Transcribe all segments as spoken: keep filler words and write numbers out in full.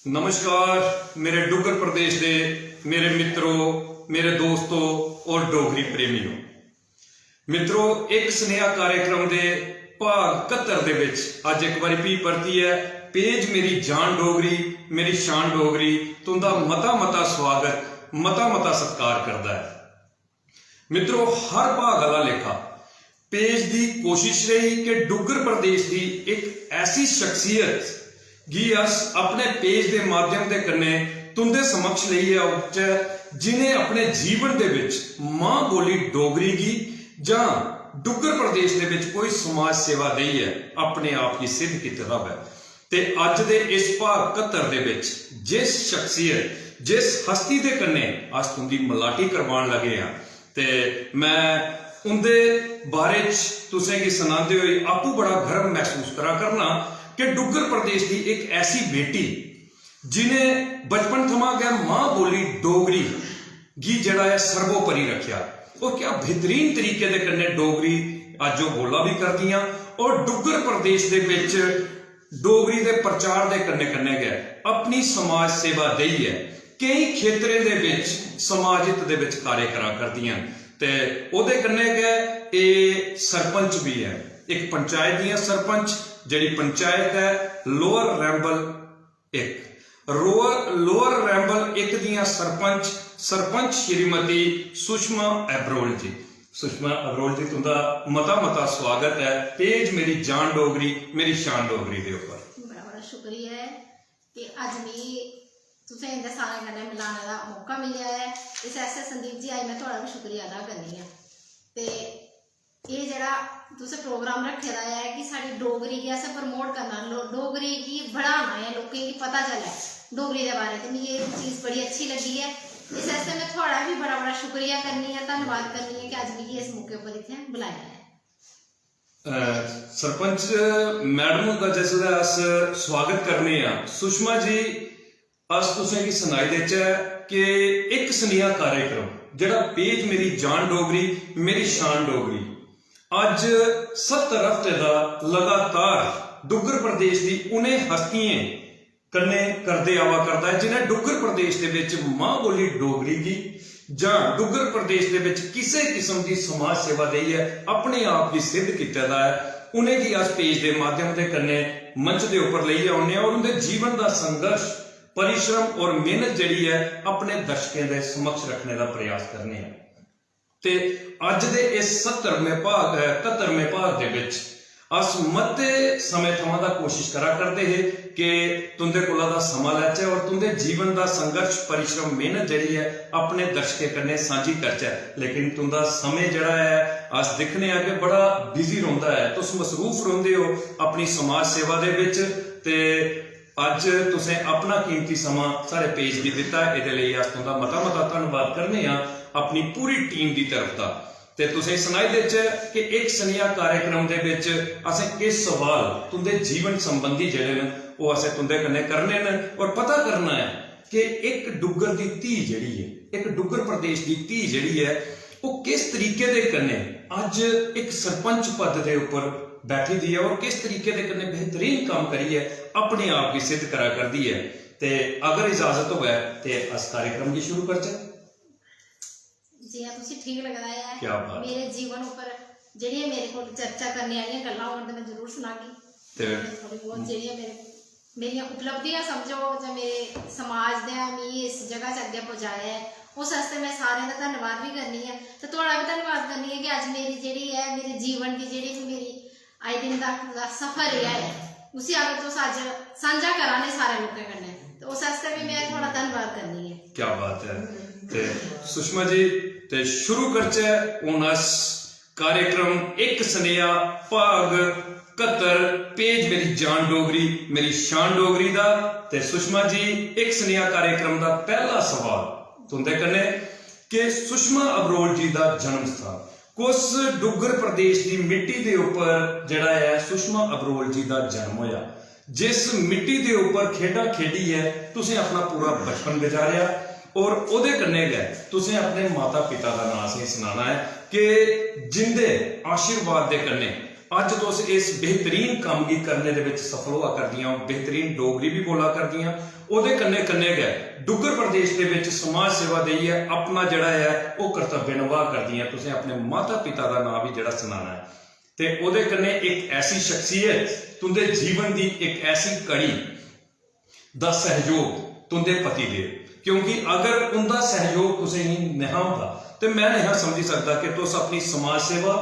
नमस्कार मेरे डुग्गर प्रदेश दे मेरे मित्रो, मेरे दोस्तो और डोगरी प्रेमियो। मित्रो, इक सनेहा कार्यक्रम दे भाग कत्तर दे बिच अज्ज इक बारी फ्ही परतियै पेज मेरी जान डोगरी, मेरी शान डोगरी तुंदा मता मता स्वागत, मता मता सत्कार करदा ऐ। मित्रो, हर भाग आह्ला लेखा पेज दी कोशिश रेही कि डुग्गर प्रदेश दी इक ऐसी शख्सियत गी अस अपने पेज दे माध्यम दे कन्नै तुंदे समक्ष लेइयै औचै, जिनें अपने जीवन दे बिच मां बोली डोगरी गी जां डुग्गर प्रदेश दे बिच कोई समाज सेवा देइयै अपने आप गी सिद्ध कीते दा होऐ। ते अज्ज दे इस भाग कत्तर दे बिच जिस शख्सियत, जिस हस्ती दे कन्नै अस तुंदी मलाटी करवान लगे आं, ते मैं उंदे बारे च तुसें गी सनांदे होई आपूं बड़ा गर्व मसूस करा करना कि डुग्गर प्रदेश दी इक ऐसी बेटी जिनें बचपन थमां गै मां बोली डोगरी गी जेह्ड़ा ऐ सर्वोपरि रखेआ और क्या बेहतरीन तरीके दे कन्नै डोगरी अज्ज ओह् बोला बी करदियां और डुग्गर प्रदेश दे बिच डोगरी दे प्रचार दे कन्नै कन्नै गै अपनी समाज सेवा देइयै केई खेतरें दे बिच समाज हित दे बिच कार्य करा करदियां न। ते ओह्दे कन्नै गै एह् सरपंच बी ऐ, इक पंचायत दियां सरपंच, जेह्ड़ी पंचायत ऐ लोअर रैंबल इक, रोअर लोअर रैंबल इक दियां सरपंच, सरपंच श्रीमती सुषमा अबरोल जी। सुषमा अबरोल जी, तुंदा मता मता स्वागत ऐ पेज मेरी जान डोगरी, मेरी शान डोगरी दे उप्पर। बड़ा बड़ा शुक्रिया ऐ कि अज्ज मिगी तुसें इंदे सारें कन्नै मिलाने दा मौका मिलेआ ऐ। इस आस्तै संदीप जी, अज्ज में थुआढ़ा बी शुक्रिया अदा करनी आं। ते एह् जेह्ड़ा तुसें प्रोग्राम रक्खे दा ऐ कि साढ़ी डोगरी गी असें प्रमोट करना, लो- डोगरी गी बढ़ाना ऐ, लोकें गी पता चलै डोगरी दे बारे, ते मिगी एह् चीज़ बड़ी अच्छी लग्गी ऐ। इस आस्तै में थुआढ़ा बी बड़ा बड़ा शुक्रिया करनी आं, धन्नवाद करनी आं कि अज्ज मिगी इस मौके उप्पर इत्थें बुलाया ऐ। अ, सरपंच मैडम हुंदा जिसलै अस स्वागत करने आं, सुषमा जी, अस तुसें गी सनाई देचै कि इक सनेहा कार्यक्रम जेह्ड़ा पेज मेरी जान डोगरी, मेरी शान डोगरी, अज्ज सत्तर हफ्ते दा लगातार डुग्गर प्रदेश दी उ'नें हस्तियें कन्नै करदे आवा करदा ऐ जि'नें डुग्गर प्रदेश दे बिच मां बोली डोगरी गी जां डुग्गर प्रदेश दे बिच किसे किस्म दी समाज सेवा देइयै अपने आप गी सिद्ध कीते दा ऐ, उ'नेंगी अस पेज दे माध्यम दे कन्नै मंच दे उप्पर लेइयै औने आं और उं'दे जीवन दा संघर्ष, परिश्रम और मेहनत जेह्ड़ी ऐ अपने दर्शकें दे समक्ष रक्खने दा प्रयास करने आं। ते अज्ज दे इस सत्तरमें भाग, कत्तरमें भाग दे बिच अस मते समें थमां दा कोशिश करा करदे हे कि तुंदे कोला दा समां लैचै और तुंदे जीवन दा संघर्ष, परिश्रम, मेहनत जेह्ड़ी ऐ अपने दर्शकें कन्नै सांझी करचै, लेकिन तुंदा समें जेह्ड़ा ऐ अस दिक्खने आं कि बड़ा बिजी रौंह्दा ऐ, तुस मसरूफ रौंह्दे ओ अपनी समाज सेवा दे बिच। ते अज्ज तुसें अपना कीमती समां साढ़े पेज गी दित्ता, एह्दे लेई अस तुंदा मता मता धन्नवाद करने आं अपनी पूरी टीम दी तरफ दा। ते तुसें सनाई देचै कि इक सनेहा कार्यक्रम दे बिच असें किश सवाल तुंदे जीवन संबंधी जेह्ड़े न ओह् असें तुंदे कन्नै करने न और पता करना ऐ कि इक डुग्गर दी धी जेह्ड़ी ऐ, इक डुग्गर प्रदेश दी धी जेह्ड़ी ऐ, ओह् किस तरीके दे कन्नै अज्ज इक सरपंच पद दे उप्पर बैठी दी ऐ और किस तरीके दे कन्नै बेहतरीन कम्म करियै अपने आप गी सिद्ध करा करदी ऐ। ते अगर इजाजत होऐ ते अस कार्यक्रम गी शुरू करचै। जियां तुसी ठीक लगदा ऐ, क्या बात। मेरे जीवन उप्पर जेह्ड़ियां मेरे कोल चर्चा करने आह्लियां गल्लां होन ते मैं जरूर सनागी। ते थोड़ी बहुत जेह्ड़ियां मेरे मेरियां उपलब्धियां समझो जां मेरे समाज दे मिगी इस जगह च अग्गें पुजाया ऐ, उस आस्तै में सारें दा धन्नवाद बी करनी आं ते थुआढ़ा बी धन्नवाद करनी आं कि अज्ज मेरी जेह्ड़ी ऐ, मेरे जीवन दी जेह्ड़ी बी मेरी अज्ज दिन तक दा सफर रेहा ऐ, उसी अगर तुस अज्ज सांझा करा ने सारे लोकें कन्नै, ते उस आस्तै बी में थुआढ़ा धन्नवाद करनी आं। क्या बात है। ते सुषमा जी, ते शुरू करचै हून अस कार्यक्रम इक सनेहा भाग कत्तर, पेज मेरी जान डोगरी, मेरी शान डोगरी दा। ते सुषमा जी, इक सनेहा कार्यक्रम दा पैह्ला सवाल तुंदे कन्नै कि सुषमा अबरोल जी दा जन्म स्थान, कुस डुग्गर प्रदेश दी मिट्टी दे उप्पर जेह्ड़ा ऐ सुषमा अबरोल जी दा जन्म होया, जिस मिट्टी दे उप्पर खेढां खेढियै तुसें अपना पूरा बचपन गजारेआ और ओह्दे कन्नै गै तुसें अपने माता पिता दा नांऽ असेंगी सनाना ऐ कि जिंदे आशीर्वाद दे कन्नै अज्ज तुस इस बेहतरीन कम्म गी करने दे विच सफल होआ करदियां ओ, बेहतरीन डोगरी बी बोला करदियां। ओह्दे कन्नै कन्नै गै डुग्गर प्रदेश दे विच समाज सेवा देइयै अपना जेह्ड़ा ऐ ओह् कर्तव्य नभाऽ करदियां। तुसें अपने माता पिता दा नांऽ बी जेह्ड़ा सनाना ऐ ते ओह्दे कन्नै इक ऐसी शख्सियत, तुं'दे जीवन दी इक ऐसी कड़ी, दा सैहयोग तुं'दे पति देव, क्योंकि अगर उं'दा सैहयोग तुसें गी नेहा होंदा ते में नेहा समझी सकदा कि तुस अपनी समाज सेवा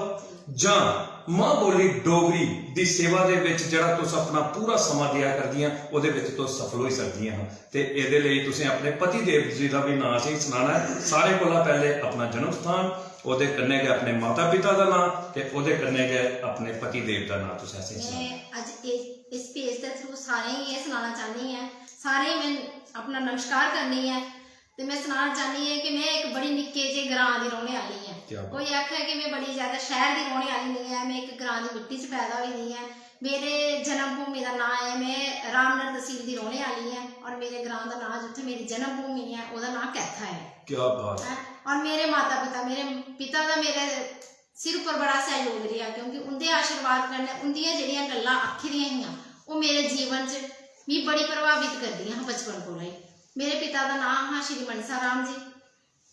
जां मां बोली डोगरी दी सेवा दे विच जेह्ड़ा तुस अपना पूरा समां देआ करदियां, ओह्दे विच तुस सफल होई सकदियां हां। ते एह्दे लेई तुसें अपने पति देव जी दा बी नांऽ असेंगी सनाना ऐ। सारें कोला पैह्ले अपना जन्म स्थान, ओह्दे कन्नै गै अपने माता पिता दा नांऽ ते ओह्दे कन्नै गै अपने पति देव दा नांऽ तुसें असेंगी सनाना। में अज्ज इस इस पेज दे थ्रू सारें गी एह् सनाना चाह्न्नी ऐ, सारें गी में अपना नमस्कार करनी ऐ। ते में सनाना चाह्न्नी ऐ कि में इक बड़ी निक्के जेह् ग्रांऽ दी रौह्ने आह्ली ऐ। क्या बात। कोई आखै कि में बड़ी ज्यादा शैह्र दी रौह्ने आह्ली निं ऐ, में इक ग्रांऽ दी मिट्टी च पैदा होई दी ऐं। मेरे जन्म भूमि दा नांऽ ऐ, में रामनगर तसील दी रौह्ने आह्ली ऐं और मेरे ग्रांऽ दा नांऽ, जित्थै मेरी जन्म भूमि ऐ, ओह्दा नांऽ कैथा ऐ। क्या बात है। हैं? और मेरे माता पिता, मेरे पिता दा मेरे सिर उप्पर बड़ा सैहयोग रेहा, क्योंकि उं'दे आशीर्वाद कन्नै उं'दियां जेह्ड़ियां गल्लां आक्खी दियां हियां, ओह् मेरे जीवन च मी बड़ी प्रभावित करदियां हियां बचपन कोला ही। मेरे पिता दा नांऽ हा श्री मनसा राम जी,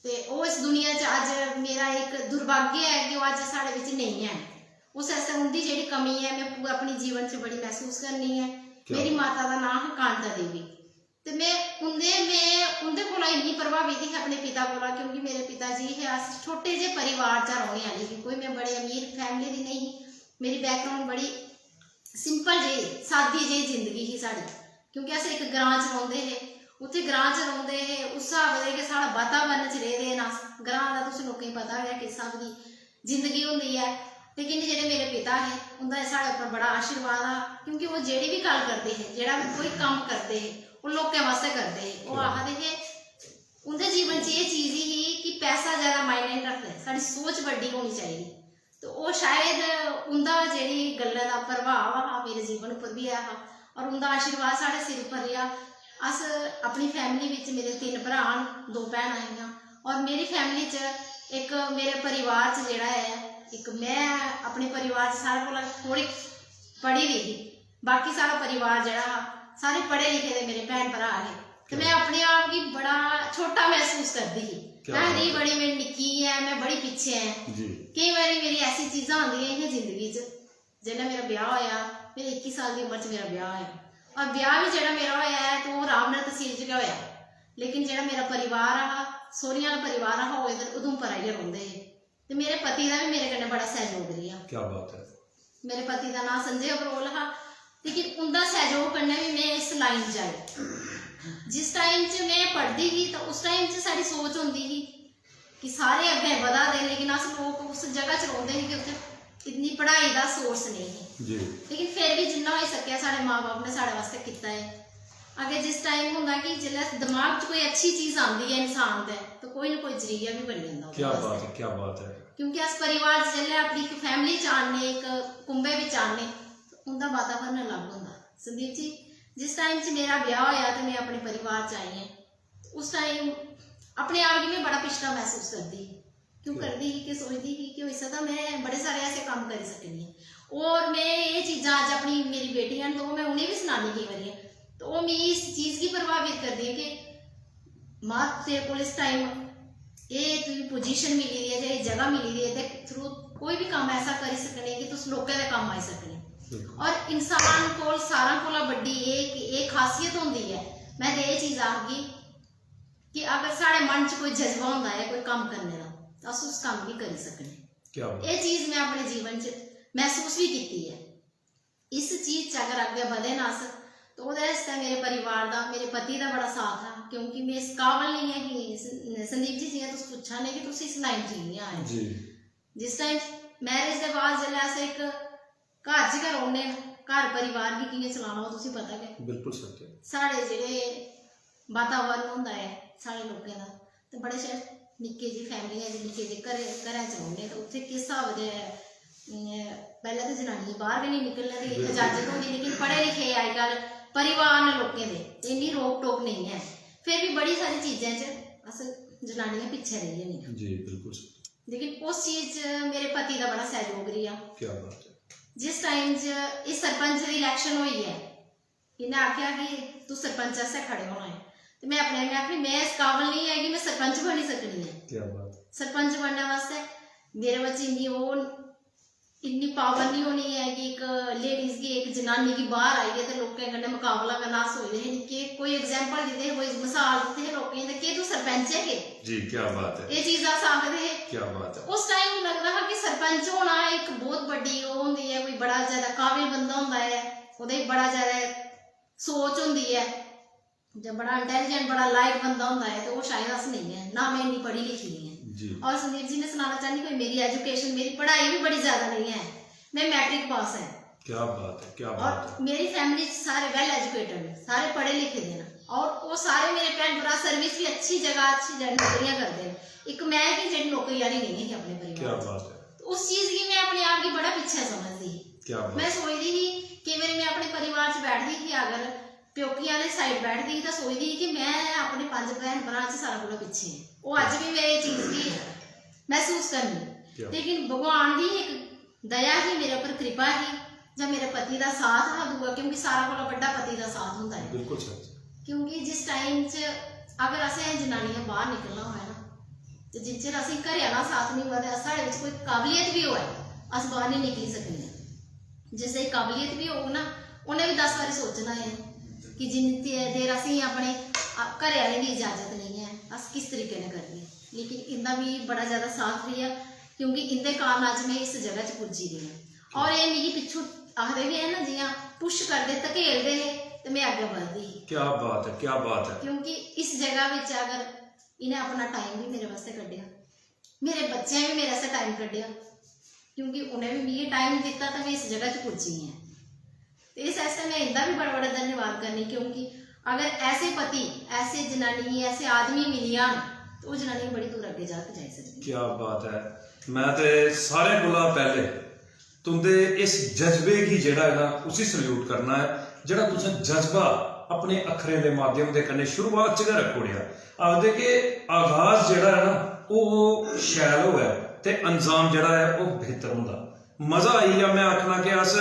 ते ओह् इस दुनिया च अज्ज, मेरा इक दुर्भाग्य ऐ कि ओह् अज्ज साढ़े बिच नेईं हैन। उस आस्तै उं'दी जेह्ड़ी कमी ऐ, में पूरा अपने जीवन च बड़ी मसूस करनी ऐ। क्या मेरी बात। माता दा नांऽ हा कांता देवी। ते में उं'दे में उं'दे कोला इन्नी प्रभावित ही अपने पिता कोला, क्योंकि मेरे पिता जी हे, अस छोटे जेह् परिवार चा रौह्ने आह्ले हे, कोई में बड़े अमीर फैमिली दी नेईं ही। मेरी बैकग्राउंड बड़ी सिंपल जेही, सादी जेही जिंदगी ही साढ़ी, क्योंकि अस इक ग्रांऽ च रौंह्दे हे। उत्थै ग्रांऽ च रौंह्दे हे, उस स्हाब दे गै साढ़ा वातावरण च रेह्दे न अस। ग्रांऽ दा तुस लोकें गी पता गै किस स्हाब दी जिंदगी होंदी ऐ। लेकिन जेह्ड़े मेरे पिता हे, उं'दा साढ़े उप्पर बड़ा आशीर्वाद हा, क्योंकि ओह् जेह्ड़ी बी गल्ल करदे हे, जेह्ड़ा बी कोई कम्म करदे हे, ओह् लोकें बास्तै करदे हे। ओह् आखदे हे, उं'दे जीवन च एह् चीज ही कि पैसा ज्यादा मायने निं रखदा, साढ़ी सोच बड्डी होनी चाहिदी। ते ओह् शायद उं'दा जेह्ड़ी गल्लें दा प्रभाव हा, मेरे जीवन उप्पर बी ऐ हा, और उं'दा आशीर्वाद साढ़े सिर उप्पर रेहा। अस अपनी फैमिली बिच, मेरे तिन्न भ्राऽ न, दो भैनां हियां, और मेरी फैमिली च इक मेरे परिवार च जेह्ड़ा ऐ, इक में अपने परिवार च सारें कोला थोह्ड़ी पढ़ी दी ही, बाकी सारा परिवार जेह्ड़ा हा, सारे पढ़े लिखे दे मेरे भैन भ्राऽ हे। ते में अपने आप गी बड़ा छोटा मसूस करदी ही। क्या में बात आखदी, है। बड़ी में निक्की ऐ, में बड़ी पिच्छे ऐ। जी। केईं बारी मेरी ऐसी चीजां आंदियां हियां जिंदगी च, जिसलै मेरा ब्याह होया, मेरी इक्की साल दी उम्र च मेरा ब्याह होया, और ब्याह बी जेह्ड़ा मेरा होया ऐ ते ओह् रामनगर तसील च गै होया, लेकिन जेह्ड़ा मेरा परिवार हा, सौह्रियें आह्ला परिवार हा, ओह् इद्धर उधमपुर आइयै रौंह्दे हे। ते मेरे पति दा बी मेरे कन्नै बड़ा सैहयोग रेहा। क्या बात है। मेरे पति दा नांऽ संजय अग्रवाल हा, लेकिन उं'दा सैहयोग कन्नै बी में इस लाइन च आई। जिस टाइम च में पढ़दी ही, तां उस टाइम च साढ़ी सोच होंदी ही कि सारे अग्गें बधा दे, लेकिन अस लोक उस जगह च रौंह्दे हे कि उत्थै इतनी पढ़ाई दा सोर्स नेईं ही। जी। लेकिन फिर बी जिन्ना होई सकेआ, साढ़े मां बब्ब ने साढ़े वास्तै कीता ऐ। अग्गें जिस टाइम होंदा कि जिसलै दमाग च कोई अच्छी चीज आंदी ऐ इंसान दे, ते कोई ना कोई जरिया बी बनी जंदा ओह्दे क्या वास्तै। बात है, क्या बात है। क्योंकि अस परिवार च जिसलै अपनी इक फैमिली च आन्ने, इक कुंबे बिच आन्ने, ते उं'दा वातावरण अलग होंदा। संदीप जी, जिस टाइम च मेरा ब्याह होया ते में अपने परिवार च आई आं, उस टाइम अपने आप गी में बड़ा पिछड़ा मसूस करदी ही। क्यों करदी ही, कि सोचदी ही कि होई सकदा में बड़े सारे ऐसे कम्म करी सकनी आं। और में एह् चीजां अज्ज अपनी, मेरी बेटियां न, ते ओह् में उ'नेंगी बी सनानी केईं बारी, ते ओह् मिगी इस चीज गी प्रभावित करदियां कि मां, तेरे कोल इस टाइम एह् तुगी पोजीशन मिली दी ऐ जां एह् जगह मिली दी ऐ, एह्दे थ्रू कोई बी कम्म ऐसा करी सकने कि तुस लोकें दे कम्म आई सकने। बिल्कुल। और इंसान कोल सारां कोला बड्डी एह् कि एह् खासियत होंदी ऐ, में ते एह् चीज आखगी कि अगर साढ़े मन च कोई जज्बा होंदा ऐ कोई कम्म करने दा, तां अस उस कम्म गी करी सकने। क्या बात। एह् चीज में अपने जीवन च मसूस बी कीती ऐ। इस चीज च अगर अग्गें बधे ना अस, ते ओह्दे आस्तै मेरे परिवार दा, मेरे पति दा बड़ा साथ हा, क्योंकि में इस काबल नेईं ऐ ही। स-, संदीप जी, जि'यां तुस पुच्छा ने कि तुस इस लाइन च कि'यां आए। जी। जिस टाइम मैरिज दे बाद जिसलै अस इक घर च गै रौह्ने न, घर परिवार गी कि'यां चलाना, ओह् तुसें पता गै। बिल्कुल सत्य। साढ़े जेह्ड़े वातावरण होंदा ऐ साढ़े लोकें दा, ते बड़े शैल निक्के जी फैमिलियां च, निक्के जे घरें, घरें च रौह्ने, ते उत्थै किस स्हाब दे, अम, पैह्लें ते जनानियें बाह्र गै नेईं निकलने दी बिल्कुल। इजाजत होंदी, लेकिन पढ़े लिखे अज्जकल परिवार न लोकें दे, ते इन्नी रोक टोक नेईं ऐ, फिर बी बड़ी सारी चीजें च अस जनानियां पिच्छें रेही जंदियां। जी, बिल्कुल सत्य। लेकिन उस चीज च मेरे पति दा बड़ा सैहयोग रेहा। क्या बात है। जिस टाइम च एह् सरपंच दी इलैक्शन होई ऐ, इ'नें आखेआ कि तू सरपंच आस्तै खड़े होना ऐ, ते में अपने आप में आखनी, में इस काबल नेईं ऐ कि में सरपंच बनी सकनी ऐ। क्या बात है। सरपंच बनने वास्तै मेरे बिच इन्नी ओह्, इन्नी पावर नहीं होनी ऐ कि इक लेडीज गी, इक जनानी गी बाहर आइयै ते लोकें कन्नै मकाबला करना। अस सोचदे हे कि कोई एग्जाम्पल दिंदे हे, कोई मिसाल दिंदे हे लोकें गी, ते केह् तू सरपंच ऐ के? जी, क्या बात है। एह् चीज अस आखदे हे। क्या बात है। उस टाइम लगदा हा कि सरपंच होना इक बहुत बड्डी ओह् होंदी ऐ, कोई बड़ा ज्यादा काबिल बंदा होंदा ऐ, ओह्दे च बड़ा ज्यादा सोच होंदी ऐ, जां बड़ा इंटेलिजेंट, बड़ा लाइट बंदा होंदा ऐ, ते ओह् शायद अस नेईं ऐ, ना में इन्नी पढ़ी लिखी दी ऐ। जी। और संदीप जी, में सनाना चाहनी, कोई मेरी एजुकेशन, मेरी पढ़ाई भी बड़ी ज्यादा नहीं है, में मैट्रिक पास ऐ। क्या बात है, क्या बात और है। मेरी फैमिली च सारे वेल एजुकेटेड न, सारे पढ़े लिखे दे न, और ओह् सारे मेरे भैन भ्राऽ सर्विस भी अच्छी जगह, अच्छी जगह नौकरियां करदे न। इक में ही जेह्ड़ी नौकरी आह्ली नेईं ही अपने क्या परिवार च। बात है। ते उस चीज गी में अपने आप गी बड़ा पिच्छें समझदी ही। क्या बात में है। सोचदी ही, केईं बारी में अपने परिवार च बैठदी ही, अगर प्योकियें आह्ले साइड बैठदी ही, तां सोचदी ही कि में अपने पंज भैन भ्राऽ च सारें कोला पिच्छें आं। ओह् अज्ज बी में एह् चीज गी मसूस करनी। क्या? लेकिन भगवान दी इक दया ही, मेरे उप्पर कृपा ही, जां मेरे पति दा साथ हा दूआ, क्योंकि सारा कोला बड्डा पति दा साथ होंदा ऐ। बिल्कुल सच। क्योंकि जिस टाइम च अगर असें जनानियां बाहर निकलना होऐ ना, ते जिन्ने चिर असें घरै आह्ला साथ नहीं होऐ, ते साढ़े बिच कोई काबलियत बी होऐ, अस बाहर नहीं निकली सकने। जिसदी काबलियत बी होग ना, उ'नें बी दस बारी सोचना ऐ कि जिन्नी ते-, देर असेंगी अपने, अ, घरै आह्लें दी इजाजत नेईं ऐ, अस किस तरीके नै करगे। लेकिन इंदा बी बड़ा ज्यादा साथ रेहा, क्योंकि इंदे कारण अज्ज में इस जगह च पुज्जी दी आं। और एह् मिगी पिच्छों आखदे बी हैन ना, जि'यां पुश करदे, धकेलदे हे ते में अग्गें बधदी ही। क्या बात है, क्या बात है। क्योंकि इस जगह बिच अगर इ'नें अपना टाइम बी मेरे वास्तै कड्ढेआ, मेरे बच्चें बी मेरे आस्तै टाइम कड्ढेआ, क्योंकि उ'नें बी मिगी टाइम दित्ता ते में इस जगह च पुज्जी आं। ते इस आस्तै में इंदा बी बड़ा बड़ा धन्यवाद करनी, क्योंकि अगर ऐसे पति, ऐसे जनानी, ऐसे आदमी मिली जान, ते ओह् जनानी बड़ी दूर अग्गें जाके जाई सकदी ऐ। क्या बात है। मैं ते सारें कोला पैह्ले तुंदे इस जज्बे गी जेह्ड़ा ऐ ना, उसी सल्यूट करना ऐ, जेह्ड़ा तुसें जज्बा अपने अक्खरें दे माध्यम दे कन्नै शुरुआत च गै रक्खी ओड़ेआ। आखदे कि आगाज जेह्ड़ा ऐ ना, ओह् शैल होऐ ते अंजाम जेह्ड़ा ऐ, ओह् बेहतर होंदा। मजा आई गेआ। मैं आखना कि अस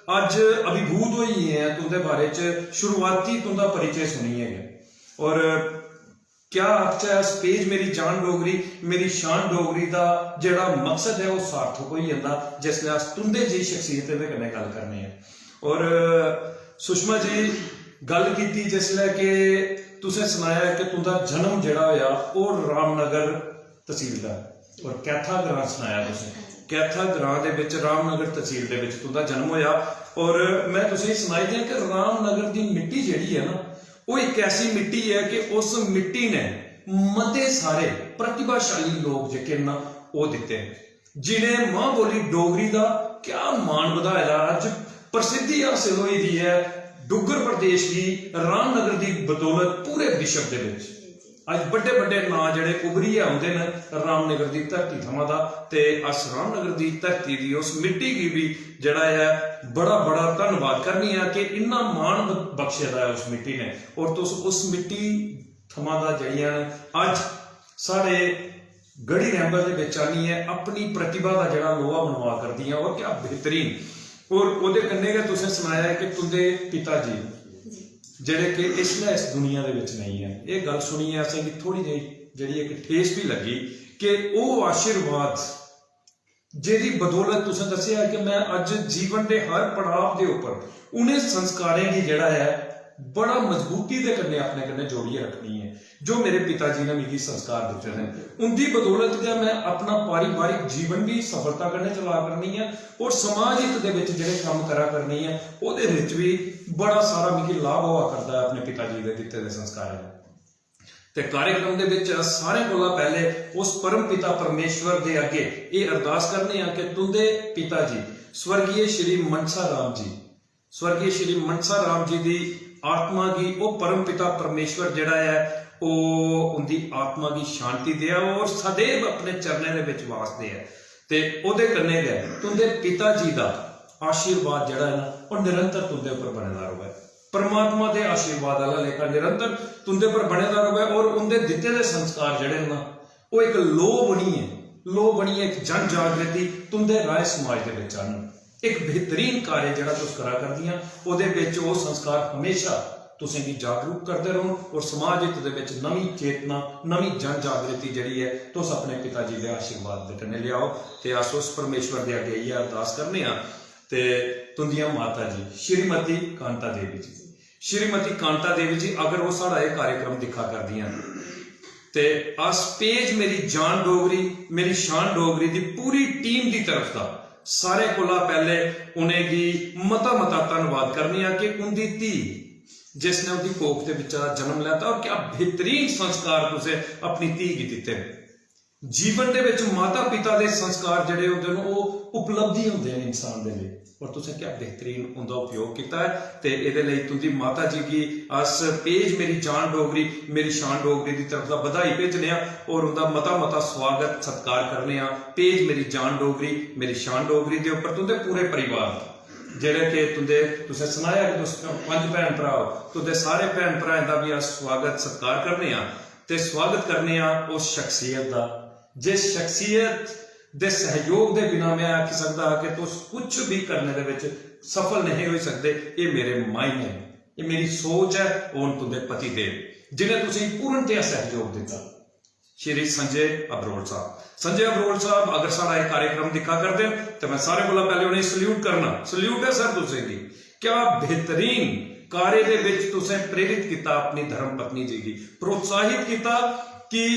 अज्ज अभिभूत होई गे आं तुंदे बारे च शुरुआती तुंदा परिचय सुनियै गै। और क्या आखचै अस, पेज मेरी जान डोगरी, मेरी शान डोगरी दा जेह्ड़ा मकसद ऐ, ओह् सार्थक होई जंदा जिसलै अस तुंदे जेही शख्सियतें दे कन्नै गल्ल करने आं। और सुषमा जी, गल्ल कीती जिसलै कि तुसें सनाया कि तुंदा जन्म जेह्ड़ा होएआ, ओह् रामनगर तसील दा, और कैथा ग्रां सनाया तुसें। कैथा ग्रां दे बिच, रामनगर तसील दे बिच तुंदा जन्म होएआ। और मैं तुसेंगी सनाई दियां कि रामनगर दी मिट्टी जेह्ड़ी ऐ ना, ओह् इक ऐसी मिट्टी ऐ कि उस मिट्टी ने मते सारे प्रतिभाशाली लोक जेह्के न, ओह् दित्ते न, जिनें मां बोली डोगरी दा क्या मान बधाए दा। अज्ज प्रसिद्धि हासल होई दी ऐ डुग्गर प्रदेश गी रामनगर दी बदौलत पूरे विश्व दे बिच। अज्ज बड्डे बड्डे नांऽ जेह्ड़े उभरियै औंदे न रामनगर दी धरती थमां दा, ते अस रामनगर दी धरती दी उस मिट्टी गी बी जेह्ड़ा ऐ, बड़ा बड़ा धन्नवाद करने आं कि इन्ना मान ब-, बख्शे दा ऐ उस मिट्टी ने। और तुस उस मिट्टी थमां दा जेह्ड़ियां न अज्ज साढ़े गढ़ी रैंबर दे बिच आनियै अपनी प्रतिभा दा जेह्ड़ा लोहा मनवा करदियां, और क्या बेहतरीन। और ओह्दे कन्नै गै तुसें सनाया ऐ कि तुंदे पिता जी जी। जेह्ड़े कि इसलै इस दुनिया दे बिच नेईं हैन। एह् गल्ल सुनियै असेंगी थोह्ड़ी जेही जेह्ड़ी इक ठेस बी लग्गी कि ओह् आशीर्वाद जेह्दी बदौलत तुसें दस्सेआ कि मैं अज्ज जीवन दे हर पड़ाव दे उप्पर उ'नें संस्कारें गी जेह्ड़ा ऐ बड़ा मजबूती दे कन्नै अपने कन्नै जोड़ियै रक्खनी ऐ, जो मेरे पिता जी ने मिगी संस्कार दित्ते दे न। उं'दी बदौलत गै मैं अपना पारिवारिक जीवन बी सफलता कन्नै चला करनी ऐ और समाज हित दे बिच जेह्ड़े कम्म करा करनी ऐ, ओह्दे बिच बी बड़ा सारा मिगी लाभ होआ करदा ऐ अपने पिता जी दे दित्ते दे संस्कारें दा। ते कार्यक्रम दे बिच अस सारें कोला पैह्ले उस परम पिता परमेश्वर दे अग्गे एह् अरदास करने आं कि तुंदे पिता जी स्वर्गीय श्री मनसा राम जी, स्वर्गीय श्री मनसा राम जी दी आत्मा गी ओह् परम पिता परमेश्वर जेह्ड़ा ऐ, ओह् उंदी आत्मा गी शांति देआ और सदैव अपने चरणें दे बिच वास देआ। ते ओह्दे कन्नै गै तुंदे पिता जी दा आशीर्वाद जेह्ड़ा ऐ ना, ओह् निरंतर तुंदे उप्पर बने दा र'वै। परमात्मा दे आशीर्वाद आह्ला लेखा निरंतर तुंदे पर बने दा र'वै और उंदे दित्ते दे संस्कार जेह्ड़े न ना, ओह् इक लोऽ बनियै, लोऽ बनियै इक जन जागृति तुंदे राहें समाज दे बिच आह्नन। इक बेहतरीन कार्य जेह्ड़ा तुस करा करदियां, ओह्दे बिच ओह् संस्कार हमेशा तुसें गी जागरूक करदे रौह्न और समाज हित दे बिच नमीं चेतना, नमीं जन जागृति जेह्ड़ी ऐ, तुस अपने पिता जी दे आशीर्वाद दे कन्नै लेआओ। ते अस उस परमेश्वर दे अग्गें इ'यै अरदास करने आं। ते तुंदियां माता जी श्रीमती कांता देवी जी, श्रीमती कांता देवी जी, अगर ओह् साढ़ा एह् कार्यक्रम दिक्खा करदियां न, ते अस पेज मेरी जान डोगरी, मेरी शान डोगरी दी पूरी टीम दी तरफ दा सारे कोला पैह्ले उ'नेंगी मता मता धन्नवाद करने आं कि उं'दी धी, जिसने उं'दी कोख दे बिच्चा जन्म लैता, और क्या बेहतरीन संस्कार तुसें अपनी धी गी दित्ते न। जीवन दे विच माता पिता दे संस्कार जेह्ड़े होंदे न, ओह् उपलब्धि होंदे न इंसान दे लेई। और तुसें क्या बेहतरीन उं'दा उपयोग कीता ऐ। ते एह्दे लेई तुं'दी माता जी गी अस पेज मेरी जान डोगरी, मेरी शान डोगरी दी तरफ दा बधाई भेजने आं और उं'दा मता मता स्वागत सत्कार करने आं पेज मेरी जान डोगरी, मेरी शान डोगरी दे उप्पर तुं'दे पूरे परिवार दा, जेह्ड़े कि तुं'दे, तुसें सनाया कि तुस पंज भैन भ्राऽ ओ, तुं'दे सारे भैन भ्राएं दा बी अस स्वागत सत्कार करने आं। ते स्वागत करने आं उस शख्सियत दा, जिस शख्सियत दे सहयोग दे बिना मैं आखी सकदा हा कि तुस कुछ भी करने दे विच सफल नहीं होई सकदे। एह् मेरे मायने न, एह् मेरी सोच ऐ। ओह् न तुंदे पति देव, जिनें तुसेंगी पूर्णतया सहयोग दित्ता, श्री संजय अबरोल साहब। संजय अबरोल साहब अगर साढ़ा एह् कार्यक्रम दिक्खा करदे न, ते मैं सारें कोला पैह्ले उ'नेंगी सल्यूट करना। सल्यूट ऐ सर तुसेंगी। क्या बेहतरीन कार्य दे विच तुसें प्रेरित कीता अपनी धर्म पत्नी जी गी, प्रोत्साहित कीता। कि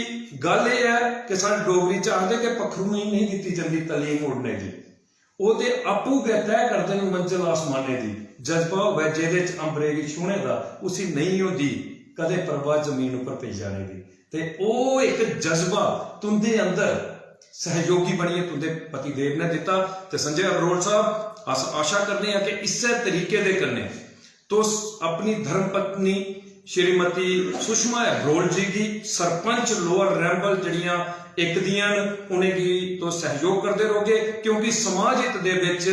गल्ल एह् ऐ कि साढ़े डोगरी च आखदे कि पक्खरुएं गी नहीं दित्ती जंदी तलीम उड़ने दी। ओह् ते आपूं गै तय करदे न मंजल आसमाने दी। जज्बा होऐ जेह्दे च अंबरे गी छूह्ने दा, उसी नेईं होंदी कदें परवाह जमीन उप्पर पेई जाने दी। ते ओह् इक जज्बा तुंदे अंदर सहयोगी बनियै तुंदे पति देव ने दित्ता। ते संजय अबरोल साहब, अस आशा करने आं कि इस्सै तरीके दे कन्नै तुस अपनी धर्मपत्नी श्रीमती सुषमा अबरोल जी गी, सरपंच लोअर रैंबल, जेह्ड़ियां इक दियां न, उ'नेंगी तुस सहयोग करदे रौह्गे, क्योंकि समाज हित दे बिच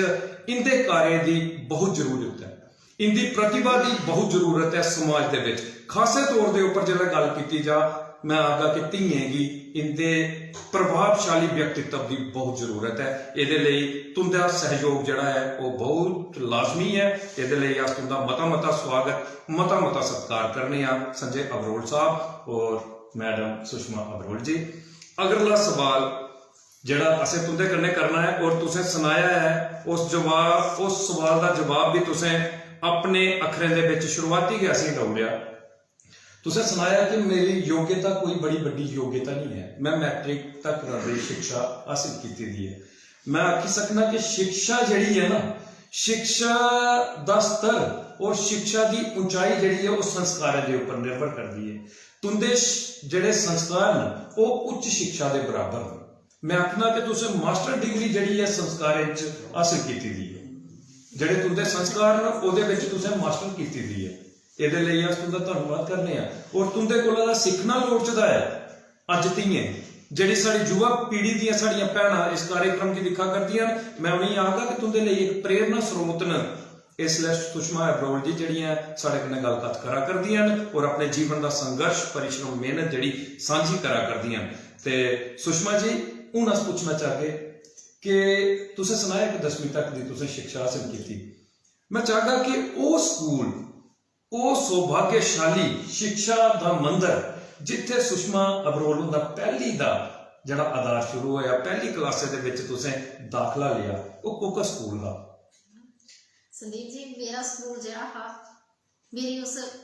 इंदे कार्य दी बहुत जरूरत ऐ, इंदी प्रतिभा दी बहुत जरूरत ऐ समाज दे बिच। खासे तौर दे उप्पर जेल्लै गल्ल कीती जा, मैं आखगा कि धियें गी इंदे प्रभावशाली व्यक्तित्व दी बहुत जरूरत ऐ। एह्दे लेई तुं'दा सहयोग जेह्ड़ा ऐ, ओह् बहुत लाजमी ऐ। एह्दे लेई अस तुं'दा मता मता स्वागत, मता मता सत्कार करने आं, संजय अबरोल साहब और मैडम सुषमा अबरोल जी। अगला सवाल जेह्ड़ा असें तुं'दे कन्नै करना ऐ, और तुसें सनाया ऐ, उस जवाब, उस सवाल दा जवाब बी तुसें अपने अक्खरें दे बिच शुरुआती गै असेंगी देई ओड़ेआ। तुसें सनाया कि मेरी योग्यता कोई बड़ी बड्डी योग्यता नहीं है, मैं मैट्रिक तक दी शिक्षा हासिल कीती दी है। मैं आखी सकना कि शिक्षा जेह्ड़ी है ना, शिक्षा दा स्तर और शिक्षा दी ऊंचाई जेह्ड़ी है, ओह् संस्कारें दे उप्पर निर्भर करदी है। तुं'दे श-, जेह्ड़े संस्कार न, ओह् उच्च शिक्षा दे बराबर न। मैं आखना कि तुसें मास्टर डिग्री जेह्ड़ी ऐ संस्कारें च हासल कीती दी ऐ। जेह्ड़े तुं'दे संस्कार न, ओह्दे बिच तुसें मास्टर कीती दी ऐ। एह्दे लेई अस तुं'दा धन्नवाद करने आं। और तुं'दे कोला दा सिक्खना लोड़चदा ऐ। अज्ज धियें, जेह्ड़ी साढ़ी युवा पीढ़ी दियां साढ़ियां भैनां इस कार्यक्रम गी दिक्खा करदियां न, मैं उ'नेंगी आखगा कि तुं'दे लेई इक प्रेरणा स्रोत न। इसलै सुषमा अबरोल जी जेह्ड़ियां साढ़े कन्नै गल्लबात करा करदियां न और अपने जीवन दा संघर्ष, परिश्रम, मेहनत जेह्ड़ी सांझी करा करदियां न। ते सुषमा जी, हून अस पुच्छना चाहगे कि तुसें सनाया कि दसमीं तक दी तुसें शिक्षा हासल कीती। मैं चाहगा कि ओह् स्कूल, ओह् सौभाग्यशाली शिक्षा दा मंदर जित्थै सुषमा अबरोल हुंदा पैह्ली दा जेह्ड़ा आधार शुरू होया, पैह्ली क्लासै दे बिच तुसें दाखला लेआ, ओह् कोह्का स्कूल हा? संदीप जी, मेरा स्कूल जेह्ड़ा हा, मेरी उस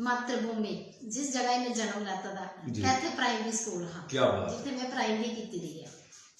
मातृभूमि, जिस जगह में जन्म लैता दा, जी। इत्थै प्राइमरी स्कूल हा, क्या बात। जित्थै में प्राइमरी कीती दी ऐ।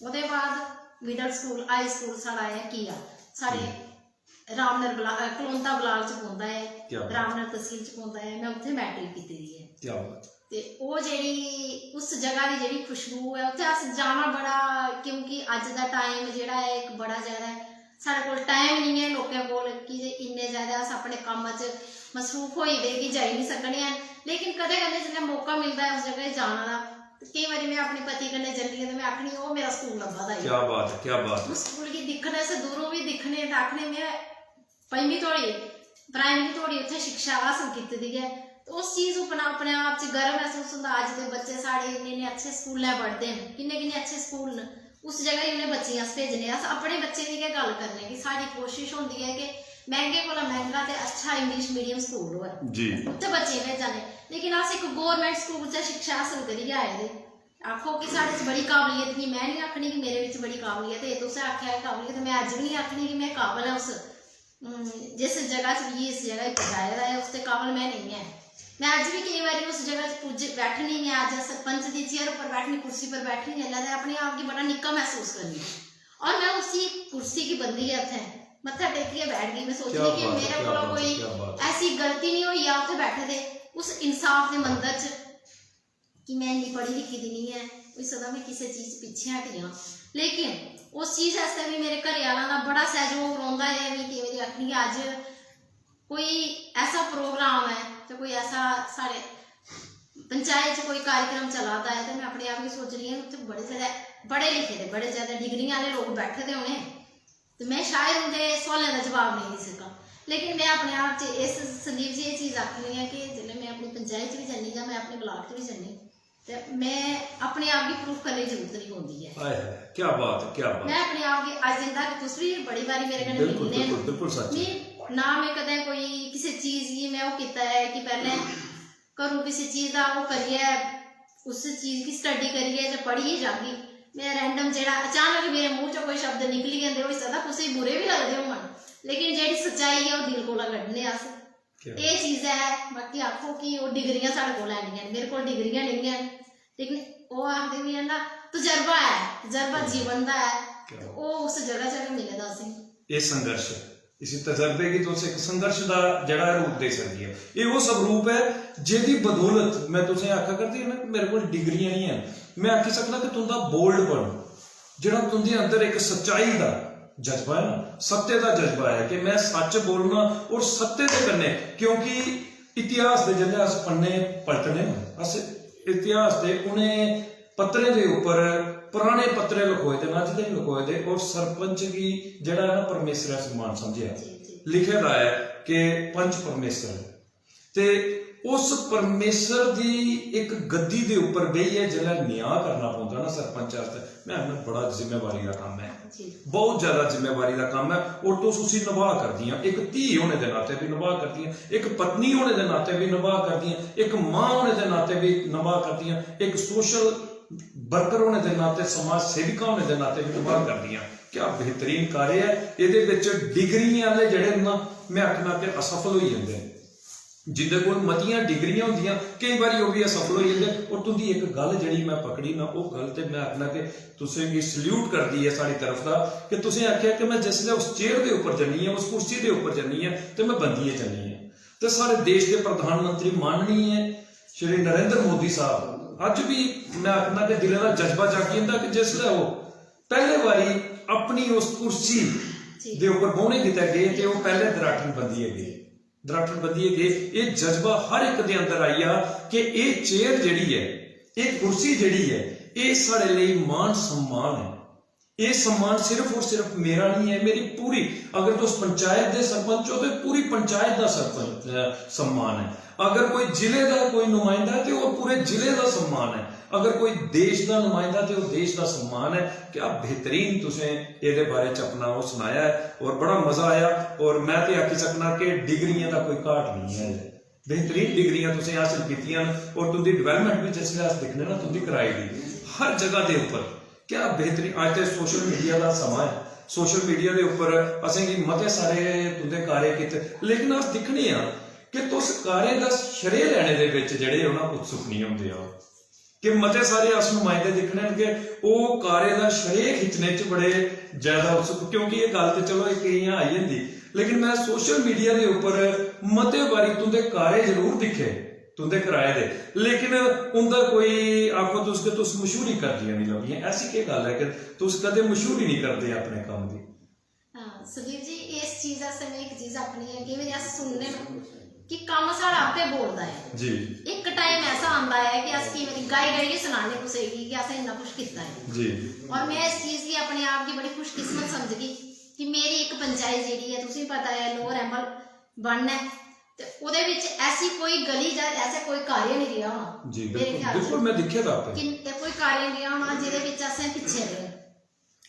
ओह्दे बाद मिडल स्कूल, हाई स्कूल साढ़ा ऐ किया, साढ़े जी। रामनगर ब्ला-, अ, कलौंदा ब्लाक च पौंदा ऐ, क्या बात। रामनगर तसील च पौंदा ऐ, में उत्थै मैट्रिक कीती दी ऐ। क्या बात। ते ओह् जेह्ड़ी उस जगह दी जेह्ड़ी खुशबू ऐ, उत्थै अस जाना बड़ा, क्योंकि अज्ज दा टाइम जेह्ड़ा ऐ इक बड़ा ज्यादा ऐ, साढ़े कोल टाइम निं ऐ लोकें कोल कि जे इन्ने ज्यादा अस अपने कम्म च मसरूफ होई दे कि जाई निं सकने आं, लेकिन कदें कदें जिसलै मौका मिलदा ऐ उस जगह जाना दा, ते केईं बारी में अपने पति कन्नै जन्नी आं ते में आखनी, "ओह् मेरा स्कूल लब्भा दा ऐ।" क्या बात है, क्या बात है। उस स्कूल गी दिक्खने, अस दूरों बी दिक्खने ते आखने, "में पंजमीं धोड़ी, प्राइमरी धोड़ी उत्थै शिक्षा हासल कीती दी ऐ।" ते उस चीज उप्पर अपने आप च गर्व मसूस होंदा, अज्ज दे बच्चे साढ़े इन्ने इन्ने अच्छे स्कूलें पढ़दे न, किन्ने किन्ने अच्छे स्कूल न। उस जगह ही उ'नें बच्चें गी अस भेजने। अस अपने बच्चें दी गै गल्ल करने कि साढ़ी कोशिश होंदी ऐ कि मैंह्गे कोला मैंह्गा ते अच्छा इंग्लिश मीडियम स्कूल होऐ, जी उत्थै बच्चें गी भेजा ने। लेकिन अस इक गौरमेंट स्कूल च शिक्षा हासल करियै आए दे। आखो कि साढ़े च बड़ी काबलियत ही, में निं आखनी कि मेरे बिच बड़ी काबलियत ऐ, तुसें आखेआ ऐ काबलियत, में अज्ज बी निं आखनी कि में काबल आं उस हम्म, जिस जगह च मिगी इस जगह च पजाए दा ऐ, उसदे काबल में नेईं ऐ। में अज्ज बी केईं बारी उस जगह च पुज्ज बैठनी आं, अज्ज सरपंच दी चेयर उप्पर बैठनी, कुर्सी पर बैठनी जेल्लै, ते अपने आप गी बड़ा निक्का मसूस करनी आं। और में उसी कुर्सी गी बंदियै उत्थै मत्था टेकियै बैठ गई। में सोचनी क्या कि बात है, मेरे क्या कोला बात है, कोई क्या बात है। ऐसी गलती नहीं होई जा उत्थै बैठे दे, उस इंसाफ दे मंदर च कि में इन्नी पढ़ी लिखी दी नहीं ऐ, होई सकदा में किसै चीज पिच्छें हटी आं। लेकिन उस चीज आस्तै बी मेरे घरै आह्लें दा बड़ा सैह्योग रौंह्दा ऐ। में केईं बारी आखनी कि अज्ज कोई ऐसा प्रोग्राम ऐ ते कोई ऐसा साढ़े पंचायत च कोई कार्यक्रम चला दा ऐ, ते में अपने आप गी सोचनी आं कि उत्थै बड़े ज्यादा पढ़े लिखे दे, बड़े ज्यादा डिग्रियां आह्ले लोक बैठे दे होने, ते में शायद उं'दे सोआलें दा जवाब नेईं देई सकां। लेकिन में अपने आप च इस, संदीप जी, एह् चीज आखनी आं कि जिसलै में अपनी पंचायत च बी जन्नी जां में अपने ब्लाक च बी जन्नी, ते में अपने आप गी प्रूफ करने दी जरूरत निं पौंदी ऐ। हाय हाय, क्या बात है, क्या बात में है। अपने आप गी, अज्ज दिन तक तुस बी बड़ी बारी मेरे कन्नै बिल्कुल मिलने बिल्कुल न, बिल्कुल सच है। में ना में कदें कोई किसी चीज गी में ओह् कीता ऐ कि पैह्लें घरों किसी चीज दा ओह् करियै उस चीज गी स्टडी करियै जां पढ़ियै जागी। में रैंडम जेह्ड़ा अचानक मेरे मूंह च कोई शब्द निकली जंदे, होई सकदा कुसै गी बुरे बी लगदे होङन, लेकिन जेह्ड़ी सच्चाई ऐ ओह् दिल कोला कड्ढने अस। क्या एह् चीज ऐ। बाकी आखो कि ओह् डिग्रियां साढ़े कोल है निं हैन, मेरे कोल डिग्रियां नेईं हैन, लेकिन ओह् आखदे बी हैन ना, तजर्बा ऐ, तजर्बा जीवन दा ऐ, क्या ते ओह् उस जगह च गै मिले दा असेंगी। एह् संघर्श, इसी तजर्बे गी तुस इक संघर्श दा जेह्ड़ा रूप देई सकदी ओ। एह् ओह् सब रूप ऐ जेह्दी बदौलत में तुसें आखा करदी ना कि मेरे कोल डिग्रियां निं हैन, में आखी सकना कि तुं'दा बोल्डपन, जेह्ड़ा तुं'दे अंदर इक सच्चाई दा जज्बा ऐ ना, सत्य दा जज्बा ऐ कि में सच्च बोलना और सत्य दे कन्नै, क्योंकि इतिहास दे जिसलै अस पन्ने पलटने आं, अस इतिहास दे उ'नें पत्तरें दे उप्पर, पराने पत्तरे लखोए दे न, अज्ज दे निं लखोए दे, और सरपंच गी जेह्ड़ा ऐ ना परमेश्वरै सम्मान समझेआ, जी, जी। लिखे दा ऐ कि पंच परमेश्वर ऐ। ते उस परमेश्वर दी इक गद्दी दे उप्पर बेहियै जिसलै न्याऽ करना पौंदा ना सरपंच आस्तै, में आखना बड़ा जिम्मेवारी दा कम्म ऐ, जी। बहुत ज्यादा जिम्मेवारी दा कम्म ऐ। और तुस उसी नभाऽ करदियां, इक धी होने दे नाते बी नभाऽ करदियां, इक पत्नी होने दे नाते बी नभाऽ करदियां, इक मां होने दे नाते बी नभाऽ करदियां, इक सोशल वर्कर होने दे नाते, समाज सेविका होने दे नाते बी नभाऽ करदियां। क्या बेहतरीन कार्य ऐ। एह्दे बिच डिग्रियें आह्ले जेह्ड़े न, में आखना कि असफल होई जंदे न। जिंदे कोल मतियां डिग्रियां होंदियां, केईं बारी ओह् बी असफल होई जंदे। और तुं'दी इक गल्ल जेह्ड़ी में पकड़ी ना, ओह् गल्ल ते में आखना कि तुसें गी सल्यूट करदी ऐ साढ़ी तरफ दा, कि तुसें आखेआ कि में जिसलै उस चेयर दे उप्पर जन्नी आं, उस कुर्सी दे उप्पर जन्नी आं, ते में बंदियै जन्नी आं। ते साढ़े देश दे प्रधानमंत्री माननीय श्री नरेंद्र मोदी साहब, अज्ज बी में आखना कि दिलै दा जज्बा जागी जंदा कि जिसलै ओह् पैह्ले बारी अपनी उस कुर्सी जी। दे उप्पर बौह्ने गितै गे ते ओह् पैह्ले दराटन बंदियै गे, दराटन बंदियै गे। एह् जज्बा हर इक दे अंदर आई गेआ कि एह् चेयर जेह्ड़ी ऐ, एह् कुर्सी जेह्ड़ी ऐ, एह् साढ़े लेई मान सम्मान ऐ। एह् सम्मान सिर्फ और सिर्फ मेरा निं ऐ, मेरी पूरी, अगर तुस पंचायत दे सरपंच ओ ते पूरी पंचायत दा सरपंच, अ, सम्मान ऐ। अगर कोई जिले दा कोई नुमाइंदा ऐ ते ओह् पूरे जिले दा सम्मान ऐ। अगर कोई देश दा नुमाइंदा ते ओह् देश दा सम्मान ऐ। क्या बेहतरीन तुसें एह्दे बारे च अपना ओह् सनाया ऐ और बड़ा मजा आया। और में ते आखी सकना कि डिग्रियें दा कोई घाट निं ऐ। बेहतरीन डिग्रियां तुसें हासल कीतियां न और तुं'दी development बी जिसलै अस दिक्खने ना तुं'दी कराई दी हर जगह दे उप्पर क्या बेहतरीन। अज्ज ते social media दा समां ऐ, social media दे उप्पर असेंगी मते सारे तुं'दे कार्य कीते, लेकिन अस दिक्खने आं कि तुस कार्य दा श्रेय लैने दे बिच जेह्ड़े ओ ना उत्सुक निं होंदे ओ। कि मते सारे अस नुमाइंदे दिक्खने न कि ओह् कार्य दा श्रेय खिच्चने च बड़े ज्यादा उत्सुक, क्योंकि एह् गल्ल ते चलो इक इ'यां आई जंदी, लेकिन में social media दे उप्पर मते बारी तुं'दे कार्य जरूर दिक्खे, तुं'दे कराए दे, लेकिन उं'दा कोई, आखो तुस, कि तुस मशहूरी करदियां निं लभदियां। ऐसी केह् गल्ल ऐ कि तुस कदें मशहूरी निं करदे अपने कम्म दी? हां, सुधीर जी, इस चीज आस्तै में इक चीज आखनी ऐ कि मेरी अस सुनने न कि कम्म साढ़ा आपे बोलदा ऐ। जी। इक टाइम ऐसा आंदा ऐ कि अस केईं बारी गाई गाइयै सनाने कुसै गी कि असें इन्ना कुछ कीता ऐ। जी। और में इस चीज गी, अपने आप गी बड़ी खुशकिस्मत समझगी कि मेरी इक पंचायत जेह्ड़ी ऐ, तुसेंगी पता ऐ, लोअर हैम्बल वन ऐ, ते ओह्दे बिच ऐसी कोई गली जां ऐसा कोई कार्य निं रेहा होना। जी, मेरे बिल्कुल, ख्याल च बिल्कुल, में दिक्खे दा आपे। कि एह् कोई कार्य निं रेहा होना जेह्दे बिच असें पिच्छें रेह्।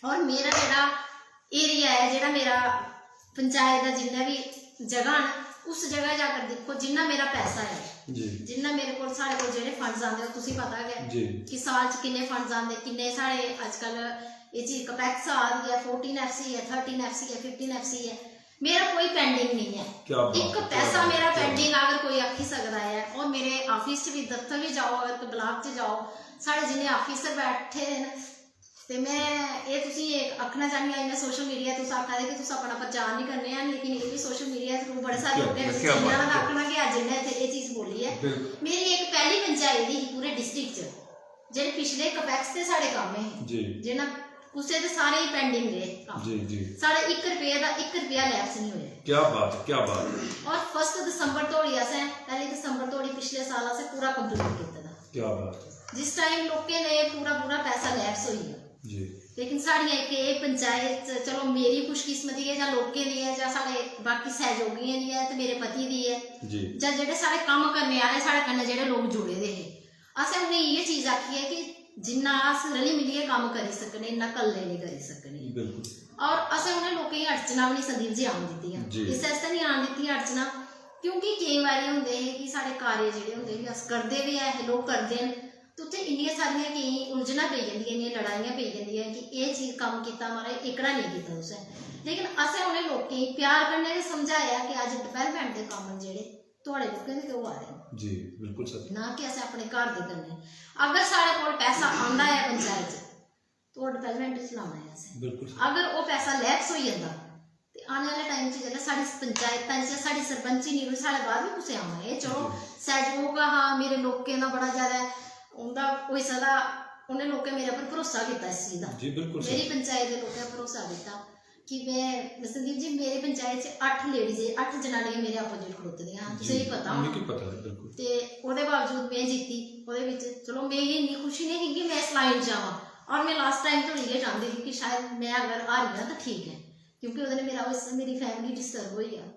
और मेरा जेह्ड़ा एरिया ऐ, जेह्ड़ा मेरा पंचायत दा जिन्ना बी जगह न, उस जगह जाकर दिक्खो, जिन्ना मेरा पैसा ऐ, जी जिन्ना मेरे कोल, साढ़े कोल जेह्ड़े फंड्स आंदे, ओह् तुसेंगी पता गै जी कि साल च किन्ने फंड्स आंदे, किन्ने साढ़े अजकल एह् चीज कपैक्स आ दी ऐ, फोर्टीन एफ सी ऐ, थर्टीन एफ सी ऐ, फिफ्टीन एफ सी ऐ, मेरा कोई पेंडिंग नहीं ऐ। क्या बात इक है, क्या पैसा बात है, मेरा क्या बात पेंडिंग अगर कोई आखी सकदा ऐ, और मेरे ऑफिस च भी, दफ्तर बी जाओ, अगर कोई ब्लॉक च जाओ, साढ़े जिन्ने ऑफिसर बैठे दे न, ते में एह् तुसेंगी इक आखना चाह्न्नी आं, इ'यां सोशल मीडिया तुस आखा दे कि तुस अपना प्रचार निं करने हैन, लेकिन एह् बी सोशल मीडिया थ्रू बड़े सारे क्या- लोकें क्या जिन्ना बात दा है। आखना कि अज्ज इ'न्नै इत्थै एह् चीज बोली ऐ। बिल्कुल। मेरी इक पैह्ली पंचायत ही पूरे डिस्ट्रिक्ट च, जेह्ड़े पिछले कपैक्स ते साढ़े कम्म हे, जी जिन्ना कुसै दे सारे ही पेंडिंग रेह् कम्म। जी जी साढ़े इक रपेऽ दा इक रपेआ लैप्स निं होया। क्या बात है, क्या बात है, और फर्स्ट दिसंबर धोड़ी असें, पैह्ली दिसंबर धोड़ी पिछले साल असें पूरा कंप्लीट कीते दा। क्या बात है। जिस टाइम लोकें दे पूरा पूरा पैसा लैप्स होई गेआ, जी लेकिन साढ़ियां इक एह् पंचायत, चलो मेरी खुशकिस्मती ऐ जां लोकें दी ऐ जां साढ़े बाकी सैहयोगियें दी ऐ ते मेरे पति दी ऐ जी जां जेह्ड़े साढ़े कम्म करने आह्ले, साढ़े कन्नै जेह्ड़े लोक जुड़े दे हे, असें उ'नेंगी इ'यै चीज आखी ऐ कि जिन्ना अस रली मिलियै कम्म करी सकने, इन्ना कल्ले नेईं करी सकने। बिल्कुल और असें उ'नें लोकें गी अड़चनां बी निं, संदीप जी, आन दित्तियां। जी। इस आस्तै निं आन दित्तियां अड़चनां, क्योंकि केईं बारी होंदे हे कि साढ़े कार्य जेह्ड़े होंदे हे, अस करदे बी ऐ हे, लोक करदे न, ते उत्थै इन्नियां सारियां केईं उलझनां पेई जंदियां, इन्नियां लड़ाइयां पेई जंदियां कि एह् चीज, कम्म कीता महाराज, एह्कड़ा नेईं कीता तुसें। लेकिन असें उ'नें लोकें गी प्यार कन्नै गै समझाया कि अज्ज डिवैलपमैंट दे कम्म न जेह्ड़े, थुआढ़े लोकें दे गै होआ दे न, जी बिल्कुल सर ना कि असें अपने घर दे करने। अगर साढ़े कोल पैसा आंदा ऐ पंचायत च, ते ओह् डिवैलपमैंट च लाना ऐ असें। बिल्कुल सर अगर ओह् पैसा लैप्स होई जंदा, ते आने आह्ले टाइम च जेल्लै साढ़ी पंचायतां च साढ़ी सरपंची निं होई, साढ़े बाद बी कुसै आना ऐ। चलो, सैहयोग हा मेरे लोकें दा बड़ा ज्यादा, उं'दा होई सकदा, उ'नें लोकें मेरे पर भरोसा कीता इस चीज दा। जी बिल्कुल सर मेरी पंचायत दे लोकें भरोसा कीता कि में, संदीप जी, मेरी पंचायत च अट्ठ लेडीज, अट्ठ जनानियां मेरे अपोजिट खड़ोती दियां हां, तुसें गी पता होना। मिगी पता है बिल्कुल ते ओह्दे बावजूद में जित्ती। ओह्दे बिच चलो, मिगी इन्नी खुशी नहीं ही कि में इस लाइन च आवां, और में लास्ट टाइम धोड़ी इ'यै चांह्दी ही कि शायद में अगर हारी जां तां ठीक ऐ, क्योंकि ओह्दे ने मेरा, उस, मेरी फैमिली डिस्टर्ब होई गेआ।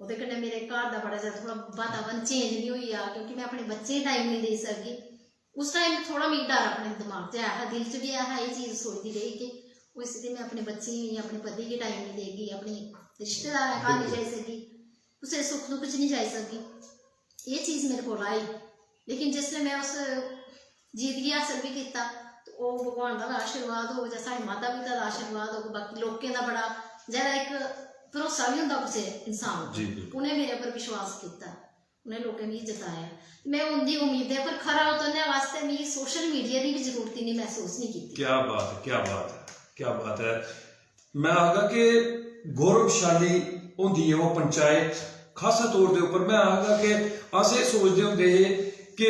ओह्दे कन्नै मेरे घर दा बड़ा ज्यादा थोह्ड़ा वातावरण चेंज निं होई गेआ, क्योंकि में अपने बच्चें गी टाइम निं देई सकदी। उस टाइम थोह्ड़ा मिगी डर अपने दमाग च ऐ हा, दिल च बी ऐ हा, एह् चीज सोचदी रेही कि होई सकदी में अपने बच्चें गी, अपने पति गी टाइम निं देगी, अपने रिश्तेदारें घर निं जाई सकदी, कुसै सुख दुख च निं जाई सकदी। एह् चीज मेरे कोल आई, लेकिन जिसलै में उस जीत गी हासल बी कीता, ते ओह् भगवान दा गै आशीर्वाद होग जां साढ़े माता पिता दा आशीर्वाद होग, बाकी लोकें दा बड़ा ज्यादा इक भरोसा बी होंदा कुसै इंसान जी, पर। बिल्कुल। उ'नें मेरे पर विश्वास कीता, उ'नें लोकें मिगी जताया। में उं'दी उम्मीदें पर खरा उतरने आस्तै मिगी सोशल मीडिया दी बी जरूरत ही निं महसूस निं कीती। क्या बात है, क्या बात है, क्या बात है। मैं आखगा कि गौरवशाली होंदी है वो पंचायत। खासा तौर दे उप्पर मैं आखगा कि अस एह् सोचदे होंदे हे कि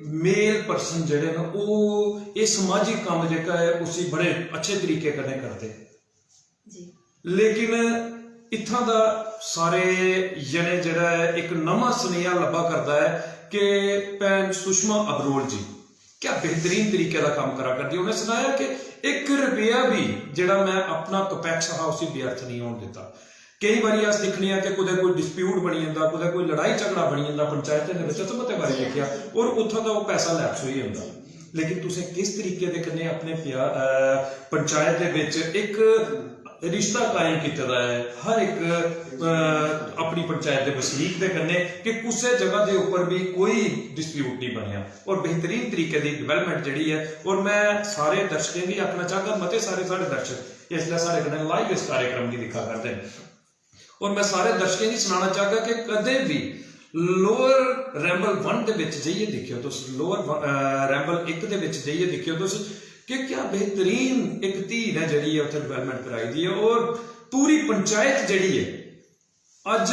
मेल पर्सन जेह्ड़े न, ओह् एह् समाजिक कम्म जेह्का ऐ, उसी बड़े अच्छे तरीके कन्नै करदे। जी। लेकिन इत्थां दा सारे जने जेह्ड़ा ऐ, इक नमां सनेहा लब्भा करदा ऐ कि भैन सुषमा अबरोल जी क्या बेहतरीन तरीके दा कम्म करा करदी। उ'नें सनाया कि इक रपेआ बी जेह्ड़ा मैं अपना कपैक्स हा, उसी व्यर्थ नहीं होन दित्ता। केईं बारी अस दिक्खने आं कि कुतै कोई डिस्प्यूट बनी जंदा, कुतै कोई लड़ाई झगड़ा बनी जंदा पंचायतें दे बिच, अस मते बारी जी, दिक्खेआ, जी। और उत्थां दा ओह् पैसा लैप्स होई जंदा। लेकिन तुसें किस तरीके दे कन्नै अपने प्या-, अ, पंचायत दे बिच इक रिश्ता कायम कीते दा ऐ, हर इक, अ, अपनी पंचायत दे बसनीक दे कन्नै कि कुसै जगह दे उप्पर बी कोई डिस्प्यूट नहीं बनेआ और बेहतरीन तरीके दी डिवेलपमेंट जेह्ड़ी ऐ। और मैं सारे दर्शकें गी आखना चाहगा, मते सारे साढ़े दर्शक इसलै साढ़े कन्नै लाइव इस कार्यक्रम गी दिक्खा करदे न, और मैं सारे दर्शकें गी सनाना चाहगा कि कदें भी लोअर रैंबल वन दे बिच जाइयै दिक्खेओ तुस, लोअर व-, अ, रैंबल इक दे बिच जाइयै दिक्खेओ तुस कि क्या बेहतरीन इक धी ने जेह्ड़ी ऐ उत्थै डिवेलपमेंट कराई दी ऐ। और पूरी पंचायत जेह्ड़ी ऐ, अज्ज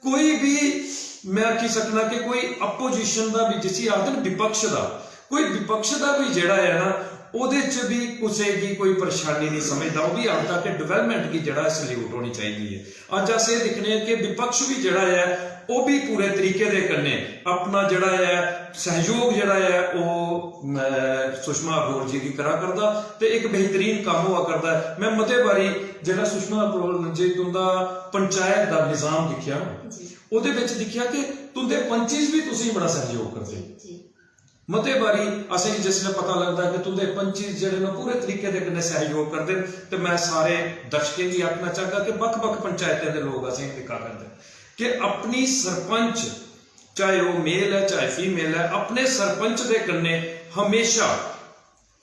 कोई भी, मैं आखी सकना कि कोई अपोजिशन दा भी, जिसी आखदे न विपक्ष दा, कोई विपक्ष दा भी जेह्ड़ा ऐ ना, ओह्दे च भी कुसै गी कोई परेशानी नहीं समझदा। ओह् भी आखदा कि डिवेलपमेंट गी जेह्ड़ा ऐ सल्यूट होनी चाहिदी ऐ। अज्ज अस एह् दिक्खने आं कि विपक्ष बी जेह्ड़ा ऐ, ओह् बी पूरे तरीके दे कन्नै अपना जेह्ड़ा ऐ सैह्योग जेह्ड़ा ऐ, ओह्, अ, सुषमा अरोड़ा जी गी करा करदा ते इक बेहतरीन कम्म होआ करदा ऐ। मैं मते बारी जेह्ड़ा सुषमा अरोड़ा जी तुं'दा पंचायत दा निज़ाम दिक्खेआ ना, जी। ओह्दे बिच दिक्खेआ कि तुं'दे पंचेस बी तुसेंगी बड़ा सैह्योग करदे। जी, जी। मते बारी असेंगी जिसलै पता लगदा कि तुं'दे पंची जेह्ड़े न पूरे तरीके दे कन्नै सैह्योग करदे न, ते मैं सारे दर्शकें गी आखना चाहगा कि बक्ख-बक्ख पंचायतें दे लोक असेंगी दिक्खा करदे न कि अपनी सरपंच, चाहे ओह् male ऐ चाहे female ऐ, अपने सरपंच दे कन्नै हमेशा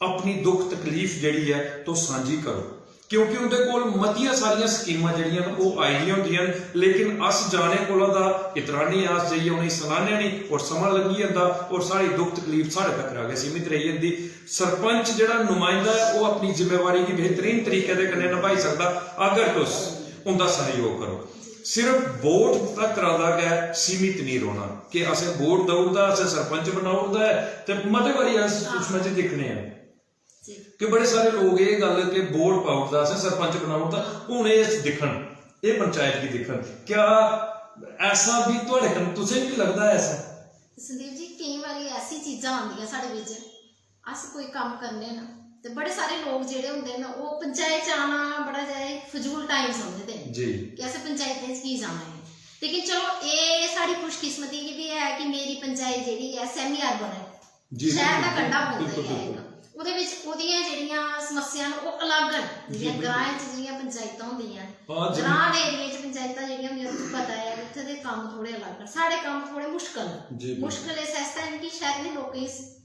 अपनी दुख तकलीफ जेह्ड़ी ऐ तुस सांझी करो, क्योंकि उं'दे कोल मतियां सारियां स्कीमां जेह्ड़ियां न ओह् आई दियां होंदियां न, लेकिन अस जाने कोला दा इतराने आं, अस जाइयै उ'नेंगी सनाने निं, और समां लंघी जंदा और साढ़ी दुख तकलीफ साढ़े तक्कर गै सीमित रेही जंदी। सरपंच जेह्ड़ा नुमाइंदा ऐ, ओह् अपनी जिम्मेवारी गी बेहतरीन तरीके दे कन्नै नभाई सकदा, अगर तुस उं'दा सैह्योग करो। सिर्फ वोट तक्कर दा गै सीमित निं रौह्ना कि असें वोट देई ओड़दा, असें सरपंच बनाई ओड़दा ऐ। ते मते बारी अस सुषमा जी दिक्खने आं जी। कि बड़े सारे लोक एह् गल्ल कि वोट पाई ओड़दा, असें सरपंच बनाई ओड़दा, हून एह् दिक्खन, एह् पंचायत गी दिक्खन। क्या ऐसा बी थुआढ़े कन्नै, तुसें बी लगदा ऐ ऐसा? संदीप जी, केईं बारी ऐसी चीजां आंदियां साढ़े बिच, अस कोई कम्म करने न ते बड़े सारे लोक जेह्ड़े होंदे न, ओह् पंचायत च आना बड़ा ज्यादा इक फजूल टाइम समझदे न जी। कि असें पंचायतें च की जाना ऐ। लेकिन चलो, एह् साढ़ी खुशकिस्मती बी ऐ कि मेरी पंचायत जेह्ड़ी ऐ, semi urban ऐ, जी, शैह्र दा बिल्कुल, कंढा पौंदा बिल्कुल, ऐ बिल्कुल। इक। ओह्दे बिच ओह्दियां जेह्ड़ियां समस्यां न, ओह् अलग न। जी, जि'यां बिल्कुल। ग्राएं च जि'यां पंचायतां होंदियां न, हां जी। ग्रां दे एरिया च पंचायतां जेह्ड़ियां होंदियां, तुसें पता ऐ, उत्थै दे कम्म थोह्ड़े अलग न। साढ़े कम्म थोह्ड़े मुश्कल न। जी, बिल्कुल। मुश्कल इस आस्तै न कि शैह्रें दे लोकें गी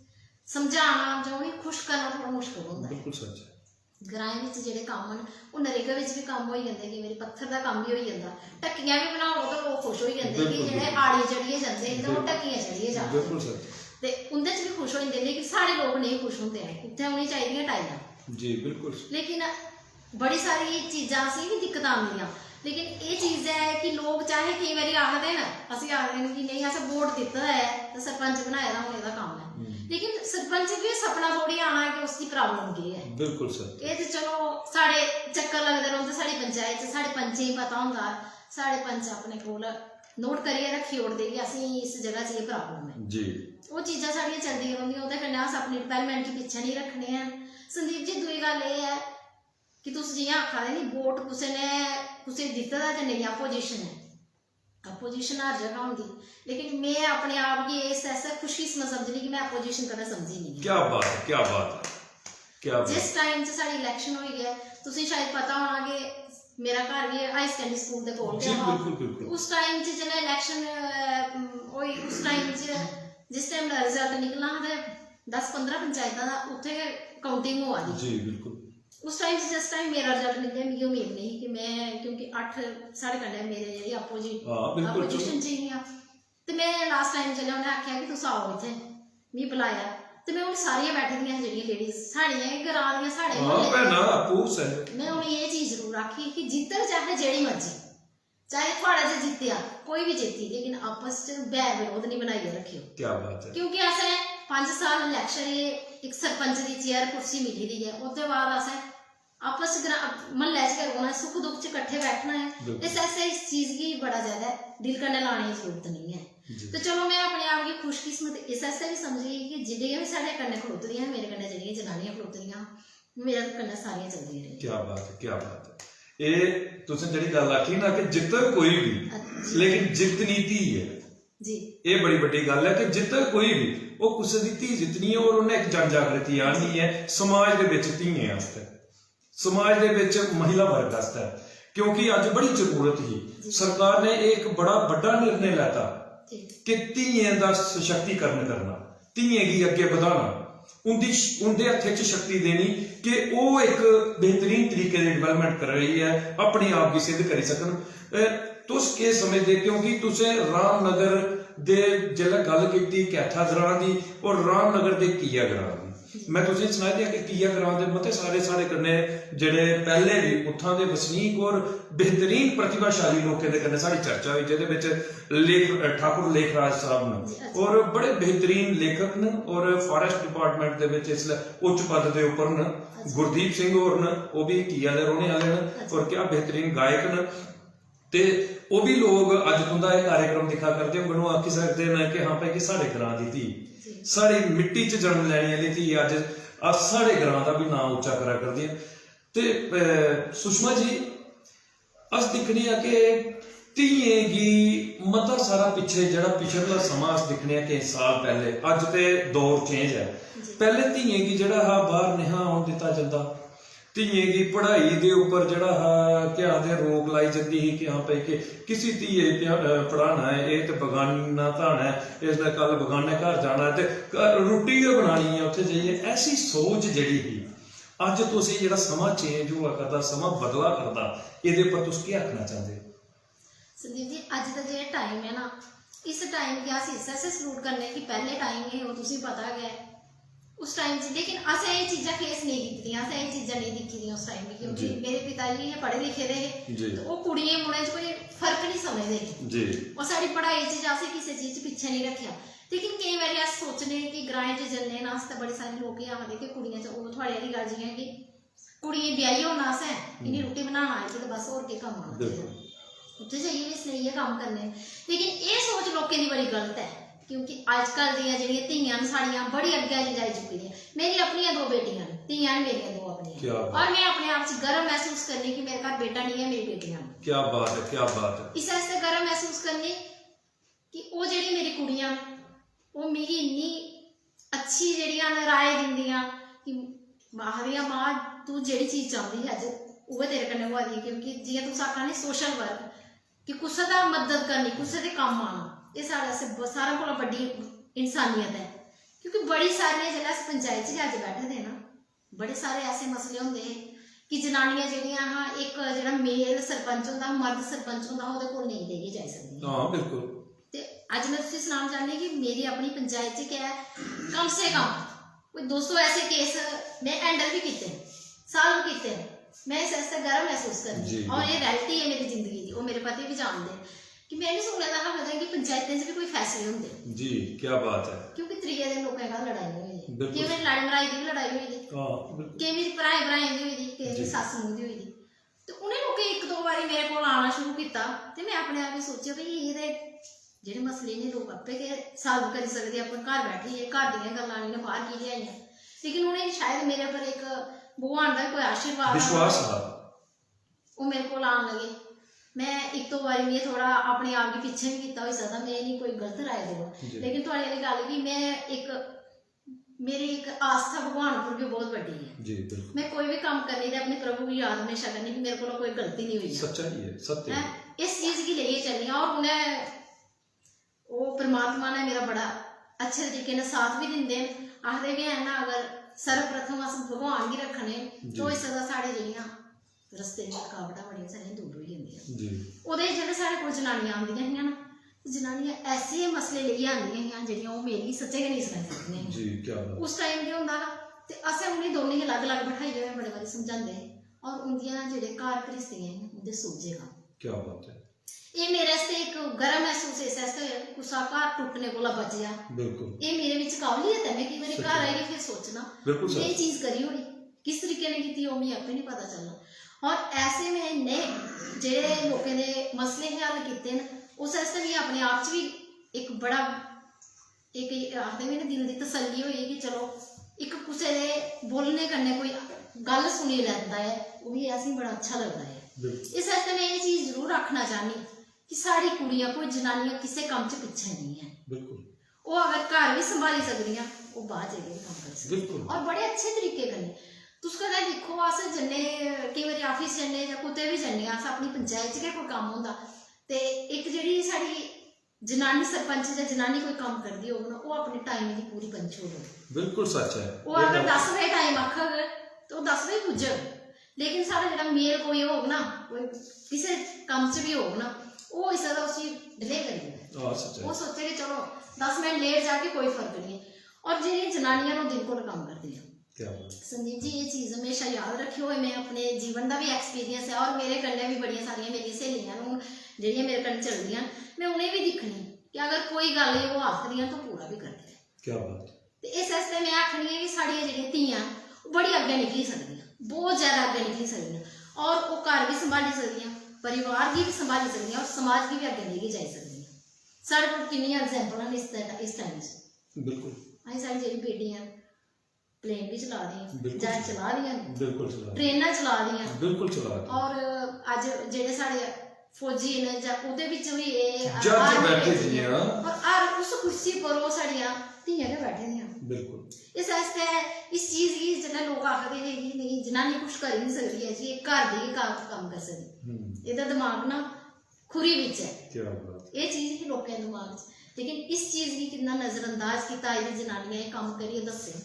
समझाना जां उ'नेंगी खुश करना थोह्ड़ा मुश्कल होंदा ऐ। बिल्कुल सच ऐ। ग्राएं बिच जेह्ड़े कम्म न, ओह् नरेगा बिच बी कम्म होई जंदे, केईं बारी पत्थर दा कम्म बी होई जंदा, ढक्कियां बी बनाओ ते लोक खुश होई जंदे कि बिल्कुल, जेह्ड़े बिल्कुल। आड़ियां चढ़ियै जंदे हे ते ओह् बिल्कुल। ढक्कियां चढ़ियै जा दे। बिल्कुल सच। ते उं'दे च बी खुश होई जंदे, लेकिन साढ़े लोक नेईं खुश होंदे हैन, उत्थै उ'नेंगी चाहिदियां टाइलां। जी, बिल्कुल। लेकिन बड़ी सारी चीजां असेंगी बी दिक्कत आंदियां, लेकिन एह् चीज ऐ कि लोक चाहे केईं बारी आखदे न, असें आखदे न कि नेईं, असें वोट दित्ते दा ऐ ते सरपंच बनाए दा, हून एह्दा कम्म ऐ। हम्म। लेकिन सरपंच गी सपना थोड़ी आना कि उसदी problem केह् ऐ। बिल्कुल सर। एह् ते चलो साढ़े चक्कर लगदे रौंह्दे साढ़ी पंचायत च, साढ़े पंचें गी पता होंदा, साढ़े पंच अपने कोल note करियै रक्खी ओड़दे कि असेंगी इस जगह च एह् problem ऐ। जी। ओह् चीजां साढ़ियां चलदियां रौंह्दियां, ओह्दे कन्नै अस अपनी development गी पिच्छें नेईं रक्खने आं। संदीप जी, दूई गल्ल एह् ऐ कि तुस जि'यां आखा दे नी, वोट कुसै ने, कुसै गी दित्ते दा जां नेईं, opposition ऐ, opposition हर जगह होंदी, लेकिन में अपने आप गी इस आस्तै खुशकिस्मत समझनी कि में opposition कदें समझी निं ऐ। क्या बात है, क्या बात है, क्या बात है। जिस time च साढ़ी election होई ऐ, तुसें शायद पता होना कि मेरा घर बी higher secondary school दे कोल गै जी, हा। बिल्कुल, बिल्कुल। उस time च जिसलै election, अ, होई, उस time च जिस time दा result निकलना हा ते दस पंदरां पंचायतां दा उत्थै गै counting होआ दी। जी, बिल्कुल। उस time च जिस time मेरा result निकलेआ, मिगी उम्मीद नेईं ही कि में, क्योंकि अट्ठ साढ़े कन्नै मेरे जेह्ड़ी opposite, हां, बिल्कुल, opposition च हियां, ते में last time जिसलै उ'नें आखेआ कि तुस आओ इत्थै, मिगी बुलाया, ते में उ'नें सारियां बैठी दियां हियां जेह्ड़ियां ladies, साढ़ियां गै ग्रां दियां, साढ़े हां, म्हल्ले दियां। भैनां आपूं सै। में उ'नेंगी एह् चीज जरूर आखी कि जित्तग चाहे जेह्ड़ी मर्जी, चाहे थुआढ़ा जे जित्तेआ, कोई बी जित्ती, लेकिन आपस च बैर बरोध निं बनाइयै रक्खेओ। क्या बात है। क्योंकि असें पंज साल election, एह् इक सरपंच दी chair कुर्सी मिली दी ऐ, ओह्दे बाद असें आपस च ग्रां, म्हल्लै च गै रौह्ना, सुख दुख च कट्ठे बैठना ऐ। बिल्कुल। इस आस्तै इस चीज गी बड़ा ज्यादा दिल कन्नै लाने दी जरूरत नेईं ऐ। जी। ते चलो, में अपने आप गी खुशकिस्मत इस आस्तै बी समझदी कि जेह्ड़ियां बी साढ़े कन्नै खड़ोती दियां, मेरे कन्नै जेह्ड़ियां जनानियां खड़ोती दियां, मेरे कन्नै सारियां चलदियां रेहियां। क्या बात है, क्या बात है। एह् तुसें जेह्ड़ी गल्ल आखी ना कि जित्तग कोई बी, अच्छा। लेकिन जित्तनी धी ऐ। जी। एह् बड़ी बड्डी गल्ल ऐ कि जित्तग कोई बी, ओह् कुसै दी धी जित्तनी ऐ और उन्नै इक जन जागृति आह्ननी ऐ समाज दे बिच धियें आस्तै, समाज दे बिच महिला वर्ग आस्तै, क्योंकि अज्ज बड़ी जरूरत ही। जी। सरकार ने इक बड़ा बड्डा निर्णय लैता जी। कि धियें दा सशक्तिकरण करना, धियें गी अग्गें बधाना, उं'दी श-, उं'दे हत्थै च शक्ति देनी कि ओह् इक बेहतरीन तरीके दी development करियै अपने आप गी सिद्ध करी सकन। अ, तुस केह् समझदे? क्योंकि तुसें रामनगर दे जेल्लै गल्ल कीती कैथा ग्रां दी और रामनगर दे किया ग्रां दी, मैं तुसें सनाई दिया कि किया ग्रां दे मते सारे साढ़े कन्नै जेह्ड़े पैह्ले बी उत्थां दे वसनीक और बेहतरीन प्रतिभाशाली लोकें दे कन्नै साढ़ी चर्चा होई, जेह्दे बिच लेख-, ठाकुर लेखराज साहब न जी, अच्छा। और बड़े बेहतरीन लेखक न और forest department दे बिच इसलै उच्च पद दे उप्पर न। अच्छा। गुरदीप सिंह होर न, ओह् बी किया दे रौह्ने आह्ले न अच्छा। और क्या बेहतरीन गायक न। ते ओह् बी लोक अज्ज तुं'दा एह् कार्यक्रम दिक्खा करदे होङन, ओह् आखी सकदे न कि हां भाई, कि साढ़े ग्रां दी धी, जी। साढ़ी मिट्टी च जन्म लैने आह्ली धी अज्ज अस साढ़े ग्रां दा बी नांऽ उच्चा करा करदी ऐ। ते, अ, सुषमा जी, अस दिक्खने आं कि धियें गी मता सारा पिच्छे, जेह्ड़ा पिछला समां अस दिक्खने आं, केईं साल पैह्ले, अज्ज ते दौर चेंज ऐ। पैह्ले धियें गी जेह्ड़ा हा, बाह्र नेहा औन दित्ता जंदा। धियें गी पढ़ाई दे उप्पर जेह्ड़ा हा, केह् आखदे, रोक लाई जंदी ही कि हां भाई, कि किसी धिये गी पढ़ाना ऐ, एह् ते बगाना धन ऐ, इसने कल बगाने घर जाना ऐ ते रुट्टी गै बनानी ऐ उत्थै जाइयै। ऐसी सोच जेह्ड़ी ही, अज्ज तुस एह् जेह्ड़ा समां चेंज होआ करदा, समां बदला करदा, एह्दे पर तुस केह् आखना चांह्दे ओ? संदीप जी, अज्ज दा जेह्ड़ा टाइम ऐ ना, इस टाइम गी अस इस आस्तै सल्यूट करने कि पैह्ले टाइम हे, ओह् तुसेंगी पता गै ऐ। उस टाइम च, लेकिन असें एह् चीजां फेस नेईं कीतियां, असें एह् चीजां नेईं दिक्खी दियां उस टाइम गी, क्योंकि मेरे पिता जी हे, पढ़े लिखे दे हे, ते ओह् कुड़ियें मुड़ें च कोई फर्क नेईं समझदे हे। और साढ़ी पढ़ाई च जां असें किसै चीज च पिच्छें नेईं रक्खेआ। लेकिन केईं बारी अस सोचने कि ग्राएं च जन्ने ना अस, ते बड़े सारे लोक एह् आखदे कि कुड़ियां च, ओह् थुआढ़े आह्ली गल्ल, जि'यां कि कुड़ियें गी ब्याहियै होना असें, इ'नें रुट्टी बनाना आई ते बस होर केह् कम्म आना? उत्थै जाइयै बी इसने इ'यै कम्म करने। लेकिन एह् सोच लोकें दी बड़ी गलत ऐ, क्योंकि अजकल दियां जेह्ड़ियां धियां न साढ़ियां, बड़ी अग्गें जाई चुकी दियां। मेरी अपनियां दो बेटियां न, धियां न मेरियां दो अपनियां। और में अपने आप च गर्व मसूस करनी कि मेरे घर बेटा नेईं ऐ, मेरी बेटियां न। क्या बात है, क्या बात है। इस आस्तै गर्व मसूस करनी कि ओह् जेह्ड़ी मेरी कुड़ियां न, ओह् मिगी इन्नी अच्छी जेह्ड़ियां न राय दिंदियां कि आखदियां, "मां, तूं जेह्ड़ी चीज चांह्दी ही अज्ज उ'ऐ तेरे कन्नै होआ दी ऐ।" क्योंकि जि'यां तुस आखा ने सोशल वर्क, कि कुसै दा मदद करनी, कुसै दे कम्म आना, एह् साढ़े आस्तै ब-, सारें कोला बड्डी इंसानियत ऐ। क्योंकि बड़ी सारियां, जेल्लै अस पंचायत च गै अज्ज बैठे दे ना, बड़े सारे ऐसे मसले होंदे हे कि जनानियां जेह्ड़ियां हां, इक जेह्ड़ा मेल सरपंच होंदा हा, मर्द सरपंच होंदा हा, ओह्दे कोल नेईं लेइयै जाई सकदियां। हां, बिल्कुल। ते अज्ज में तुसें सनाना चाह्न्नी कि मेरी अपनी पंचायत च गै कम से कम कोई दो सौ ऐसे केस में हैंडल बी कीते, साल्व कीते। में इस आस्तै गर्व मसूस करनी आं। और एह् रियलिटी ऐ मेरी जिंदगी दी, ओह् मेरे पति बी जानदे। कि में बी सुने दा हा कदें कि पंचायतें च बी कोई फैसले होंदे। जी, क्या बात है। क्योंकि त्रिये दिन लोकें घर लड़ाई होई दी। बिल्कुल। केईं बारी लड़ाई मराई दी बी लड़ाई होई दी। हां, बिल्कुल। केईं बारी भ्राएं भ्राएं दी होई दी, केईं बारी सस्स नूंह् दी होई दी। ते उ'नें लोकें इक दो बारी मेरे कोल आना शुरू कीता ते में अपने आप गी सोचेआ, "भई, एह् ते जेह्ड़े मसले इ'नें लोक आपें गै साल्व करी सकदे, अपने घर बैठियै, घर दियां गल्लां इ'नें बाह्र की लेआइयां?" लेकिन उ'नेंगी शायद मेरे पर इक भगवान दा कोई आशीर्वाद हा। विश्वास हा। ओह् मेरे कोल आन लगे। में इक दो बारी में थोह्ड़ा अपने आप गी पिच्छें बी कीता, होई सकदा में इ'नेंगी कोई गलत राय देआं। लेकिन थुआढ़ी आह्ली गल्ल कि में इक, मेरी इक आस्था भगवान उप्पर बी बहुत बड्डी ऐ। जी, बिल्कुल। में कोई बी कम्म करनी ते अपने प्रभु गी याद म्हेशा करनी कि मेरे कोला कोई गलती निं होई जा। सच्चाई ऐ, सत्य ऐ। हैं? इस चीज गी लेइयै चलनी आं। और उ'नें ओह् परमात्मा ने मेरा बड़ा अच्छे तरीके ने साथ बी दिंदे न। आखदे बी हैन ना, अगर सर्वप्रथम अस भगवान गी रक्खने, जी। तो होई सकदा साढ़े जेह्ड़ियां रस्ते च रकावटां बड़ियां सारियां दूर होई जंदियां। जी। ओह्दे च जेल्लै साढ़े कोल जनानियां आंदियां हियां ना, जनानियां ऐसे मसले लेइयै आंदियां हियां जेह्ड़ियां ओह् मेरी सच्चें गै नेईं सनाई सकदियां हियां। जी, क्या बात। उस टाइम केह् होंदा हा, ते असें उ'नें दोनें गी अलग-अलग बठाइयै में बड़े बारी समझांदे हे, और उं'दियां जेह्ड़े घर घ्रिस्तियां हियां, उं'दे सोझे कम्म। क्या बात है। एह् मेरे आस्तै इक गर्व मसूस इस आस्तै होएआ कि कुसै दा घर टुट्टने कोला बचेआ। बिल्कुल। एह् मेरे बिच काबलियत ऐ। में केईं बारी घर आइयै फिर सोचना, बिल्कुल सर। में एह् चीज करी ओड़ी, किस तरीके ने कीती, ओह् मिगी आपें निं पता चलना। और ऐसे में इन्ने जेह्ड़े लोकें दे मसले हे हल कीते न, उस आस्तै मिगी अपने आप च बी इक बड़ा इक आखदे बी ना, दिल दी तसल्ली होई कि चलो, इक कुसै दे बोलने कन्नै कोई गल्ल सुनी लैंदा ऐ, ओह् बी असेंगी बड़ा अच्छा लगदा ऐ। बिल्कुल। इस आस्तै में एह् चीज जरूर आखना चाह्न्नी कि साढ़ी कुड़ियां, कोई जनानियां किसै कम्म च पिच्छें नेईं ऐ। बिल्कुल। ओह् अगर घर बी संभाली सकदियां, ओह् बाह्र जाइयै बी कम्म करी सकदियां। बिल्कुल। और बड़े अच्छे तरीके कन्नै। तुस कदें दिक्खो, अस जन्ने, केईं बारी office जन्ने जां कुतै बी जन्ने, अस अपनी पंचायत च गै कोई कम्म होंदा, ते इक जेह्ड़ी साढ़ी जनानी सरपंच जां जनानी कोई कम्म करदी होग ना, ओह् अपने टाइम दी पूरी पंच होग। बिल्कुल सच ऐ। ओह् अगर दस बजे टाइम आखग, ते ओह् दस बजे पुज्जग। लेकिन साढ़ा जेह्ड़ा मेल कोई होग ना, कोई किसे कम्म च बी होग ना, ओह् होई सकदा उसी delay करी देऐ। हां, सच ऐ। ओह् सोचे कि चलो, दस मिनट late जागे, कोई फर्क निं ऐ। और जेह्ड़ियां जनानियां न, ओह् दिन भर कम्म करदियां। क्या बात। संदीप जी, एह् चीज म्हेशा याद रक्खेओ, एह् में अपने जीवन दा बी experience ऐ और मेरे कन्नै बी बड़ियां सारियां मेरियां स्हेलियां न, हून जेह्ड़ियां मेरे कन्नै चलदियां न, में उ'नेंगी बी दिक्खनी कि अगर कोई गल्ल ओह् आखदियां न, ते पूरा बी करदियां। क्या बात। ते इस आस्तै में आखनी आं कि साढ़ियां जेह्ड़ियां धीआं न, ओह् बड़ी अग्गें निकली सकदियां, बहुत जैदा अग्गें निकली सकदियां, और ओह् घर बी संभाली सकदियां, परिवार गी बी संभाली सकदियां और समाज गी बी अग्गें लेइयै जाई सकदियां। साढ़े कोल किन्नियां example न इस, इस time च। बिल्कुल। असें, साढ़ी जेह्ड़ी बेटियां plane बी चला दियां, बिल्कुल। Jet चला दियां न, बिल्कुल चला दियां। Trains चला दियां। बिल्कुल चला दियां। और अज्ज जेह्ड़े साढ़े फौजी न जां ओह्दे बिच बी एह् जज हर बैठे बेल्लै जियां। और हर उस कुर्सी पर ओह् साढ़ियां धियां गै बैठे दियां। बिल्कुल। इस आस्तै इस चीज गी जिसलै लोक आखदे हे कि नेईं, जनानी कुछ करी निं सकदी ऐ जी, एह् घर दी गै कम्म कम्म करी सकदी, हम्म, एह्दा दमाग ना खुरी बिच ऐ। क्या बात। एह् चीज ही लोकें दे दमाग च, लेकिन इस चीज गी किन्ना नजरअंदाज कीता, एह्दी जनानियां एह् कम्म करियै दस्से।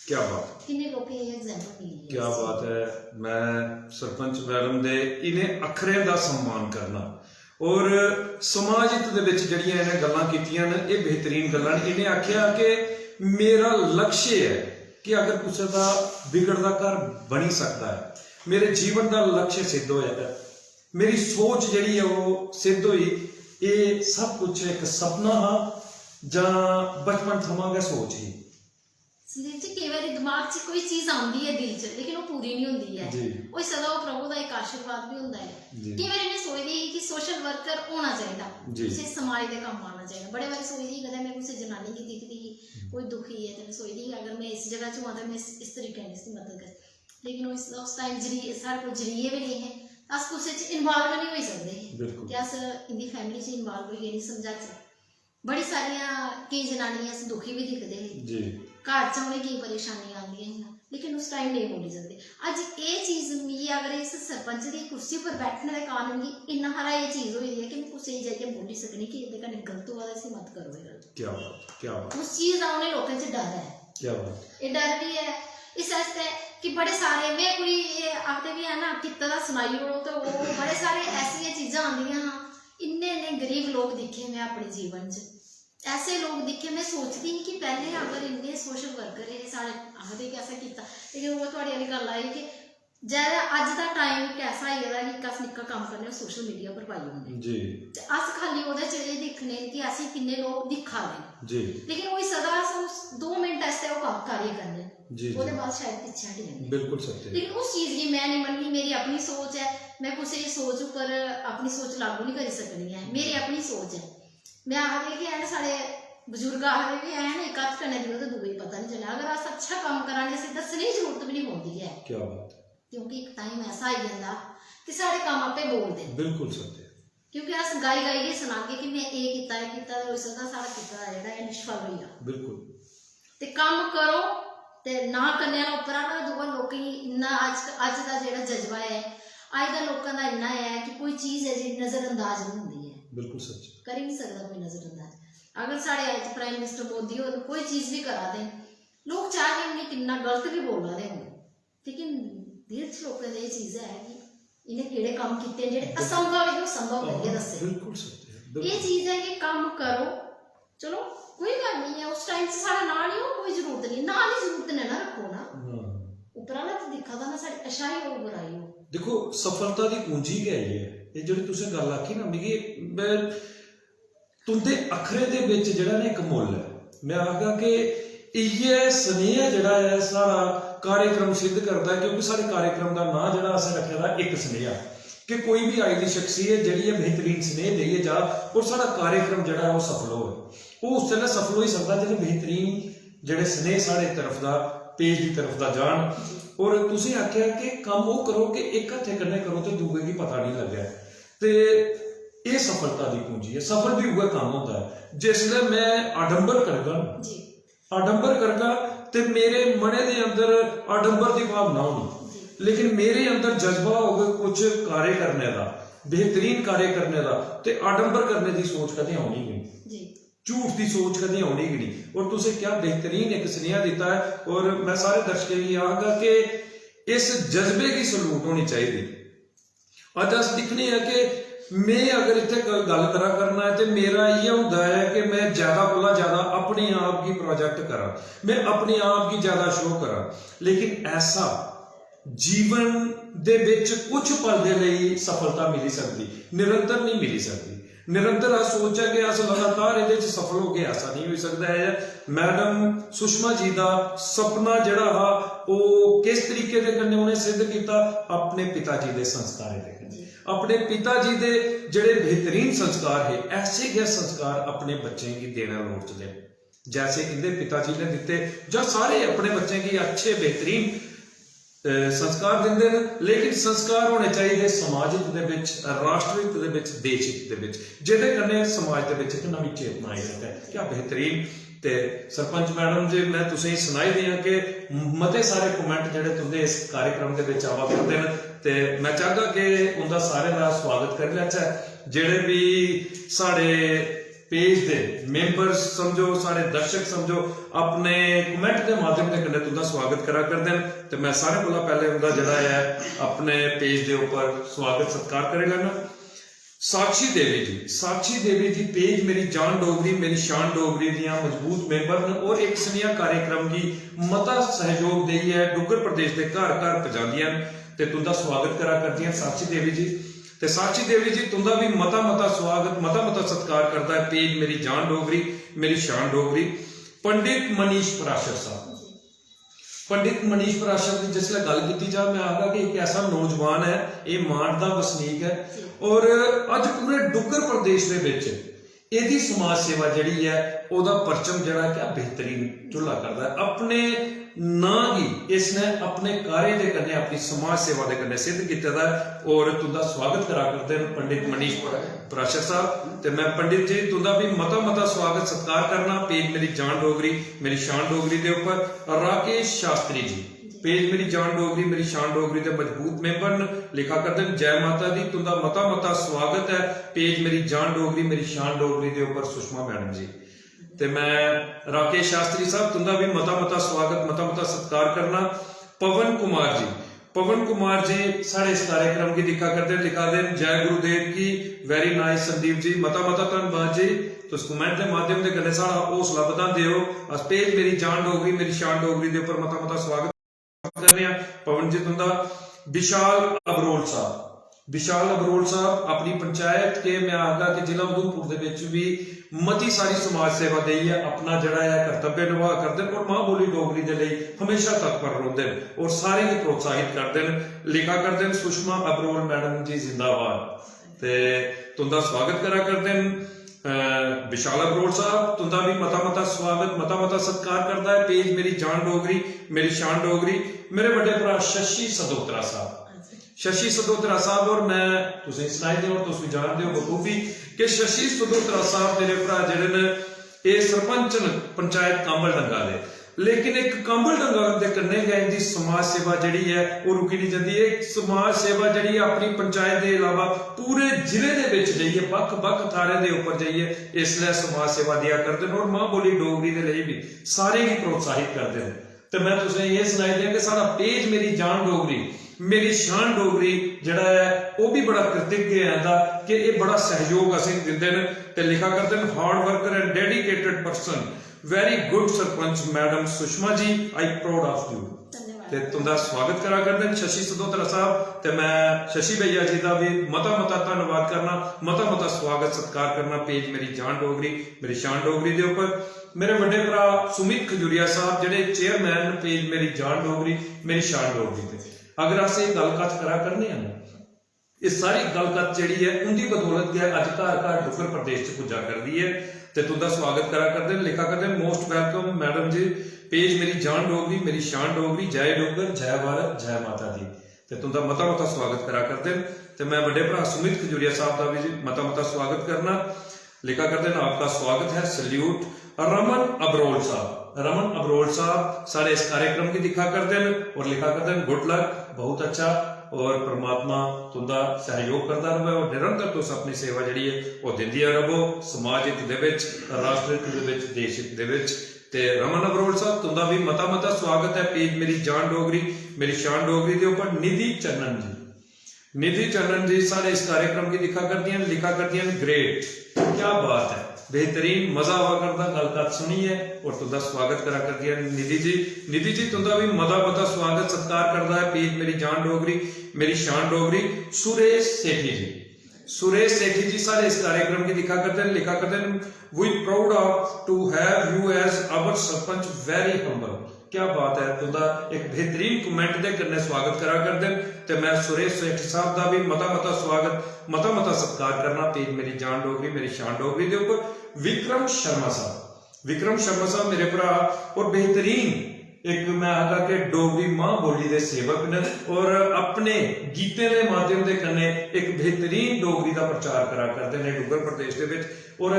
क्या बात। किन्ने लोकें गी एह् एग्जाम्पल मिली ऐ क्या इस चीज बात दी। है। मैं सरपंच मैडम दे इ'नें अक्खरें दा सम्मान करना और समाज हित दे विच जेह्ड़ियां इ'नें गल्लां कीतियां न, एह् बेहतरीन गल्लां न। इ'नें आखेआ कि मेरा लक्ष्य ऐ कि अगर कुसै दा बिगड़दा घर बनी सकदा ऐ, मेरे जीवन दा लक्ष्य सिद्ध होया ऐ, मेरी सोच जेह्ड़ी ऐ ओह् सिद्ध होई, एह् सब कुछ इक सपना हा जां बचपन थमां गै सोच ही? संदीप जी, केईं बारी दिमाग च कोई चीज आंदी ऐ दिल च, लेकिन ओह् पूरी नहीं होंदी ऐ। जी। होई सकदा ओह् प्रभु दा इक आशीर्वाद भी होंदा ऐ। जी। केईं बारी में सोचदी ही कि सोशल वर्कर होना चाहिदा, जी। कुसै समाज दे कम्म आना चाहिदा। बड़े बारी सोचदी ही, कदें में कुसै जनानी गी दिखदी ही, कोई दुखी ऐ, ते में सोचदी ही अगर में इस जगह च होआं ते में इस, इस तरीके कन्नै इसदी मदद करी। लेकिन उस उस टाइम जरिए साढ़े कोल जरिए बी नेईं हे, अस कुसै च इन्वाल्व नहीं होई सकदे हे बिल्कुल। कि अस इंदी फैमिली च इन्वाल्व होइयै नहीं समझाचै। बड़ी सारियां केईं जनानियां अस दुखी बी दिखदे हे, जी। घर च उ'नें केईं परेशानियां आंदियां हियां, लेकिन उस टाइम नेईं बोली सकदे। अज्ज एह् चीज मिगी अगर इस सरपंच दी कुर्सी पर बैठने दे कारण मिगी इन्ना हारा एह् चीज होई दी ऐ कि में कुसै गी जाइयै बोली सकनी कि एह्दे कन्नै गलत होआ दा, इसी मत करो एह् गल्ल। क्या बात, क्या बात, उस चीज दा उ'नें लोकें च डर ऐ। क्या बात। एह् डर बी ऐ इस आस्तै कि बड़े सारे, में कोई एह् आखदे बी है ना, कीते दा सनाई ओड़ो, ते ओह् बड़े सारे ऐसियां चीजां आंदियां हां। इन्ने इन्ने गरीब लोक दिक्खे में अपने जीवन च, ऐसे लोक दिक्खे। में सोचदी ही कि पैह्लें अगर इन्ने सोशल वर्कर हे साढ़े, आखदे कि असें कीता, लेकिन ओह् थुआढ़ी आह्ली गल्ल आई कि ज्यादा अज्ज दा टाइम इक ऐसा आई गेदा कि अस निक्का कम्म करने आं, सोशल मीडिया पर पाई ओड़ने। जी। ते अस खाली ओह्दे च एह् दिक्खने कि असें किन्ने लोक दिक्खा दे न। जी। लेकिन होई सकदा अस उस दो मिनट आस्तै ओह् कम्म कार्य करने, जी, जी। ओह्दे बाद शायद पिच्छें हटी जन्ने। बिल्कुल सत्य। लेकिन उस चीज गी में नहीं मन्ननी, मेरी अपनी सोच ऐ, में कुसै दी सोच उप्पर अपनी सोच लागू नहीं करी सकनी ऐ, मेरी अपनी सोच ऐ। में आखदे कि हैन साढ़े बजुर्ग आखदे कि हैन इक हत्थ कन्नै देओ ते दूए गी पता नहीं चलेआ। अगर अस अच्छा कम्म करा ने, असें दस्सने दी जरूरत बी नहीं पौंदी ऐ। क्या बात। क्योंकि इक टाइम ऐसा आई जंदा कि साढ़े कम्म आपे बोलदे न। बिल्कुल सत्य। क्योंकि अस गाई गाइयै सनागे कि में एह् कीता, एह् कीता, ते होई सकदा साढ़ा कीता दा जेह्ड़ा ऐ निष्फल होई जा। बिल्कुल। ते कम्म करो ते ना करने आह्ला उप्पर आह्ला दूआ लोकें गी इन्ना अज्ज, अज्ज दा जेह्ड़ा जज्बा ऐ, अज्ज दा लोकें दा इन्ना ऐ कि कोई चीज ऐ जेह्ड़ी नजरअंदाज नहीं होंदी ऐ। बिल्कुल सच। करी नहीं सकदा कोई नजरअंदाज। अगर साढ़े अज्ज प्राइम मिनिस्टर मोदी होर कोई चीज बी करा दे न, लोक चाहे उ'नें किन्ना गलत बी बोला दे होन, लेकिन दिल च लोकें दे एह् चीज ऐ कि इ'नें केह्ड़े कम्म कीते न जेह्ड़े असंभव हे, ओह् संभव करियै दस्से। बिल्कुल सत्य है, बिल्कुल। एह् चीज ऐ कि कम्म करो, चलो कोई गल्ल नहीं ऐ, उस टाइम च साढ़ा नांऽ नहीं हो, कोई जरूरत नहीं, नांऽ दी जरूरत नहीं ना रक्खो ना। हाँ। उप्पर आह्ला ते दिक्खा दा ना साढ़ी अच्छाई हो बुराई हो। दिक्खो, सफलता दी कुंजी गै इ'यै ऐ। एह् जेह्ड़ी तुसें गल्ल आखी ना, मिगी, में, तुं'दे अक्खरें दे बिच जेह्ड़ा ना इक मुल्ल ऐ। में आखगा कि इ'यै सनेहा जेह्ड़ा ऐ साढ़ा कार्यक्रम सिद्ध करदा ऐ, क्योंकि साढ़े कार्यक्रम दा नांऽ जेह्ड़ा असें रक्खे दा इक सनेहा, कि कोई बी आई दी शख्सियत जेह्ड़ी ऐ बेहतरीन सनेह देइयै जा और साढ़ा कार्यक्रम जेह्ड़ा ऐ ओह् सफल होऐ। ओह् उस बेल्लै सफल होई सकदा जेल्लै बेहतरीन जेह्ड़े सनेह साढ़े तरफ दा, पेज दी तरफ दा जान। और तुसें आखेआ कि कम्म ओह् करो कि इक हत्थे कन्नै करो ते दूए गी पता निं लग्गै। ते एह् सफलता दी कुंजी ऐ। सफल बी उ'ऐ कम्म होंदा ऐ जिसलै में आडंबर करगा ना, जी। आडंबर करगा ते मेरे मनै दे अंदर आडंबर दी भावना होनी, जी। लेकिन मेरे अंदर जज्बा होग कुछ कार्य करने दा, बेहतरीन कार्य करने दा, ते आडंबर करने दी सोच कदें औनी गै नहीं। जी। झूठ दी सोच कदें औनी गै नहीं। और तुसें क्या बेहतरीन इक सनेहा दित्ता ऐ, और मैं सारे दर्शकें गी आखगा कि इस जज्बे गी सलूट होनी चाहिदी। अज्ज अस दिक्खने आं कि में अगर इत्थै ग-, गल्ल करा करना ऐ ते मेरा इ'यै होंदा ऐ कि में ज्यादा कोला ज्यादा अपने आप गी प्रोजेक्ट करां, में अपने आप गी ज्यादा शो करां, लेकिन ऐसा जीवन दे बिच कुछ पल दे लेई सफलता मिली सकदी, निरंतर नहीं मिली सकदी। निरंतर अस सोचचै कि अस लगातार एह्दे च सफल होगे, ऐसा नहीं होई सकदा ऐ। मैडम सुषमा जी दा सपना जेह्ड़ा हा, ओह् किस तरीके दे कन्नै उ'नें सिद्ध कीता? अपने पिता जी दे संस्कारें दे कन्नै। अपने पिता जी दे जेह्ड़े बेहतरीन संस्कार हे, ऐसे गै संस्कार अपने बच्चें गी देना लोड़चदे न। जैसे इंदे पिता जी ने दित्ते, जां सारे अपने बच्चें गी अच्छे बेहतरीन अ, संस्कार दिंदे न, लेकिन संस्कार होने चाहिदे समाज हित दे बिच, राष्ट्र हित दे बिच, देश हित दे बिच, जेह्दे कन्नै समाज दे बिच इक नमीं चेतना आई सकै। क्या बेहतरीन। ते सरपंच मैडम जी, मैं तुसेंगी सनाई देआं कि मते सारे comment जेह्ड़े तुंदे इस कार्यक्रम दे बिच आवा करदे न, ते मैं चाहगा कि उंदा सारें दा स्वागत करी लैचै। जेह्ड़े बी साढ़े page दे members समझो, साढ़े दर्शक समझो, अपने comment दे माध्यम दे कन्नै तुंदा स्वागत करा करदे न। ते मैं सारें कोला पैह्ले उंदा जेह्ड़ा ऐ, अपने page दे उप्पर स्वागत सत्कार करी लैना। साक्षी देवी जी, साक्षी देवी जी, page मेरी जान डोगरी, मेरी शान डोगरी दियां मजबूत member न और इक सनेहा कार्यक्रम गी मता सहयोग देइयै डुग्गर प्रदेश दे घर घर पजांदियां न ते तुंदा स्वागत करा करदियां न साक्षी देवी जी। ते साक्षी देवी जी, तुंदा भी मता मता स्वागत, मता मता सत्कार करदा ऐ page मेरी जान डोगरी, मेरी शान डोगरी। पंडित मनीष पराशर साहब, पंडित मनीष पराशर दी जिसलै गल्ल कीती जा, मैं आखगा कि इक ऐसा नौजवान ऐ, एह् मांड दा वसनीक ऐ और अज्ज पूरे डुग्गर प्रदेश दे बिच एह्दी समाज सेवा जेह्ड़ी ऐ, ओह्दा परचम जेह्ड़ा क्या बेहतरीन झुल्ला करदा ऐ। अपने नांऽ गी इसने अपने कार्य दे कन्नै, अपनी समाज सेवा दे कन्नै सिद्ध कीते दा ऐ। और तुंदा स्वागत करा करदे न पंडित मनीष परा-, पराशर साहब। ते मैं पंडित जी तुंदा भी मता मता स्वागत सत्कार करना page मेरी जान डोगरी, मेरी शान डोगरी दे उप्पर। राकेश शास्त्री जी, page मेरी जान डोगरी, मेरी शान डोगरी दे मजबूत member न, लिखा करदे न, "जय माता दी, तुंदा मता मता स्वागत ऐ page मेरी जान डोगरी, मेरी शान डोगरी दे उप्पर सुषमा मैडम जी।" ते मैं राकेश शास्त्री साहब, तुंदा भी मता मता स्वागत, मता मता सत्कार करना। पवन कुमार जी, पवन कुमार जी साढ़े इस कार्यक्रम गी दिक्खा करदे न, लिखा दे न, "जय गुरुदेव की, very nice संदीप जी, मता मता धन्नवाद जी, तुस comment दे माध्यम दे कन्नै साढ़ा हौसला बधांदे ओ।" अस page मेरी जान डोगरी, मेरी शान डोगरी दे उप्पर मता मता स्वागत करने आं पवन जी तुंदा। विशाल अबरोल साहब, विशाल अबरोल साहब अपनी पंचायत के, मैं आखगा कि जिला उधमपुर दे बिच भी मती सारी समाज सेवा देइयै अपना जेह्ड़ा ऐ कर्तव्य निभा करदे न और मां बोली डोगरी दे लेई हमेशा तत्पर रौंह्दे न और सारें गी प्रोत्साहित करदे न। लिखा करदे न, "सुषमा अबरोल मैडम जी जिंदाबाद।" ते तुंदा स्वागत करा करदे न, अ, विशाल अबरोल साहब, तुंदा भी मता मता स्वागत, मता मता सत्कार करदा ऐ page मेरी जान डोगरी, मेरी शान डोगरी। मेरे बड्डे भ्रा शशि सदोत्रा साहब, शशि सदोत्रा साहब और मैं तुसें सनाई देआं और तुस भी जानदे हो बखूबी कि शशि सदोत्रा साहब मेरे भ्रा जेह्ड़े न, एह् सरपंच न पंचायत कांबल डंगा दे, लेकिन इक कांबल डंगा दे कन्नै गै इंदी समाज सेवा जेह्ड़ी ऐ, ओह् रुकी निं जंदी। एह् समाज सेवा जेह्ड़ी ऐ, अपनी पंचायत दे इलावा पूरे जिले दे बिच जाइयै, बक्ख-बक्ख थाह्रें दे उप्पर जाइयै इसलै समाज सेवा देआ करदे न और मां बोली डोगरी दे लेई बी सारें गी प्रोत्साहित करदे न। ते मैं तुसें गी एह् सनाई देआं कि साढ़ा page मेरी जान डोगरी, मेरी शान डोगरी जेह्ड़ा ऐ, ओह् बी बड़ा कृतज्ञ ऐ इंदा कि एह् बड़ा सैह्योग असेंगी दिंदे न ते लिखा करदे न, "Hard worker and dedicated person, very good sarpanch madam Sushma ji, I proud of you।" धन्यवाद। ते तुंदा स्वागत करा करदे न शशि सदोत्रा साहब, ते मैं शशि भैया जी दा भी मता मता धन्नवाद करना, मता मता स्वागत सत्कार करना page मेरी जान डोगरी, मेरी शान डोगरी दे उप्पर। मेरे बड्डे भ्रा सुमित खजूरिया साहब जेह्ड़े chairman न page मेरी जान डोगरी, मेरी शान डोगरी दे। अगर अस एह् गल्ल कत्थ करा करने आं ना, एह् सारी गल्ल कत्थ जेह्ड़ी ऐ, उंदी बदौलत गै अज्ज घर घर डुग्गर प्रदेश च पुज्जा करदी ऐ। ते तुंदा स्वागत करा करदे न, लिखा करदे न, "Most welcome मैडम जी, page मेरी जान डोगरी, मेरी शान डोगरी, जय डुग्गर, जय भारत, जय माता दी।" ते तुंदा मता मता स्वागत करा करदे न। ते मैं बड्डे भ्रा सुमित खजूरिया साहब दा भी जी मता मता स्वागत करना। लिखा करदे न, "आपका स्वागत है, salute।" रमन अबरोल साहब, रमन अबरोल साहब साढ़े इस कार्यक्रम गी दिक्खा करदे न और लिखा करदे न, "Good luck, बहुत अच्छा, और परमात्मा तुंदा सैह्योग करदा र'वै और निरंतर तुस अपनी सेवा जेह्ड़ी ऐ, ओह् दिंदियां र'वो समाज हित दे बिच, राष्ट्र हित दे बिच, देश हित दे बिच।" ते रमन अबरोल साहब, तुंदा भी मता मता स्वागत ऐ page मेरी जान डोगरी, मेरी शान डोगरी दे उप्पर। निधि चन्नन जी, निधि चन्नन जी साढ़े इस कार्यक्रम गी दिक्खा करदियां न, लिखा करदियां न, "Great, क्या बात है, बेहतरीन, मजा आवा करदा गल्ल कत्थ सुनियै।" और तुंदा स्वागत करा करदियां न निधि जी। निधि जी, तुंदा भी मता मता स्वागत सत्कार करदा ऐ page मेरी जान डोगरी, मेरी शान डोगरी। सुरेश सेठी जी, सुरेश सेठी जी साढ़े इस कार्यक्रम गी दिक्खा करदे न, लिखा करदे न, "We proud of to have you as our sarpanch, very humble।" क्या बात है, तुंदा इक बेहतरीन comment दे कन्नै स्वागत करा करदे न। ते मैं सुरेश सेठ साहब दा भी मता मता स्वागत, मता मता सत्कार करना page मेरी जान डोगरी, मेरी शान डोगरी दे उप्पर। विक्रम शर्मा साहब, विक्रम शर्मा साहब मेरे भ्रा और बेहतरीन इक मैं आखगा कि डोगरी मां बोली दे सेवक न और अपने गीतें दे माध्यम दे कन्नै इक बेहतरीन डोगरी दा प्रचार करा करदे न डुग्गर प्रदेश दे बिच। और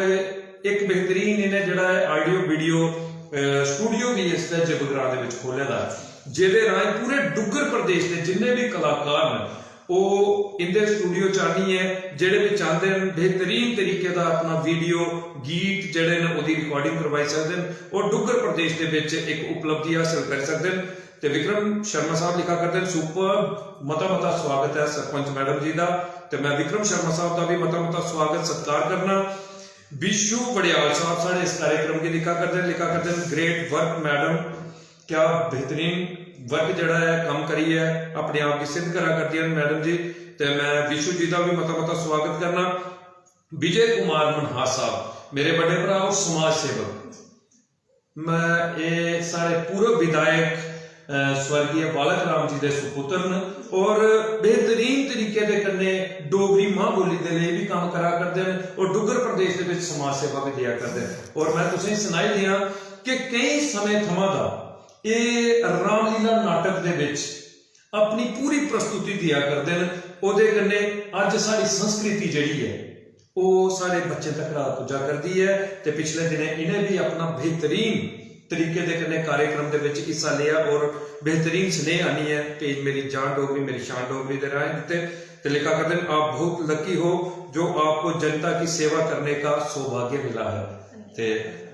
इक बेहतरीन इ'नें जेह्ड़ा ऐ audio video studio भी इस जिब ग्रां दे बिच खोले दा ऐ, जेह्दे राहें पूरे डुग्गर प्रदेश दे जिन्ने भी कलाकार न ओह् इंदे स्टूडियो च आनियै जेह्ड़े बी चांह्दे न बेहतरीन तरीके दा अपना वीडियो गीत जेह्ड़े न ओह्दी रिकॉर्डिंग करवाई सकदे न और डुग्गर प्रदेश दे बिच इक उपलब्धि हासल करी सकदे न। ते विक्रम शर्मा साहब लिखा करदे न, सुपर, मता मता स्वागत ऐ सरपंच मैडम जी दा। ते मैं विक्रम शर्मा साहब दा भी मता मता स्वागत सत्कार करना। विशु वड़ियाल साहब साढ़े इस कार्यक्रम गी लिखा करदे न, लिखा करदे न, ग्रेट वर्क मैडम, क्या बेहतरीन वर्क जेह्ड़ा ऐ कम्म करियै अपने आप गी सिद्ध करा करदियां न मैडम जी। ते मैं विशु जी दा भी मता मता स्वागत करना। विजय कुमार मनहास साहब मेरे बड़े भ्राऽ और समाज सेवक, मैं एह् साढ़े पूर्व विधायक स्वर्गीय बालक राम जी दे सुपुत्र न और बेहतरीन तरीके दे कन्नै डोगरी मां बोली दे लेई भी कम्म करा करदे न और डुग्गर प्रदेश दे बिच समाज सेवा भी देआ करदे न। और मैं तुसेंगी सनाई देआं कि केई समें थमां दा एह् रामलीला नाटक दे बिच अपनी पूरी प्रस्तुति देआ करदे न। ओह्दे कन्नै अज्ज साढ़ी संस्कृति जेह्ड़ी ऐ ओह् साढ़े बच्चें तक पुज्जा करदी ऐ। ते पिछले दिनें इ'नें भी अपना बेहतरीन तरीके दे कन्नै कार्यक्रम दे बिच हिस्सा लेआ और बेहतरीन स्नेह आनियै पेज मेरी जान डोगरी मेरी शान डोगरी दे राहें दित्ते। ते लिखा करदे न, आप बहुत लकी हो जो आपको जनता की सेवा करने का सौभाग्य मिला है। ते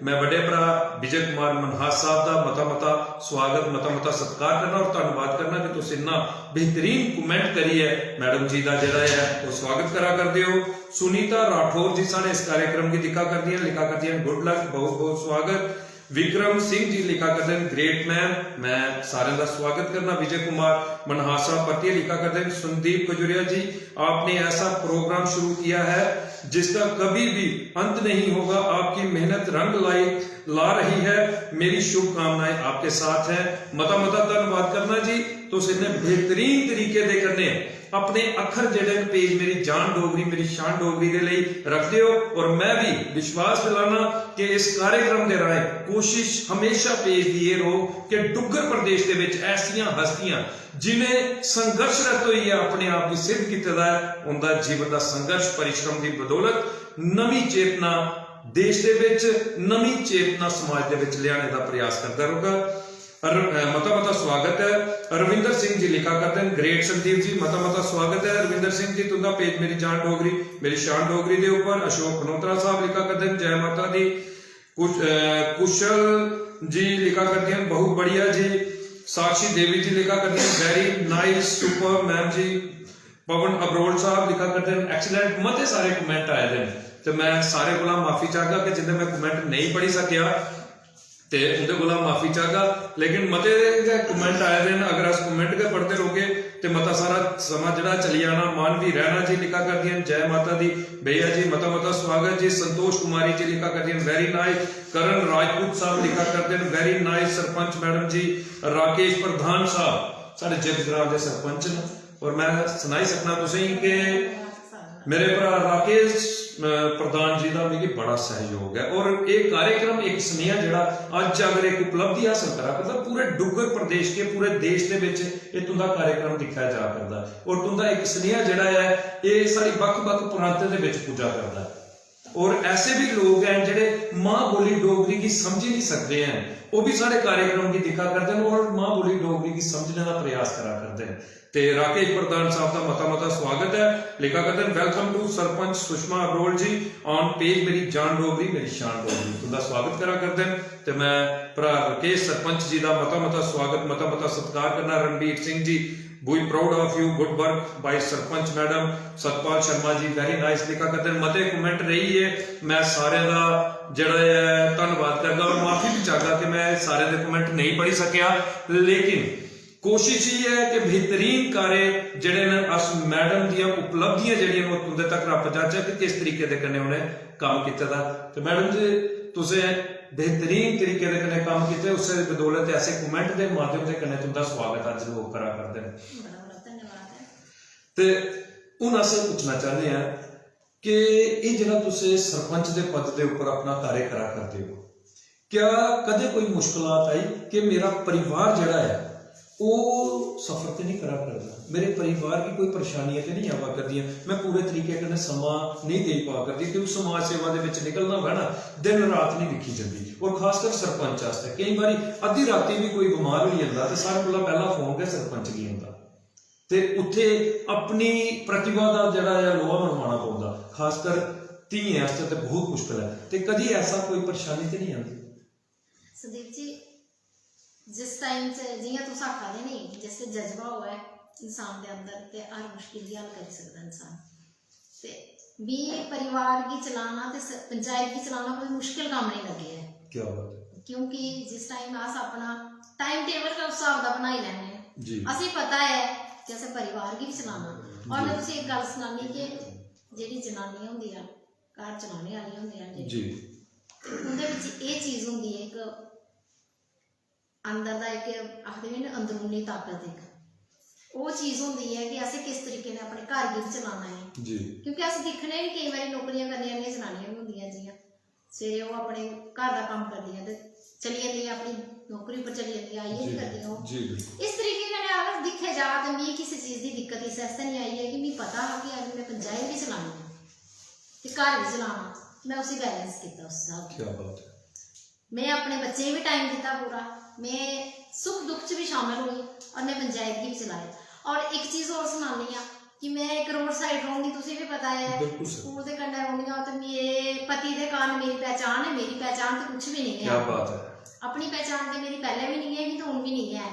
मैं बड़े भ्राऽ विजय कुमार मनहास साहब दा मता मता स्वागत मता मता सत्कार करना और धन्नवाद करना कि तुस इन्ना बेहतरीन कमेंट करियै मैडम जी दा जेह्ड़ा ऐ ओह् स्वागत करा करदे हो। सुनीता राठौर जी साढ़े इस कार्यक्रम गी दिक्खा करदियां न, लिखा करदियां न, गुड लक, बहुत बहुत स्वागत। विक्रम सिंह जी लिखा करदे न, ग्रेट मैन, मैं सारें दा स्वागत करना। विजय कुमार मनहास साहब परतियै लिखा करदे न, संदीप खजुरिया जी, आपने ऐसा प्रोग्राम शुरू किया है जिसका कभी भी अंत नहीं होगा। आपकी मेहनत रंग लाई ला रही है। मेरी शुभकामनाएं आपके साथ हैं। मता मता धन्नवाद करना जी, तुस इन्ने बेहतरीन तरीके दे कन्नै अपने अक्खर जेह्ड़े न पेज मेरी जान डोगरी मेरी शान डोगरी दे लेई रखदे हो। और मैं भी विश्वास दिलाना कि इस कार्यक्रम दे राहें कोशिश हमेशा पेज दी एह् रौह्ग कि डुग्गर प्रदेश दे बिच ऐसियां हस्तियां जिनें संघर्षरत होइयै अपने आप गी सिद्ध कीते दा ऐ, उंदा जीवन दा संघर्ष परिश्रम दी बदौलत नमीं चेतना देश दे बिच, नमीं चेतना समाज दे बिच लेआने दा प्रयास करदा रौह्गा। र-, अ, मता मता स्वागत ऐ। रविंदर सिंह जी लिखा करदे न, ग्रेट संदीप जी, मता मता स्वागत ऐ रविंदर सिंह जी तुंदा पेज मेरी जान डोगरी मेरी शान डोगरी दे उप्पर। अशोक खनोत्रा साहब लिखा करदे न, जय माता दी। कुश-, अ, कुशल जी लिखा करदे न, बहुत बढ़िया जी। साक्षी देवी जी लिखा करदे न, वेरी नाइस, सुपर मैम जी। पवन अबरोल साहब लिखा करदे न, एक्सीलेंट। मते सारे कमेंट आए दे न ते मैं सारे कोला माफी चाहगा कि जिंदे मैं कमेंट नेईं पढ़ी सकेआ ते उंदे कोला माफी चाहगा, लेकिन मते गै कमेंट आए दे न। अगर अस कमेंट गै पढ़दे रौह्गे ते मता सारा समां जेह्ड़ा चली जाना। मानवी रैना जी लिखा करदियां न, जय माता दी भैया जी, मता मता स्वागत जी। संतोष कुमारी जी लिखा करदियां न, वेरी नाइस। करण राजपूत साहब लिखा करदे न, वेरी नाइस सरपंच मैडम जी। राकेश प्रधान साहब साढ़े जिब ग्रां दे सरपंच न और मैं सनाई सकना तुसेंगी कि मेरे भ्राऽ राकेश, अ, प्रधान जी दा मिगी बड़ा सैह्योग ऐ और एह् कार्यक्रम इक सनेहा जेह्ड़ा अज्ज अगर इक उपलब्धि हासल करा करदा पूरे डुग्गर प्रदेश के पूरे देश दे बिच एह् तुं'दा कार्यक्रम दिक्खेआ जा करदा और तुं'दा इक सनेहा जेह्ड़ा ऐ एह् साढ़ी बक्ख-बक्ख प्रांतें दे बिच पुज्जा करदा ऐ। और ऐसे भी लोग हैन जेह्ड़े मां बोली डोगरी गी समझी नहीं सकदे हैन, ओह् भी साढ़े कार्यक्रम गी दिक्खा करदे न और मां बोली डोगरी गी समझने दा प्रयास करा करदे न। ते राकेश प्रधान साहब दा मता मता स्वागत ऐ। लिखा करदे न, welcome to sarpanch Sushma Abrol ji on page मेरी जान डोगरी मेरी शान डोगरी। तुं'दा स्वागत करा करदे न ते मैं भ्राऽ राकेश सरपंच जी दा मता मता स्वागत, मता मता सत्कार करना। Ranbir Singh ji, we proud of you, good work by sarpanch madam. Satpal Sharma ji, very nice लिखा करदे न। मते कमेंट रेही गे, मैं सारें दा जेह्ड़ा ऐ धन्नवाद करगा और माफी भी चाहगा कि मैं सारें दे कमेंट नेईं पढ़ी सकेआ, लेकिन कोशिश इ'यै ऐ कि बेहतरीन कार्य जेह्ड़े न अस मैडम दियां उपलब्धियां जेह्ड़ियां न ओह् तुं'दे तक पजाचै कि किस तरीके दे कन्नै उ'नें कम्म कीते दा। ते मैडम जी तुसें बेहतरीन तरीके दे कन्नै कम्म कीते, उस्सै दी बदौलत ऐसे कमेंट दे माध्यम दे कन्नै तुं'दा स्वागत अज्ज लोक करा करदे न। बड़ा बड़ा धन्यवाद ऐ। ते हून अस एह् पुच्छना चाह्न्ने आं कि एह् जेह्ड़ा तुस सरपंच दे पद दे उप्पर अपना कार्य करा करदे ओ, क्या कदें कोई मुश्कलात आई कि मेरा परिवार जेह्ड़ा ऐ, ओह् सफर ते नहीं करा करदा, मेरे परिवार गी कोई परेशानियां ते नहीं आवा करदियां, मैं पूरे तरीके कन्नै समां नहीं देई पा करदी? क्योंकि समाज सेवा दे विच निकलना होऐ ना, दिन रात नहीं दिक्खी जंदी। और खासकर सरपंच आस्तै केईं बारी अद्धी रातीं भी कोई बमार होई जंदा ते सारे कोला पैह्ला फोन गै सरपंच गी आंदा। ते उत्थे अपनी प्रतिभा दा जेह्ड़ा ऐ लोहा मनवाना पौंदा, खासकर धियें आस्तै ते बहुत मुश्कल ऐ। ते कदी ऐसा कोई परेशानी ते नहीं आंदी? संदीप जी, जिस टाइम च जियां तुस आखा दे नी, जिस जज्बा होऐ इंसान दे अंदर ते हर मुश्किल गी हल करी सकदा इंसान। ते मी परिवार गी चलाना ते स- पंचायत गी चलाना कोई मुश्किल कम्म नहीं लग्गेआ ऐ। क्या बात है। क्योंकि जिस टाइम अस अपना टाइम टेबल गै उस स्हाब दा बनाई लैने आं, जी। असेंगी पता ऐ कि असें परिवार गी बी चलाना। और मैं तुसें इक गल्ल सनानी कि जेह्ड़ी जनानियां होंदियां घर चलाने आह्लियां होंदियां जेह्ड़ी, जी। ते उं'दे बिच एह् चीज होंदी ऐ इक अंदर दा इक आखदे बी ना अंदरूनी ताकत इक ओह् चीज होंदी ऐ कि असें किस तरीके नै अपने घर गी बी चलाना ऐ। जी। क्योंकि अस दिक्खने बी केईं बारी नौकरियां करने आह्लियां जनानियां बी होंदियां जि'यां सवेरे ओह् अपने घर दा कम्म करदियां ते चली जंदियां अपनी नौकरी उप्पर चली जंदियां, आइयै बी करदियां ओह्। जी, बिल्कुल। इस तरीके कन्नै अगर दिक्खेआ जा ते मिगी किसे चीज दी दिक्कत इस आस्तै निं आई ऐ कि मिगी पता हा कि अगर में पंचायत बी चलानी ऐ ते घर बी चलाना, में उसी बैलेंस कीता उस स्हाब कन्नै। क्या बात है। में अपने बच्चें गी बी टाइम दित्ता पूरा, में सुख दुख च बी शामिल होई और में पंचायत गी बी चलाई। और इक चीज होर सनानी आं कि में इक रोड साइड रौंह्दी, तुसें बी पता ऐ, बिल्कुल सर। स्कूल दे कन्नै रौंह्दी आं, ते मेरे पति दे कारण मेरी पहचान ऐ, मेरी पहचान ते कुछ बी नेईं ऐ। क्या बात है। अपनी पहचान ते मेरी पैह्लें बी नेईं ऐ ही ते हून बी नेईं ऐ।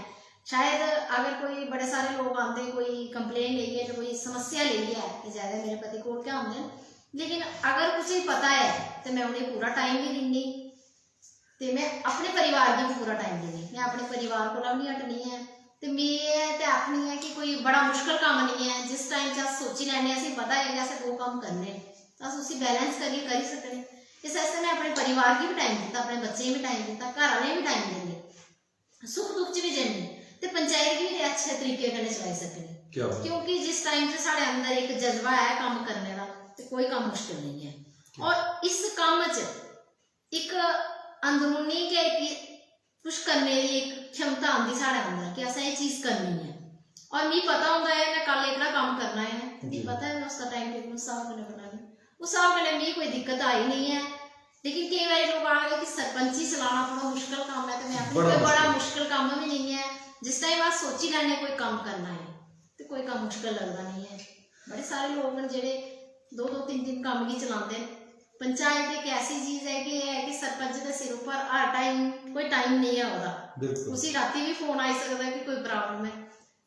शायद अगर कोई बड़े सारे लोक आंदे कोई कंप्लेन लेइयै ते कोई समस्या लेइयै ते ज्यादा मेरे पति कोल गै आंदे न, लेकिन अगर कुसै गी पता ऐ ते में उ'नेंगी पूरा टाइम बी दिन्नी ते में अपने परिवार गी बी पूरा टाइम दिन्नी। में अपने परिवार कोला बी निं हटनी ऐ। ते में ते आखनी ऐ कि कोई बड़ा मुश्कल कम्म निं ऐ। जिस टाइम च अस सोची लैन्ने आं, असेंगी पता ऐ कि असें दो कम्म करने न, अस उसी बैलेंस करियै करी सकने। इस आस्तै में अपने परिवार गी बी टाइम दित्ता, अपने बच्चें गी बी टाइम दित्ता, घर आह्लें गी बी टाइम दिन्नी, सुख दुख च बी जन्नी ते पंचायत गी बी अच्छे तरीके कन्नै चलाई सकनी। क्या बात। क्योंकि जिस टाइम च साढ़े अंदर इक जज्बा ऐ कम्म करने दा, ते कोई कम्म मुश्कल नेईं ऐ। और इस कम्म च इक अंदरूनी गै इक कुछ करने दी इक क्षमता आंदी साढ़े अंदर कि असें एह् चीज करनी ऐ। और मिगी पता होंदा ऐ, में कल एह्कड़ा कम्म करना ऐ, ते मिगी जी। पता ऐ, में उसदा टाइम टेबल उस स्हाब कन्नै बनानी। उस स्हाब कन्नै मिगी कोई दिक्कत आई निं ऐ। लेकिन केईं बारी लोक आखदे कि सरपंची चलाना बड़ा मुश्कल कम्म ऐ, ते में आखनी, बड़ा कोई बड़ा मुश्कल। मुश्कल कम्म बी नेईं ऐ। जिस टाइम अस सोची लैन्ने कोई कम्म करना ऐ, ते कोई कम्म मुश्कल लगदा नेईं ऐ। बड़े सारे लोक न जेह्ड़े दो दो तिन्न तिन्न कम्म गी चलांदे न। पंचायत इक ऐसी चीज ऐ कि एह् ऐ कि सरपंच दे सिर उप्पर हर टाइम कोई टाइम नेईं ऐ ओह्दा। बिल्कुल। उसी रातीं बी फोन आई सकदा कि कोई प्रॉब्लम ऐ,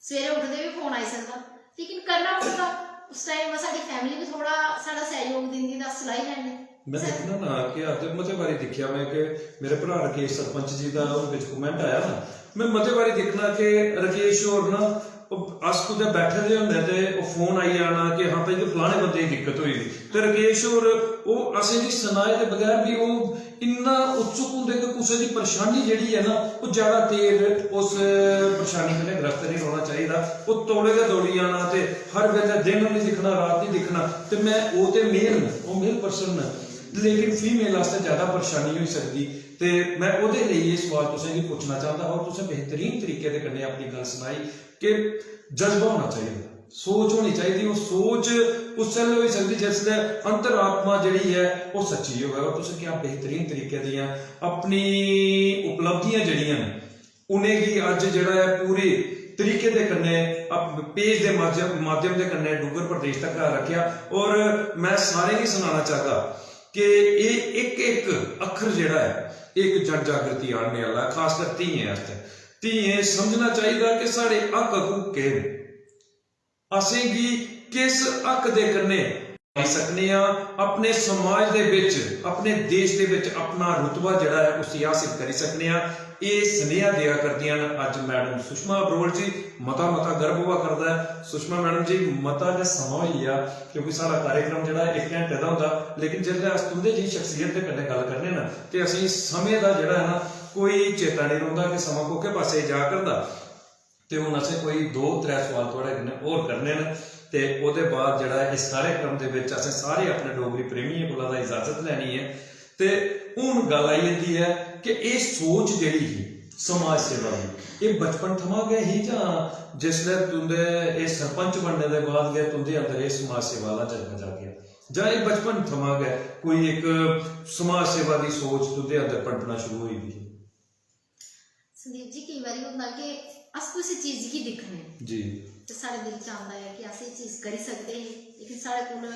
सवेरे उठदे बी फोन आई सकदा, लेकिन करना पौंदा। उस टाइम साढ़ी फैमिली बी थोह्ड़ा साढ़ा सैह्योग दिंदी, ते अस चलाई लैन्ने। में दिक्खना ना कि अज्ज मते बारी दिक्खेआ में कि मेरे भ्राऽ रकेश सरपंच जी दा हून बिच कमेंट आया ना, में मते बारी दिक्खना कि रकेश होर ना, ओह् अस कुतै बैठे दे होंदे ते ओह् फोन आई जाना कि हां भाई, फलाने बंदे गी दिक्कत होई दी, ते रकेश होर ओह् असेंगी सनाए दे बगैर बी ओह् इन्ना उत्सुक होंदे कि कुसै दी परेशानी जेह्ड़ी ऐ ना, ओह् ज्यादा देर उस परेशानी कन्नै ग्रस्त निं रौह्ना चाहिदा। ओह् तौले गै दौड़ी जाना ते हर बेल्लै दिन निं दिक्खना, रात निं दिक्खना। ते में, ओह् ते मेल न, ओह् मेल पर्सन न, लेकिन फीमेल आस्तै ज्यादा परेशानी होई सकदी। ते में ओह्दे लेई एह् सवाल तुसें गी पुच्छना चांह्दा हा और तुसें बेहतरीन तरीके दे कन्नै अपनी गल्ल सनाई कि जज्बा होना चाहिदा, सोच होनी चाहिदी। ओह् सोच उस बेल्लै होई सकदी जिसलै अंतरात्मा जेह्ड़ी ऐ ओह् सच्ची होऐ। और तुसें क्या बेहतरीन तरीके दियां अपनी उपलब्धियां जेह्ड़ियां न उ'नेंगी अज्ज जेह्ड़ा ऐ पूरे तरीके दे कन्नै अप-, पेज दे माध्यम, माध्यम दे कन्नै डुग्गर प्रदेश तक रक्खेआ। और में सारें गी सनाना चाहगा कि एह् इक इक अक्खर जेह्ड़ा ऐ, इक जन जागृति आह्नने आह्ला ऐ, खासकर धियें आस्तै। धियें समझना चाहिदा कि साढ़े हक हकूक केह् न, असेंगी किस हक दे कन्नै आई सकने आं, अपने समाज दे बिच, अपने देश दे बिच अपना रुतबा जेह्ड़ा ऐ, उसी हासिल करी सकने आं। एह् सनेहा देआ करदियां न अज्ज मैडम सुषमा अबरोल जी। मता मता गर्व होआ करदा ऐ सुषमा मैडम जी, मता गै समां होई गेआ, क्योंकि साढ़ा कार्यक्रम जेह्ड़ा इक घैंटे दा होंदा, लेकिन जिसलै अस तुं'दे जेही शख्सियत दे कन्नै गल्ल करने ना, ते असेंगी समें दा जेह्ड़ा ऐ ना, कोई चेता नेईं रौंह्दा कि समां कोह्के पासै जा करदा। ते हून असें कोई दो त्रै सवाल थुआढ़े कन्नै होर करने न, ते ओह्दे बाद जेह्ड़ा इस कार्यक्रम दे बिच असें सारे अपने डोगरी प्रेमियें कोला दा इजाजत लैनी ऐ। ते हून गल्ल आई जंदी ऐ कि एह् सोच जेह्ड़ी ही समाज सेवा दी, एह् बचपन थमां गै ही जां जिसलै तुं'दे एह् सरपंच बनने दे बाद गै तुं'दे अंदर एह् समाज सेवा आह्ला जज्बा जागेआ, जां एह् बचपन थमां गै कोई इक समाज सेवा दी सोच तुं'दे अंदर पनपना शुरू होई दी ही? संदीप जी, केईं बारी होंदा कि अस कुसै चीज गी दिक्खने जी। ते साढ़े दिल च आंदा ऐ कि अस एह् चीज करी सकदे हे, लेकिन साढ़े कोल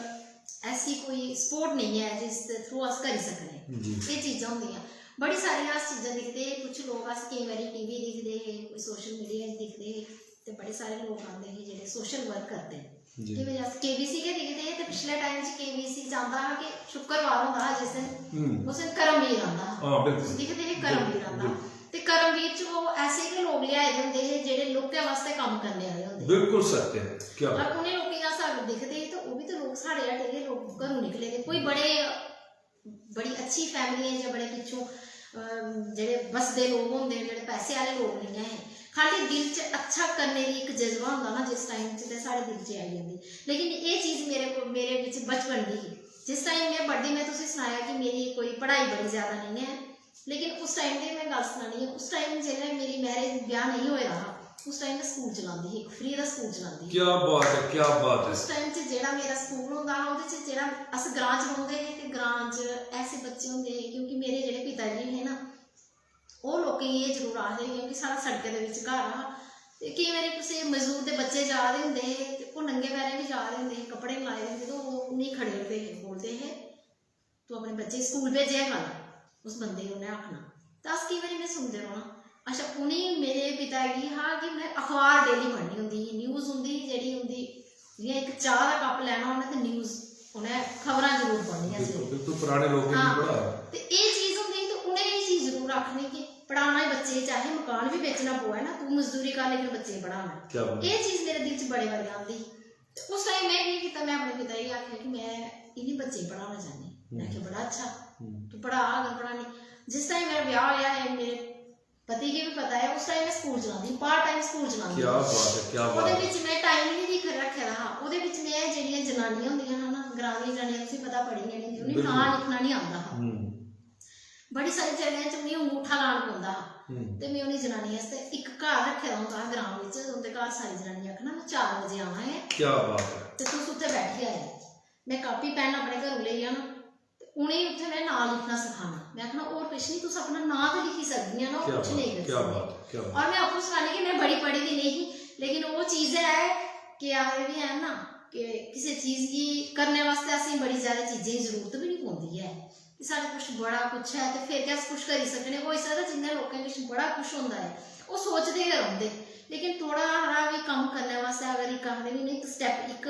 ऐसी कोई सपोर्ट नेईं ऐ जिस दे थ्रू अस करी सकने। जी। एह् चीजां होंदियां। बड़ी सारियां अस चीजां दिखदे हे, कुछ लोक अस केईं बारी टीवी दिखदे हे, कोई सोशल मीडिया च दिखदे हे, ते बड़े सारे लोक आंदे हे जेह्ड़े सोशल वर्क करदे न। जी। केईं बारी अस केबीसी गै दिखदे हे ते पिछले टाइम च केबीसी च आंदा हा कि शुक्रवार होंदा हा जिस दिन हम्म। उस दिन कर्मवीर आंदा हा। हां, बिल्कुल। तुस दिखदे हे कर्मवीर आंदा हा। बिल्कुल। ते कर्मवीर च ओह् ऐसे गै लोक लेआए दे होंदे हे जेह्ड़े लोकें आस्तै कम्म करने आह्ले होंदे हे। बिल्कुल सत्य है। क्या बात। और उ'नें लोकें गी अस अगर दिखदे हे ते ओह् बी ते लोक साढ़े आह्ले गै लोक घरूं निकले दे, कोई बड़े बड़ी अच्छी फैमिली ऐ जां बड़े पिच्छों अम, जेह्ड़े बसदे लोक होंदे न, जेह्ड़े पैसे आह्ले लोक नेईं ऐ हे। खाल्ली दिल च अच्छा करने दी इक जज्बा होंदा ना जिस टाइम च, ते साढ़े दिल च आई जंदी। लेकिन एह् चीज मेरे को मेरे बिच बचपन दी ही। जिस टाइम में पढ़दी, में तुसें सनाया कि मेरी कोई पढ़ाई बड़ी ज्यादा नेईं ऐ, लेकिन उस टाइम दी में गल्ल सनानी आं, उस टाइम जेल्लै मेरी मैरिज ब्याह नेईं होए दा हा, उस टाइम में स्कूल चलांदी ही, इक फ्री दा स्कूल चलांदी ही। क्या बात है, क्या बात है। उस टाइम च जेह्ड़ा मेरा स्कूल होंदा हा, ओह्दे च जेह्ड़ा अस ग्रां च रौंह्दे हे ते ग्रां च ऐसे बच्चे होंदे हे, क्योंकि मेरे जेह्ड़े पिता जी हे ना, ओह् लोकें गी एह् जरूर आखदे हे, क्योंकि साढ़ा सड़कै दे बिच घर हा। ते केईं बारी कुसै मजदूर दे बच्चे जा दे होंदे हे ते ओह् नंगे पैरें बी जा दे होंदे हे, कपड़े निं लाए दे होंदे, ते ओह् उ'नेंगी खड़ेरदे हे, बोलदे हे, "तूं अपने बच्चे गी स्कूल भेजेआ कर।" उस बंदे गी उ'न्नै आखना। ते अस केईं बारी में सुनदे रौह्ना। अच्छा, उ'नें मेरे पिता गी हा कि उ'नें अखबार डेली पढ़नी होंदी ही, न्यूज़ उं'दी जेह्ड़ी उं'दी, जि'यां इक चाह् दा कप लैना उ'नें ते न्यूज़, उ'नें खबरां जरूर पढ़नियां बिल्कुल, सवेरे। बिल्कुल, पराने लोकें गी हां, पढ़ाया। ते एह् चीज़ होंदी ही ते उ'नें एह् चीज़ जरूर आखनी कि पढ़ाना ही बच्चे गी, चाहे मकान बी बेचना पवै ना, तूं मजदूरी कर लेकिन बच्चे गी पढ़ाना। क्या बात। एह् चीज़ मेरे दिल च बड़े बारी आंदी ही। ते उस टाइम में केह् कीता, में अपने पिता गी आखेआ कि में इ'नें बच्चें गी पढ़ाना चाह्न्नी। में आखेआ, "बड़ा अच्छा, हम्म। तूं पढ़ा, अगर पढ़ानी।" जिस टाइम मेरा ब्याह होएआ ऐ, मेरे पति गी बी पता ऐ, उस टाइम में स्कूल चलांदी ही, पार्ट टाइम स्कूल चलांदी क्या ही। बात है, क्या बात ओह्दे है। बिच में टाइम निं दिक्ख रक्खे दा हा। ओह्दे बिच में जेह्ड़ियां जनानियां होंदियां हियां ना, ग्रां दियां जनानियां, तुसें पता, पढ़ी दियां नेईं, उ'नें बिल्कुल। नांऽ लिखना निं आंदा हा। हम्म। बड़ी सारी जगहें च उ'नेंगी अंगूठा लान पौंदा हा। हम्म। ते में उ'नें जनानियें आस्तै इक घर रक्खे दा होंदा हा ग्रां बिच, उं'दे घर सारी जनानियां आखना, "में चार बजे आना ऐ क्या बात है। ते तुस उत्थै बैठी जाएओ।" में कापी पैन अपने घरों लेई जाना ते उ'नेंगी उत्थै में नांऽ लिखना सखाना। में आखना, "होर किश निं, तुस अपना नांऽ ते लिखी सकदियां ना, होर क्या कुछ बात, नेईं करी क्या सकदियां।" बात, क्या बात। और में आपूं सनानी कि में बड़ी पढ़ी दी नेईं ही, लेकिन ओह् चीज ऐ कि आखदे बी हैन ना कि किसे चीज गी करने वास्तै असेंगी बड़ी ज्यादा चीजें दी जरूरत बी निं पौंदी ऐ। कि साढ़े कुछ बड़ा कुछ ऐ ते फिर गै अस कुछ करी सकने। होई सकदा जिं'दे लोकें किश बड़ा कुछ होंदा ऐ, ओह् सोचदे गै रौंह्दे, लेकिन थोह्ड़ा हारा बी कम्म करने वास्तै अगर इक आखदे बी ना, इक स्टैप, इक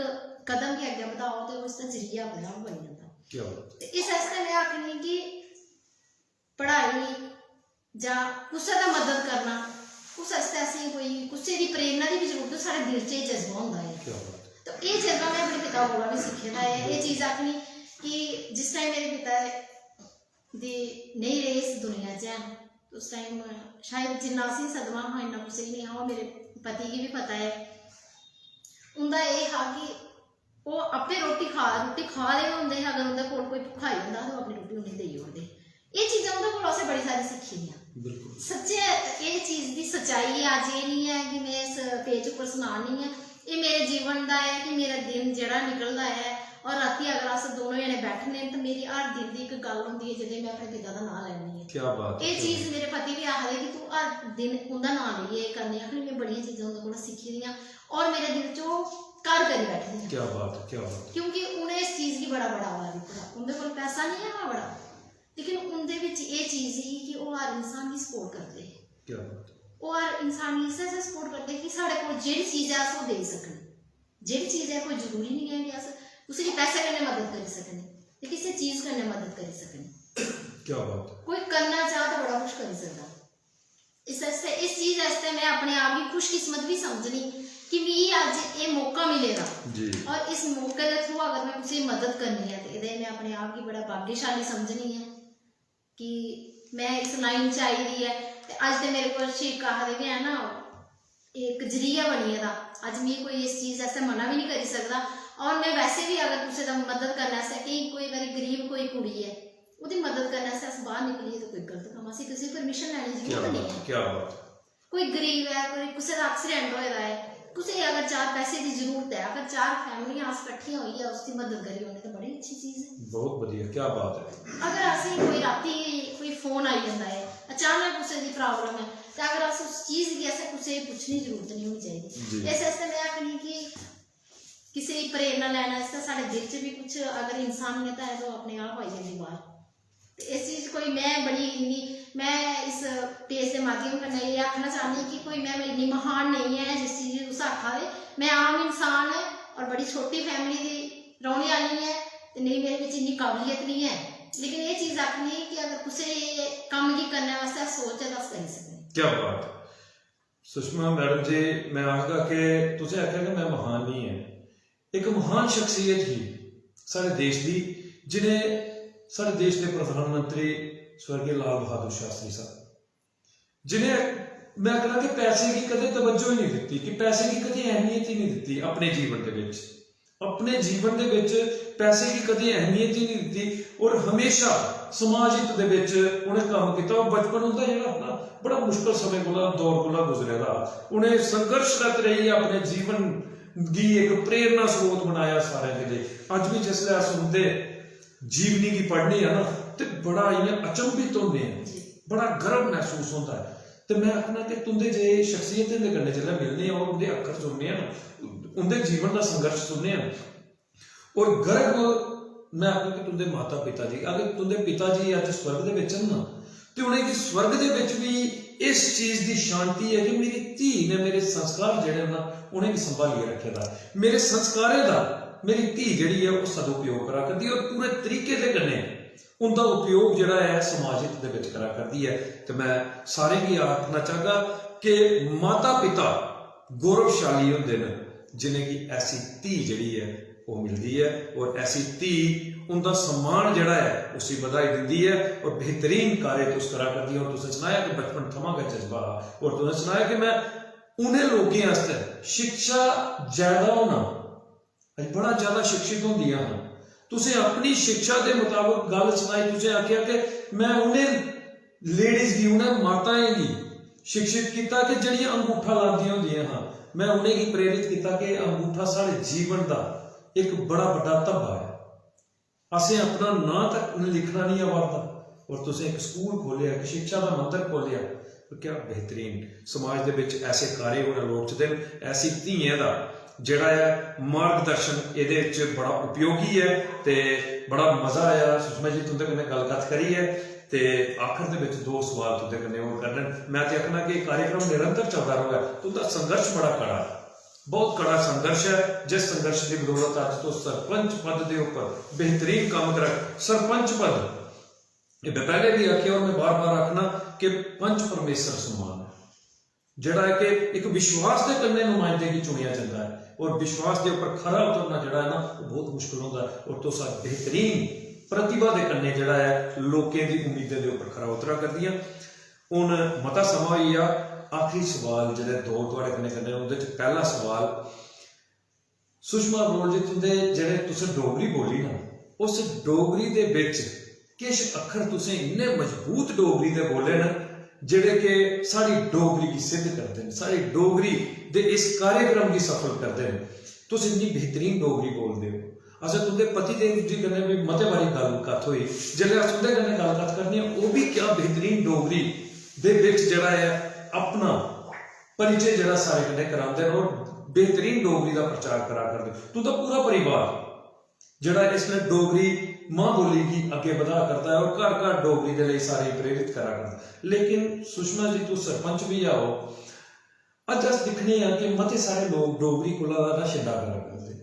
कदम बी अग्गें बधाओ ते उसदा जरिया अपने आप बनी जंदा। क्या बात। ते इस आस्तै में आखनी कि पढ़ाई जां कुसै दा मदद करना, उस आस्तै असेंगी कोई कुसै दी प्रेरणा दी बी जरूरत, साढ़े दिल च एह् जज्बा होंदा ऐ। क्या बात। तो एह् जज्बा में अपने पिता कोला बी सिक्खे दा ऐ। एह् चीज आखनी कि जिस टाइम मेरे पिता दे नेईं रेह् इस दुनिया च हैन, उस टाइम शायद जिन्ना असेंगी सदमा हा, इन्ना कुसै गी नेईं हा। ओह् मेरे पति गी बी पता ऐ। उं'दा एह् हा कि ओह् आपे रोटी खा, रुट्टी खा दे गै होंदे हे, अगर उं'दे कोल कोई भुक्खा आई जंदा हा, ते ओह् अपनी रुट्टी उ'नेंगी देई ओड़दे हे। एह् चीजां उं'दे कोला असें बड़ी सारी सिक्खी दियां। बिल्कुल। सच्चे एह् चीज दी सच्चाई ऐ। अज्ज एह् निं ऐ कि में इस पेज उप्पर सनानी ऐ, एह् मेरे जीवन दा ऐ कि मेरा दिन जेह्ड़ा निकलदा ऐ, और रातीं अगर अस दोनों जने बैठने न, ते मेरी हर दिन दी इक गल्ल होंदी ऐ, जेह्दे में अपने पिता दा नांऽ लैन्नी आं। क्या बात है, एह् क्या चीज मेरे पति बी आखदे कि तूं हर दिन उं'दा नांऽ लेइयै एह् करनी। आखनी, में बड़ियां चीजां उं'दे कोला सिक्खी दियां, और मेरे दिल च ओह् घर करी बैठी दियां। क्या बात है, क्या बात है। क्योंकि उ'नें इस चीज गी बड़ा बड़ा दित्ते दा। उं'दे कोल पैसा निं हा बड़ा, लेकिन उं'दे बिच एह् चीज ही कि ओह् हर इंसान गी सपोर्ट करदे हे। क्या बात है। ओह् हर इंसान गी इस आस्तै सपोर्ट करदे हे कि साढ़े कोल जेह्ड़ी चीज ऐ, अस ओह् देई सकने। जेह्ड़ी चीज ऐ, कोई जरूरी निं ऐ कि अस कुसै गी पैसे कन्नै मदद करी सकने, ते किसै चीज कन्नै मदद करी सकने। क्या बात है। कोई करना चाह् ते बड़ा कुछ करी सकदा। इस आस्तै, इस चीज आस्तै में अपने आप गी खुशकिस्मत बी समझनी कि मिगी अज्ज एह् मौका मिले दा। जी। और इस मौके दे through अगर में कुसै दी मदद करनी ऐ, ते एह्दे में अपने आप गी बड़ा भाग्यशाली समझनी ऐ कि में इस लाइन च आई दी ऐ। ते अज्ज ते मेरे कोल शिक आखदे बी हैन ना, एह् इक जरिया बनी गेदा। अज्ज मिगी कोई इस चीज आस्तै मना बी निं करी सकदा। और में वैसे बी अगर कुसै दा मदद करने आस्तै, केईं, कोई बारी गरीब कोई कुड़ी ऐ, ओह्दी मदद करने आस्तै अस बाहर निकलिए ते कोई गलत कम्म, असें कुसै दी परमिशन लैने दी क्या जरूरत नहीं बात है। क्या बात कोई गरीब ऐ, कोई कुसै दा एक्सीडेंट होए दा ऐ, कुसै गी अगर चार पैसे दी जरूरत ऐ, अगर चार फैमिलियां अस कट्ठियां होइयै उसदी मदद करी ओड़ने, ते बड़ी अच्छी चीज ऐ। बहुत बढ़िया, क्या बात है। अगर असें कोई राती कोई फोन आई जंदा ऐ, अचानक कुसै दी प्रॉब्लम ऐ, ते अगर अस उस चीज गी असें कुसै गी पुच्छने दी जरूरत नहीं होनी चाहिदी। जी। इस आस्तै में आखनी कि किसे दी प्रेरणा लैने आस्तै साढ़े दिल च भी कुछ अगर इंसानियत है तो अपने आप आई जंदी बाहर। ते इस चीज कोई मैं बड़ी इन्नी, मैं इस पेज दे माध्यम कन्नै एह् आखना चाहनी कि कोई मैं इन्नी महान नेईं ऐ जिस चीज गी तुस आखा दे। मैं आम इंसान ऐ और बड़ी छोटी फैमिली दी रौह्ने आह्ली ऐ, ते नेईं मेरे बिच इन्नी काबलियत नेईं ऐ, लेकिन एह् चीज आखनी कि अगर कुसै कम्म गी करने आस्तै अस सोचचै तां अस करी सकने। क्या बात है। सुषमा मैडम जी, मैं आखगा कि तुसें आखेआ कि मैं महान नहीं ऐ। एक महान शख्सियत ही साढ़े देश दी, जिन्हें साढ़े देश दे प्रधानमंत्री स्वर्गीय लाल बहादुर शास्त्री साहब, जिन्हें, मैं आखना कि पैसे गी कदें तवज्जो ही नहीं दित्ती, कि पैसे गी कदें अहमियत ही नहीं दित्ती अपने जीवन दे विच। अपने जीवन दे विच पैसे गी कदें अहमियत ही नहीं दित्ती और हमेशा समाज हित दे विच उ'नें कम्म कीता। और बचपन उं'दा जेह्ड़ा हा ना, बड़ा मुश्कल समें कोला, दौर कोला गुजरे दा हा। उ'नें संघर्षरत रेहियै अपने जीवन गी इक प्रेरणा स्रोत बनाया सारें दे लेई। अज्ज बी जिसलै अस उं'दे जीवनी गी पढ़ने आं ना, ते बड़ा इ'यां अचंभित होंदे आं, जी। बड़ा गर्व महसूस होंदा ऐ। ते मैं आखना कि तुं'दे जे शख्सियतें दे कन्नै जिसलै मिलने आं और उं'दे अक्खर सुनने आं ना, उं'दे जीवन दा संघर्ष सुनने आं, और गर्व मैं आखना कि तुं'दे माता पिता जी, अगर तुं'दे पिता जी अज्ज स्वर्ग दे बिच न ना, ते उ'नेंगी स्वर्ग दे बिच भी इस चीज दी शांति ऐ कि मेरी धी ने मेरे संस्कार जेह्ड़े न ना, उ'नेंगी संभालियै रक्खे दा। मेरे संस्कारें दा मेरी धी जेह्ड़ी ऐ, ओह् सदुपयोग करा करदी और पूरे तरीके दे कन्नै उं'दा उपयोग जेह्ड़ा ऐ, समाज हित दे बिच करा करदी ऐ। ते मैं सारें गी आखना चाहगा कि माता पिता गौरवशाली होंदे न, जिनेंगी ऐसी धी जेह्ड़ी ऐ, ओह् मिलदी ऐ, और ऐसी धी उं'दा सम्मान जेह्ड़ा ऐ, उसी बधाई दिंदी ऐ। और बेहतरीन कार्य तुस करा करदी ओ। तुसें सनाया कि बचपन थमां गै जज्बा हा, और तुसें सनाया कि मैं उ'नें लोकें आस्तै शिक्षा ज्यादा होना, अज्ज बड़ा ज्यादा शिक्षित होंदियां हां। तुसें अपनी शिक्षा दे मताबक गल्ल सनाई, तुसें आखेआ कि मैं उ'नें लेडीज गी, उ'नें माताएं गी शिक्षित कीता कि जेह्ड़ियां अंगूठा लांदियां होंदियां हां, मैं उ'नेंगी प्रेरित कीता कि अंगूठा साढ़े जीवन दा इक बड़ा बड्डा धब्बा ऐ। असें अपना नांऽ तक लिखना नहीं आवा दा, और तुसें इक स्कूल खोलेआ, इक शिक्षा दा मंदर खोलेआ। तो क्या बेहतरीन समाज दे बिच ऐसे कार्य होना लोड़चदे न। ऐसी धियें दा जेह्ड़ा ऐ मार्गदर्शन एह्दे च बड़ा उपयोगी ऐ। ते बड़ा मजा आया सुषमा जी तुं'दे कन्नै गल्लबात करियै। ते आखर दे बिच दो सवाल तुं'दे कन्नै होर करने न। मैं ते आखना कि एह् कार्यक्रम निरंतर चलदा र'वै। तुं'दा संघर्ष बड़ा कड़ा ऐ, बहुत कड़ा संघर्ष ऐ, जिस संघर्ष दी बदौलत अज्ज तुस सरपंच पद दे उप्पर बेहतरीन कम्म करा। सरपंच पद, एह् मैं पैह्ले बी आखेआ और मैं बार-बार आखना कि पंच परमेसर समान ऐ, जेह्ड़ा ऐ कि इक विश्वास दे कन्नै नुमाइंदे गी चुनेआ जंदा ऐ और विश्वास दे उप्पर खरा उतरना जेह्ड़ा ऐ ना, ओह् बहुत मुश्कल होंदा ऐ। और तुस अज्ज बेहतरीन प्रतिभा दे कन्नै जेह्ड़ा ऐ, लोकें दी उम्मीदें दे उप्पर खरा उतरा करदियां। हून मता समां होई गेआ, आखरी सवाल जेह्ड़े दो थुआढ़े कन्नै करने न, उं'दे च पैह्ला सवाल, सुषमा अरोड़ा जी, तुं'दे जेह्ड़े तुसें डोगरी बोली ना, उस डोगरी दे बिच किश अक्खर तुसें इन्ने मजबूत डोगरी दे बोले न, जेह्ड़े कि साढ़ी डोगरी गी सिद्ध करदे न, साढ़ी डोगरी दे इस कार्यक्रम गी सफल करदे न। तुस इन्नी बेहतरीन डोगरी बोलदे ओ। असें तुं'दे पति देव जी कन्नै बी मते बारी गल्ल कत्थ होई, जेल्लै अस उं'दे कन्नै गल्ल कत्थ करने आं, ओह् बी क्या बेहतरीन डोगरी दे बिच जेह्ड़ा ऐ अपना परिचय जेह्ड़ा सारे कन्नै करांदे न और बेहतरीन डोगरी दा प्रचार करा करदे। तुं'दा पूरा परिवार जेह्ड़ा इसलै डोगरी मां बोली गी अग्गें बधा करदा ऐ और घर घर डोगरी दे लेई सारें गी प्रेरित करा करदा। लेकिन सुषमा जी, तुस सरपंच बी आओ, अज्ज अस दिक्खने आं कि मते सारे लोक डोगरी कोला दा नशेदा करा करदे,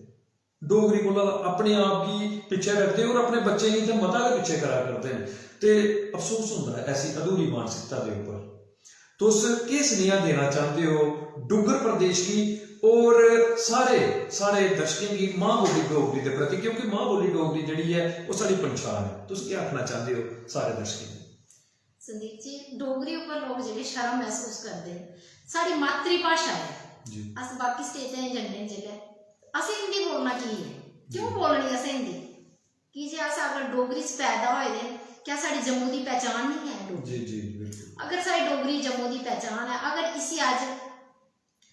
डोगरी कोला अपने आप गी पिच्छे रखदे और अपने बच्चें गी ते मता गै पिच्छे करा करदे न। ते अफसोस होंदा ऐ ऐसी अधूरी मानसिकता दे उप्पर। तुस केह् सनेहा देना चांह्दे ओ डुग्गर प्रदेश गी और सारे साढ़े दर्शकें गी मां बोली डोगरी दे प्रति, क्योंकि मां बोली डोगरी जेह्ड़ी ऐ, ओह् साढ़ी पंछान ऐ। तुस केह् आखना चांह्दे ओ सारे दर्शकें गी? संदीप जी, डोगरी उप्पर लोक जेह्ड़े शर्म मसूस करदे न, साढ़ी मातृभाशा ऐ। जी। अस बाकी स्टेटें च जन्ने जिसलै, असें हिंदी बोलना की ऐ? क्यों बोलनी असें हिंदी? की जे अस अगर डोगरी च पैदा होए दे न, क्या साढ़ी जम्मू दी पहचान नहीं है डोगरी? जी जी बिल्कुल। अगर साढ़ी डोगरी जम्मू दी पहचान है, अगर इसी अज्ज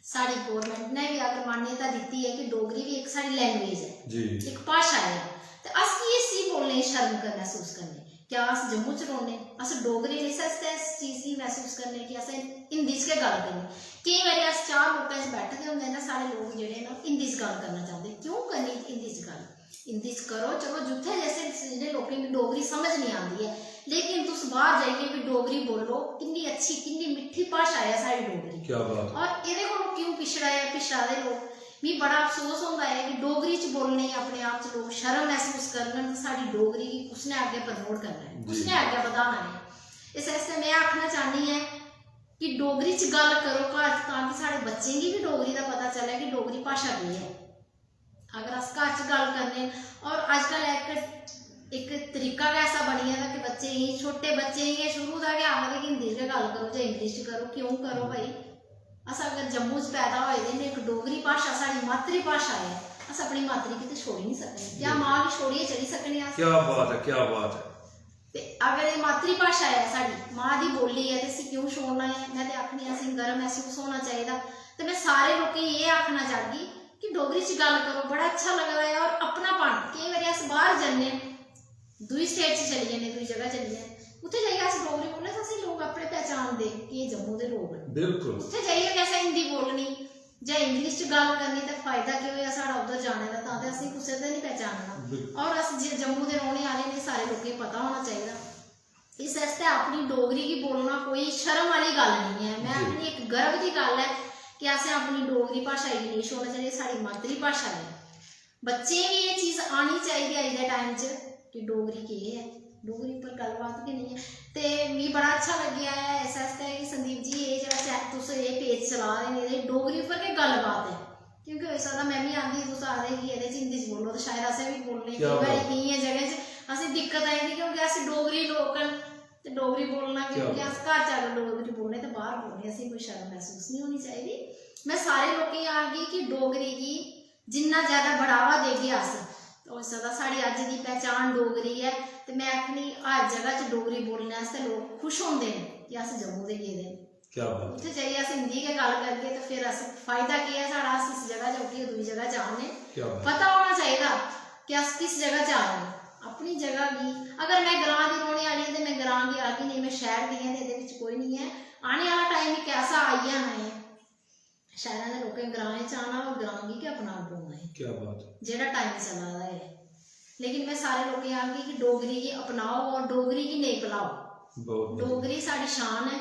साढ़ी गौरमेंट ने भी अगर मान्यता दित्ती है कि डोगरी भी एक साढ़ी लैंग्वेज है, जी एक भाशा है, ते अस की इसी बोलने च शर्म कर महसूस करने? क्या अस जम्मू च रौह्ने, अस डोगरे न, इस आस्तै इस चीज गी महसूस करने कि असें हिंदी च गै गल्ल करनी? केईं बारी अस चार लोकें च बैठे दे होंदे न, साढ़े लोक जेह्ड़े न हिंदी च गल्ल करना चांह्दे। क्यों करनी हिंदी च गल्ल? हिंदी च करो, चलो जित्थै जैसे जिनें लोकें गी डोगरी समझ नहीं आंदी ऐ, लेकिन तुस बाहर जाइयै भी डोगरी बोलो। किन्नी अच्छी, किन्नी मिट्ठी भाशा ऐ साढ़ी डोगरी। क्या बात है। और एह्दे कोलों क्यों पिछड़ा ऐ, पिछड़ा दे लोक? मिगी बड़ा अफसोस होंदा ऐ कि डोगरी च बोलने गी अपने आप च लोक शर्म महसूस करन ते साढ़ी डोगरी गी कुसने अग्गें प्रमोट करना ऐ, जी। कुसने अग्गें बधाना ऐ। इस आस्तै में आखना चाह्न्नी ऐ कि डोगरी च गल्ल करो घर च, तां कि साढ़े बच्चें गी बी डोगरी दा पता चलै कि डोगरी भाशा केह् ऐ। अगर अस घर च गल्ल करने, और अजकल इक इक तरीका गै ऐसा बनी गेदा कि बच्चे गी, छोटे बच्चे गी गै शुरू दा गै आखदे कि हिंदी च गै गल्ल करो जां इंग्लिश च करो। क्यों करो भाई? अस अगर जम्मू च पैदा होए दे न, इक डोगरी भाशा साढ़ी मातृ भाशा ऐ, अस अपनी मातरी गी ते छोड़ी नहीं सकने। क्या मां गी छोड़ियै चली सकने अस? क्या बात है, क्या बात है। ते अगर एह् मातृ भाशा ऐ साढ़ी, मां दी बोली ऐ, ते इसी क्यों छोड़ना ऐ? में ते आखनी आं, असेंगी गर्व महसूस होना चाहिदा। ते में सारे लोकें गी एह् आखना चाह्गी कि डोगरी च गल्ल करो, बड़ा अच्छा लगदा ऐ। और अपनापन, केईं बारी अस बाहर जन्ने, दूई स्टेट च चली जन्ने, दूई जगह चली जन्ने, उत्थै जाइयै अस डोगरी बोलने ते असेंगी लोक अपने पहचानदे कि एह् जम्मू दे लोक न। बिल्कुल। उत्थै जाइयै बी असें हिंदी बोलनी जां इंग्लिश च गल्ल करनी ते फायदा केह् होआ साढ़ा उद्धर जाने दा? तां ते असेंगी कुसै दे नहीं पहचानना। बिल्कुल। और अस जे जम्मू दे रौहने आह्ले न, सारे लोकें गी पता होना चाहिदा। इस आस्तै अपनी डोगरी गी बोलना कोई शर्म आह्ली गल्ल नहीं ऐ। में जी। आखनी इक गर्व दी गल्ल ऐ कि असें अपनी डोगरी भाशा गी नेईं छोड़ना चाहिदा, एह् साढ़ी मातरी भाशा ऐ। बच्चें गी एह् चीज आनी चाहिदी अज्ज दे टाइम च कि डोगरी केह् ऐ, डोगरी उप्पर गल्लबात गै नेईं ऐ। ते मिगी बड़ा अच्छा लग्गेआ ऐ इस आस्तै कि संदीप जी, एह् जेह्ड़ा चै-, तुस एह् पेज चला दे न, एह्दे डोगरी उप्पर गै गल्लबात ऐ। क्योंकि होई सकदा में बी आंदी, तुस आखदे कि एह्दे च हिंदी च बोलो, ते शायद असें बी बोलने। क्या केईं बारी बात। केइयें जगहें च असें दिक्कत आई जंदी, क्योंकि अस डोगरी लोक न, ते डोगरी बोलना, क्या क्योंकि बात। अस घर च अगर डोगरी बोलने ते बाहर बोलने, असेंगी कोई शर्म महसूस नहीं होनी चाहिदी। में सारे लोकें गी आखगी कि डोगरी गी जिन्ना ज्यादा बढ़ावा देगे अस, ते होई सकदा साढ़ी अज्ज दी पहचान डोगरी ऐ, ते में आखनी हर जगह च डोगरी बोलने आस्तै लोक खुश होंदे न कि अस जम्मू दे गेदे न। क्या बात। उत्थै जाइयै अस हिंदी गै गल्ल करगे ते फिर अस, फायदा केह् ऐ साढ़ा? अस इस जगह जागे, दूई जगह जाने, क्या बात। पता होना चाहिदा कि अस किस जगह जा रहे हैं। अपनी जगह गी, अगर में ग्रां दी रौहने आह्ली आं ते में ग्रां गी आखगी, नहीं, में शैह्र दी आं ते एह्दे बिच कोई नहीं ऐ। आने आह्ला टाइम इक ऐसा आई जाना ऐ, शैह्रां दे लोकें ग्राएं च आना और ग्रां गी गै अपनाना पौना ऐ। क्या बात। जेह्ड़ा टाइम चला दा ऐ। लेकिन में सारे लोकें गी आखगी कि डोगरी गी अपनाओ और डोगरी गी नेईं भुलाओ। बहुत बढ़िया। डोगरी साढ़ी शान ऐ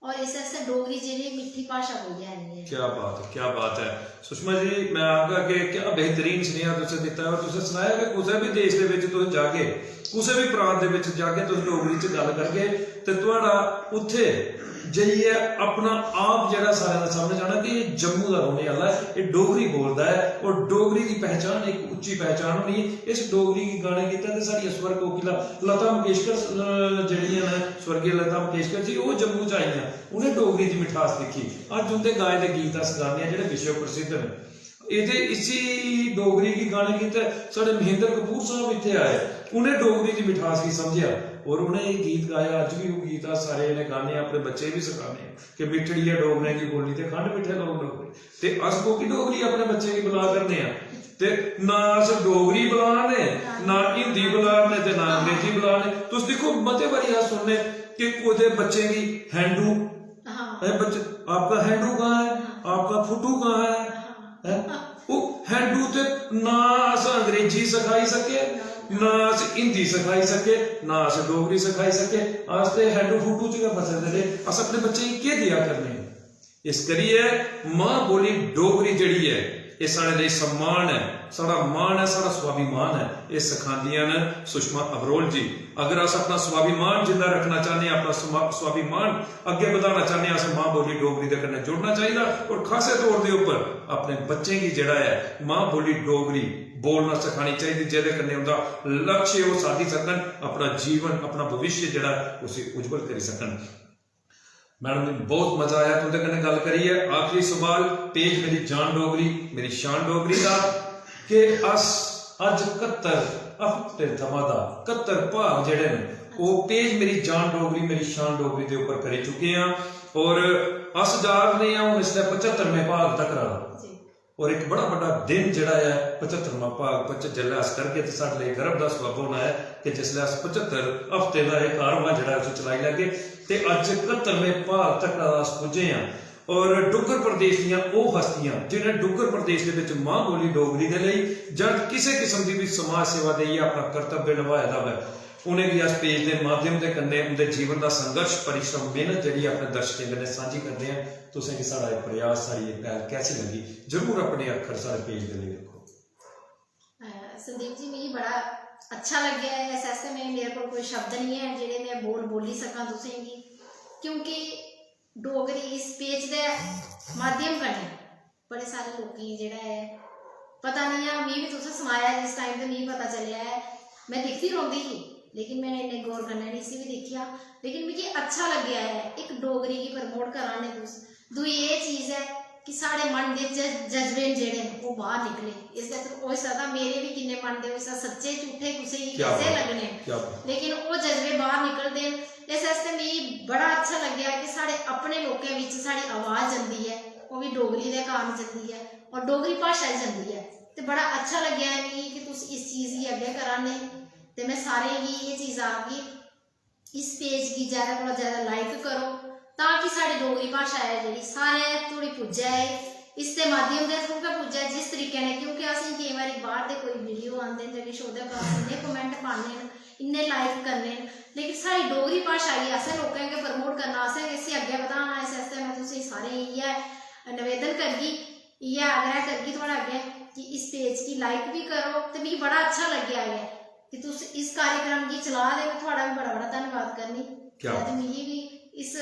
और इस आस्तै डोगरी जेह्ड़ी मिट्ठी भाशा कोई है नहीं ऐ। क्या बात है, क्या बात है। सुषमा जी, मैं आखगा कि क्या बेहतरीन सनेहा तुसें दित्ता है और तुसें सनाया कि कुसै बी देश दे बिच तुस जागे, कुसै बी प्रांत दे बिच जागे, तुस डोगरी च गल्ल करगे ते थुआढ़ा उत्थे जाइयै अपना आप जेह्ड़ा सारें दे सामने जाना कि एह् जम्मू दा रौह्ने आह्ला ऐ, एह् डोगरी बोलदा ऐ और डोगरी दी पहचान इक उच्ची पहचान होनी। इस डोगरी गी गाने कीते ते साढ़ियां स्वर कोकिला लता मंगेशकर, अ, जेह्ड़ियां न, स्वर्गीय लता मंगेशकर जी, ओह् जम्मू च आइयां, उ'नें डोगरी दी मिठास दिक्खी। अज्ज उं'दे गाए दे गीत अस गाने आं जेह्ड़े विश्व प्रसिद्ध न। एह्दे, इसी डोगरी गी गाने कीते साढ़े महेंद्र कपूर साहब इत्थै आए, उ'नें डोगरी दी मिठास गी समझेआ और उ'नें एह् गीत गाया। अज्ज बी ओह् गीत अस सारे जने गाने आं, अपने बच्चें गी बी सखाने आं कि मिट्ठड़िया डोगरें दी बोली ते खंड मिट्ठे लोक डोगरे। ते अस कोह्की डोगरी अपने बच्चें गी बला करने आं? ते ना अस डोगरी बला ने, ना हिंदी बला ने ते ना अंग्रेजी बला ने। तुस दिक्खो, मते बारी अस सुनने कि कुतै बच्चें गी हैंडू, हाँ। "ए बच्चे, आपका हैंडू कहाँ है? हाँ। आपका फुटू कहाँ है?" हाँ। हैं? ओह् हैंडू ते ना अस अंग्रेजी सखाई सके, ना अस हिंदी सखाई सके, ना अस डोगरी सखाई सके। अस ते हैंडू फुटू च गै फसे दे रेह्। अस अपने बच्चें गी केह् देआ करने आं? इस करियै मां बोली डोगरी जेह्ड़ी ऐ, एह् साढ़े लेई सम्मान ऐ, साढ़ा मान ऐ, साढ़ा स्वाभिमान ऐ। एह् सखांदियां न सुषमा अबरोल जी। अगर अस अपना स्वाभिमान जिंदा रक्खना चाह्न्ने आं, अपना स्वा-, स्वाभिमान अग्गें बधाना चाह्न्ने आं, असें मां बोली डोगरी दे कन्नै जुड़ना चाहिदा और खासे तौर दे उप्पर अपने बच्चें गी जेह्ड़ा ऐ मां बोली डोगरी बोलना सखानी चाहिदी, जेह्दे कन्नै उं'दा लक्ष्य ओह् साधी सकन, अपना जीवन, अपना भविष्य जेह्ड़ा ऐ उसी उज्जवल करी सकन। मैडम जी, बहुत मजा आया तुं'दे कन्नै गल्ल करियै। आखिरी सवाल, पेज मेरी जान डोगरी, मेरी शान डोगरी दा, कि अस अज्ज कत्तर हफ्ते थमां दा कत्तर भाग जेह्ड़े न, ओह् पेज मेरी जान डोगरी, मेरी शान डोगरी दे उप्पर करी चुके आं। और अस जा रहे आं हून इसलै पचहत्तरमें भाग तक। और एक बड़ा बड्डा दिन जेह्ड़ा ऐ, पचहत्तरमां भाग पच-, जेल्लै अस करगे ते साढ़े लेई गर्व दा सबब होना ऐ कि जिसलै अस पचहत्तर हफ्ते दा एह् कारवां जेह्ड़ा ऐ उसी चलाई लैगे। ते अज्ज इकहत्तरमें भाग तक अस पुज्जे आं। और डुग्गर प्रदेश दियां ओह् हस्तियां जि'नें डुग्गर प्रदेश दे बिच मां बोली डोगरी दे लेई जां किसे किस्म दी बी समाज सेवा देइयै अपना कर्तव्य नभाए दा होऐ, उ'नेंगी अस पेज दे माध्यम दे कन्नै उं'दे जीवन दा संघर्ष, परिश्रम, मेहनत जेह्ड़ी अपने दर्शकें कन्नै सांझी करने आं। तुसें गी साढ़ा एह् प्रयास, साढ़ी एह् पैह्ल कैसी लग्गी? जरूर अपने अक्खर साढ़े पेज दे लेई रक्खो। अ, संदीप जी, मिगी बड़ा अच्छा लग्गेआ ऐ। इस आस्तै में, मेरे कोल कोई शब्द निं ऐ जेह्ड़े में बोल बोल्ली सकां तुसेंगी, क्योंकि डोगरी इस पेज दे माध्यम कन्नै बड़े सारे लोकें गी जेह्ड़ा ऐ पता निं ऐ। मिगी बी तुसें सनाया जिस टाइम ते मिगी पता चलेआ ऐ, में दिखदी रौंह्दी ही, लेकिन में इन्ने गौर कन्नै निं इसी बी दिक्खेआ। लेकिन मिगी अच्छा लग्गेआ ऐ, इक डोगरी गी प्रमोट करा ने तुस। दूई एह् चीज ऐ कि साढ़े मन दे ज-, जज्बे न जेह्ड़े न, ओह् बाह्र निकले। इसदे थ्रू होई सकदा मेरे बी किन्ने मन दे होई सकदा सच्चे झूठे कुसै गी क्या कैसे बात, लग्गने न, क्या बात। लेकिन ओह् जज्बे बाह्र निकलदे न। इस आस्तै मिगी बड़ा अच्छा लग्गेआ कि साढ़े अपने लोकें बिच साढ़ी आवाज जंदी ऐ, ओह् बी डोगरी दे कारण जंदी ऐ और डोगरी भाशा च जंदी ऐ। ते बड़ा अच्छा लग्गेआ ऐ मिगी कि तुस इस चीज गी अग्गें करा ने। ते में सारें गी एह् चीज आखगी, इस पेज गी ज्यादा कोला ज्यादा लाइक करो, तां कि साढ़ी डोगरी भाशा ऐ जेह्ड़ी सारें धोड़ी पुज्जै। एह् इसदे माध्यम दे थ्रू गै पुज्जै, जिस तरीके ने, क्योंकि असें केईं बारी बाह्र दे कोई वीडियो आंदे न जां किश, ओह्दे पर अस इन्ने कमेंट पान्ने न, इन्ने लाइक करने न, लेकिन साढ़ी डोगरी भाशा गी असें लोकें गै प्रमोट करना, असें गै इसी अग्गें बधाना। इस आस्तै में तुसें सारें गी इ'यै नवेदन करगी, इ'यै आग्रह करगी थुआढ़े अग्गें कि इस पेज गी लाइक बी करो। ते मिगी बड़ा अच्छा लग्गेआ ऐ कि तुस इस कार्यक्रम गी चला दे, में थुआढ़ा बी बड़ा बड़ा धन्नवाद करनी। क्या ते मिगी बी इस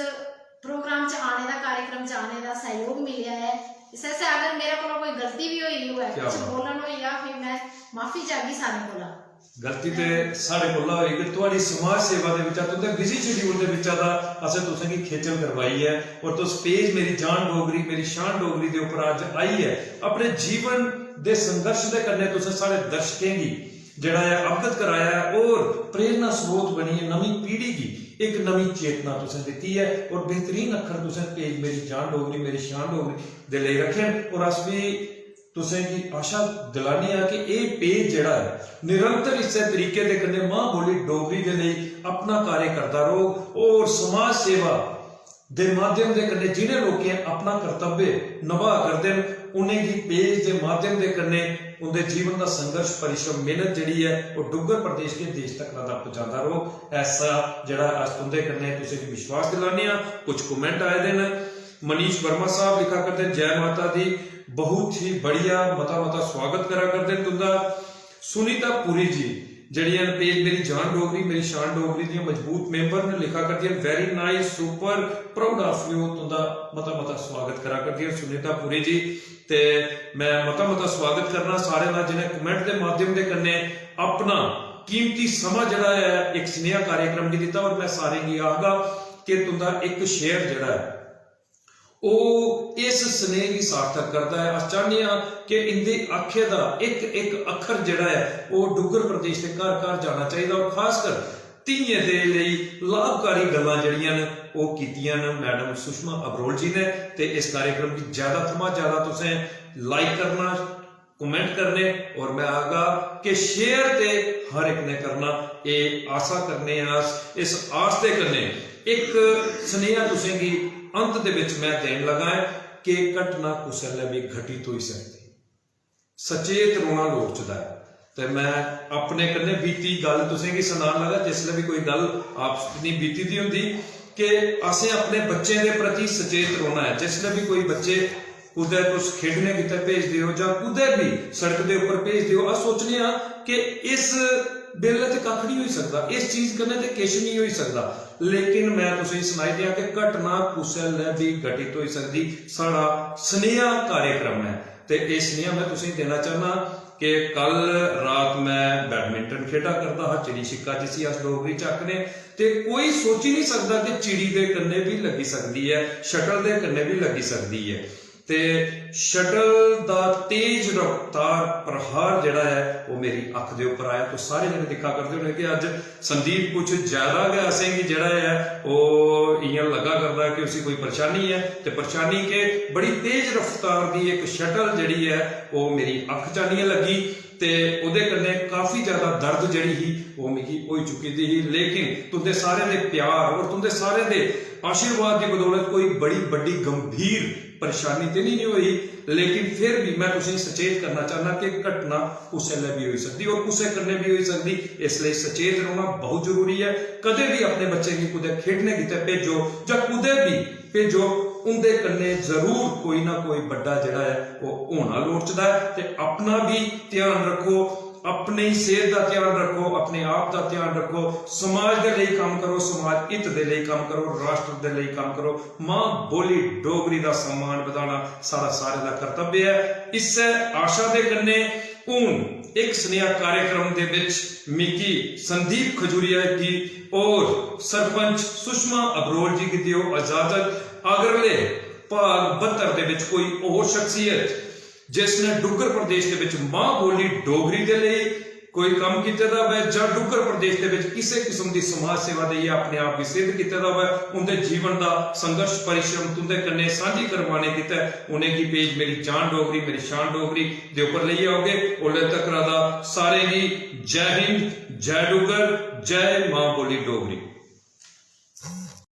प्रोग्राम च आने दा, कार्यक्रम च आने दा सहयोग मिलेआ ऐ। इस आस्तै अगर मेरे कोला कोई गलती बी होई दी होऐ, क्या कुछ बात। बोलन होई जा, फिर में माफी चाहगी सारें कोला। गलती ते साढ़े कोला होई कि थुआढ़ी समाज सेवा दे बिच्चा, तुं'दे बिजी शेड्यूल दे बिच्चा दा असें तुसें गी खेचल करवाई ऐ। और तुस पेज मेरी जान डोगरी, मेरी शान डोगरी दे उप्पर अज्ज आइयै अपने जीवन दे संघर्ष दे कन्नै तुसें साढ़े दर्शकें गी जेह्ड़ा ऐ अवगत कराया ऐ और प्रेरणा स्रोत बनियै नमीं पीढ़ी गी इक नमीं चेतना तुसें दित्ती ऐ। और बेहतरीन अक्खर तुसें पेज मेरी जान डोगरी, मेरी शान डोगरी दे लेई रक्खे न। और अस बी तुसें गी आशा दिलाने आं कि एह् पेज जेह्ड़ा ऐ निरंतर इस्सै तरीके दे कन्नै मां बोली डोगरी दे लेई अपना कार्य करदा रौह्ग और समाज सेवा दे माध्यम दे कन्नै जि'नें लोकें अपना कर्तव्य नभाऽ करदे न, उ'नेंगी पेज दे माध्यम दे कन्नै उं'दे जीवन दा संघर्ष, परिश्रम, मेहनत जेह्ड़ी ऐ, ओह् डुग्गर प्रदेश के देश तक दा पुजांदा रौह्ग। ऐसा जेह्ड़ा अस तुं'दे कन्नै तुसें गी विश्वास दिलाने आं। कुछ कमेंट आए दे न। मनीष वर्मा साहब लिखा करदे, "जय माता दी, बहुत ही बढ़िया, मता मता स्वागत करा करदे न तुं'दा।" सुनीता पुरी जी, जेह्ड़ियां न पेज मेरी जान डोगरी, मेरी शान डोगरी दियां मजबूत मैंबर न, लिखा करदियां न, "Very nice, super, proud of you, तुं'दा मता मता स्वागत करा करदियां न सुनीता पुरी जी।" ते में मता मता स्वागत करना सारें दा, जि'नें कमेंट दे माध्यम दे कन्नै अपना कीमती समां जेह्ड़ा ऐ इक सनेहा कार्यक्रम गी दित्ता। और में सारें गी आखगा कि तुं'दा इक शेयर जेह्ड़ा ऐ, ओह् इस सनेह गी सार्थक करदा ऐ। अस चाह्न्ने आं कि इं'दे आखे दा इक इक अक्खर जेह्ड़ा ऐ, ओह् डुग्गर प्रदेश दे घर घर जाना चाहिदा। और खासकर धियें दे लेई लाभकारी गल्लां जेह्ड़ियां न, ओह् कीतियां न मैडम सुषमा अबरोल जी ने। ते इस कार्यक्रम गी ज्यादा थमां ज्यादा तुसें लाइक करना, कमेंट करने, और में आखगा कि शेयर ते हर इक ने करना। एह् आसा करने आं अस, इस आस दे कन्नै इक सनेहा तुसें गी अंत दे बिच में देन लगा ऐ कि घटना कुसलै बी घटित होई सकदी। सचेत रौह्ना लोड़चदा ऐ। ते में अपने कन्नै बीती गल्ल तुसें गी सनान लगा, जिसलै बी कोई गल्ल अपनी बीती दी होंदी कि असें अपने बच्चें दे प्रति सचेत रौह्ना ऐ। जिसलै बी कोई बच्चे कुतै तुस खेढने गितै भेजदे ओ जां कुतै बी सड़क दे उप्पर भेजदे ओ, अस सोचने आं कि इस बेल्लै ते कक्ख निं होई सकदा, इस चीज कन्नै ते किश निं होई सकदा। लेकिन में तुसें गी सनाई देआं कि घटना कुसै लै बी घटित होई सकदी। साढ़ा सनेहा कार्यक्रम ऐ ते एह् सनेहा में तुसें गी देना चाह्न्नां कि कल रात में बैडमिंटन खेढा करदा हा, चिड़ी छिक्का जिसी अस डोगरी च आखने, ते कोई सोची निं सकदा कि चिड़ी दे कन्नै बी लग्गी सकदी ऐ, शटल दे कन्नै बी लग्गी सकदी ऐ। ते शटल दा तेज रफ्तार प्रहार जेह्ड़ा ऐ, ओह् मेरी अक्ख दे उप्पर आया। तुस सारे जने दिक्खा करदे होने कि अज्ज संदीप कुछ ज्यादा गै असेंगी जेह्ड़ा ऐ, ओह् इ'यां लग्गा करदा कि उसी कोई परेशानी ऐ। ते परेशानी के, बड़ी तेज रफ्तार दी इक शटल जेह्ड़ी ऐ, ओह् मेरी अक्ख च आनियै लग्गी ते ओह्दे कन्नै काफी ज्यादा दर्द जेह्ड़ी ही, ओह् मिगी होई चुकी दी ही। लेकिन तुंदे सारें दे प्यार और तुंदे सारें दे आशीर्वाद दी बदौलत कोई बड़ी बड्डी गंभीर परेशानी ते नहीं, नहीं होई, लेकिन फिर भी मैं तुसेंगी सचेत करना चाहना कि घटना कुसै लै भी होई सकदी और कुसै कन्नै भी होई सकदी। इसलिए सचेत रौहना बहुत जरूरी ऐ। कदें भी अपने बच्चें गी कुतै खेडने गितै भेजो जां कुतै भी भेजो, उंदे कन्नै जरूर कोई ना कोई बड्डा जेह्ड़ा ऐ, ओह् होना लोड़चदा ऐ। ते अपना भी ध्यान रक्खो, अपनी सेहत दा ध्यान रक्खो, अपने आप दा ध्यान रक्खो, समाज दे लेई कम्म करो, समाज हित दे लेई कम्म करो, राष्ट्र दे लेई कम्म करो। मां बोली डोगरी दा सम्मान बधाना साढ़ा सारें दा कर्तव्य ऐ। इस्सै आशा दे कन्नै हून इक सनेहा कार्यक्रम दे विच मिगी संदीप खजूरिया गी और सरपंच सुषमा अबरोल जी गी दियो इजाजत। अगले भाग बहत्तर दे विच कोई और शख्सियत जिसने डुग्गर प्रदेश दे विच मां बोली डोगरी दे लेई कोई कम्म कीते दा होवे जां डुग्गर प्रदेश दे विच किसे किस्म दी समाज सेवा देइयै अपने आप गी सिद्ध कीते दा होवे, उंदे जीवन दा संघर्ष परिश्रम तुंदे कन्नै सांझी करवाने गितै उनेंगी पेज मेरी जान डोगरी, मेरी शान डोगरी दे उप्पर लेइयै आओगे। ओल्लै तक्कर दा सारें गी जय हिंद, जय डुग्गर, जय मां बोली डोगरी।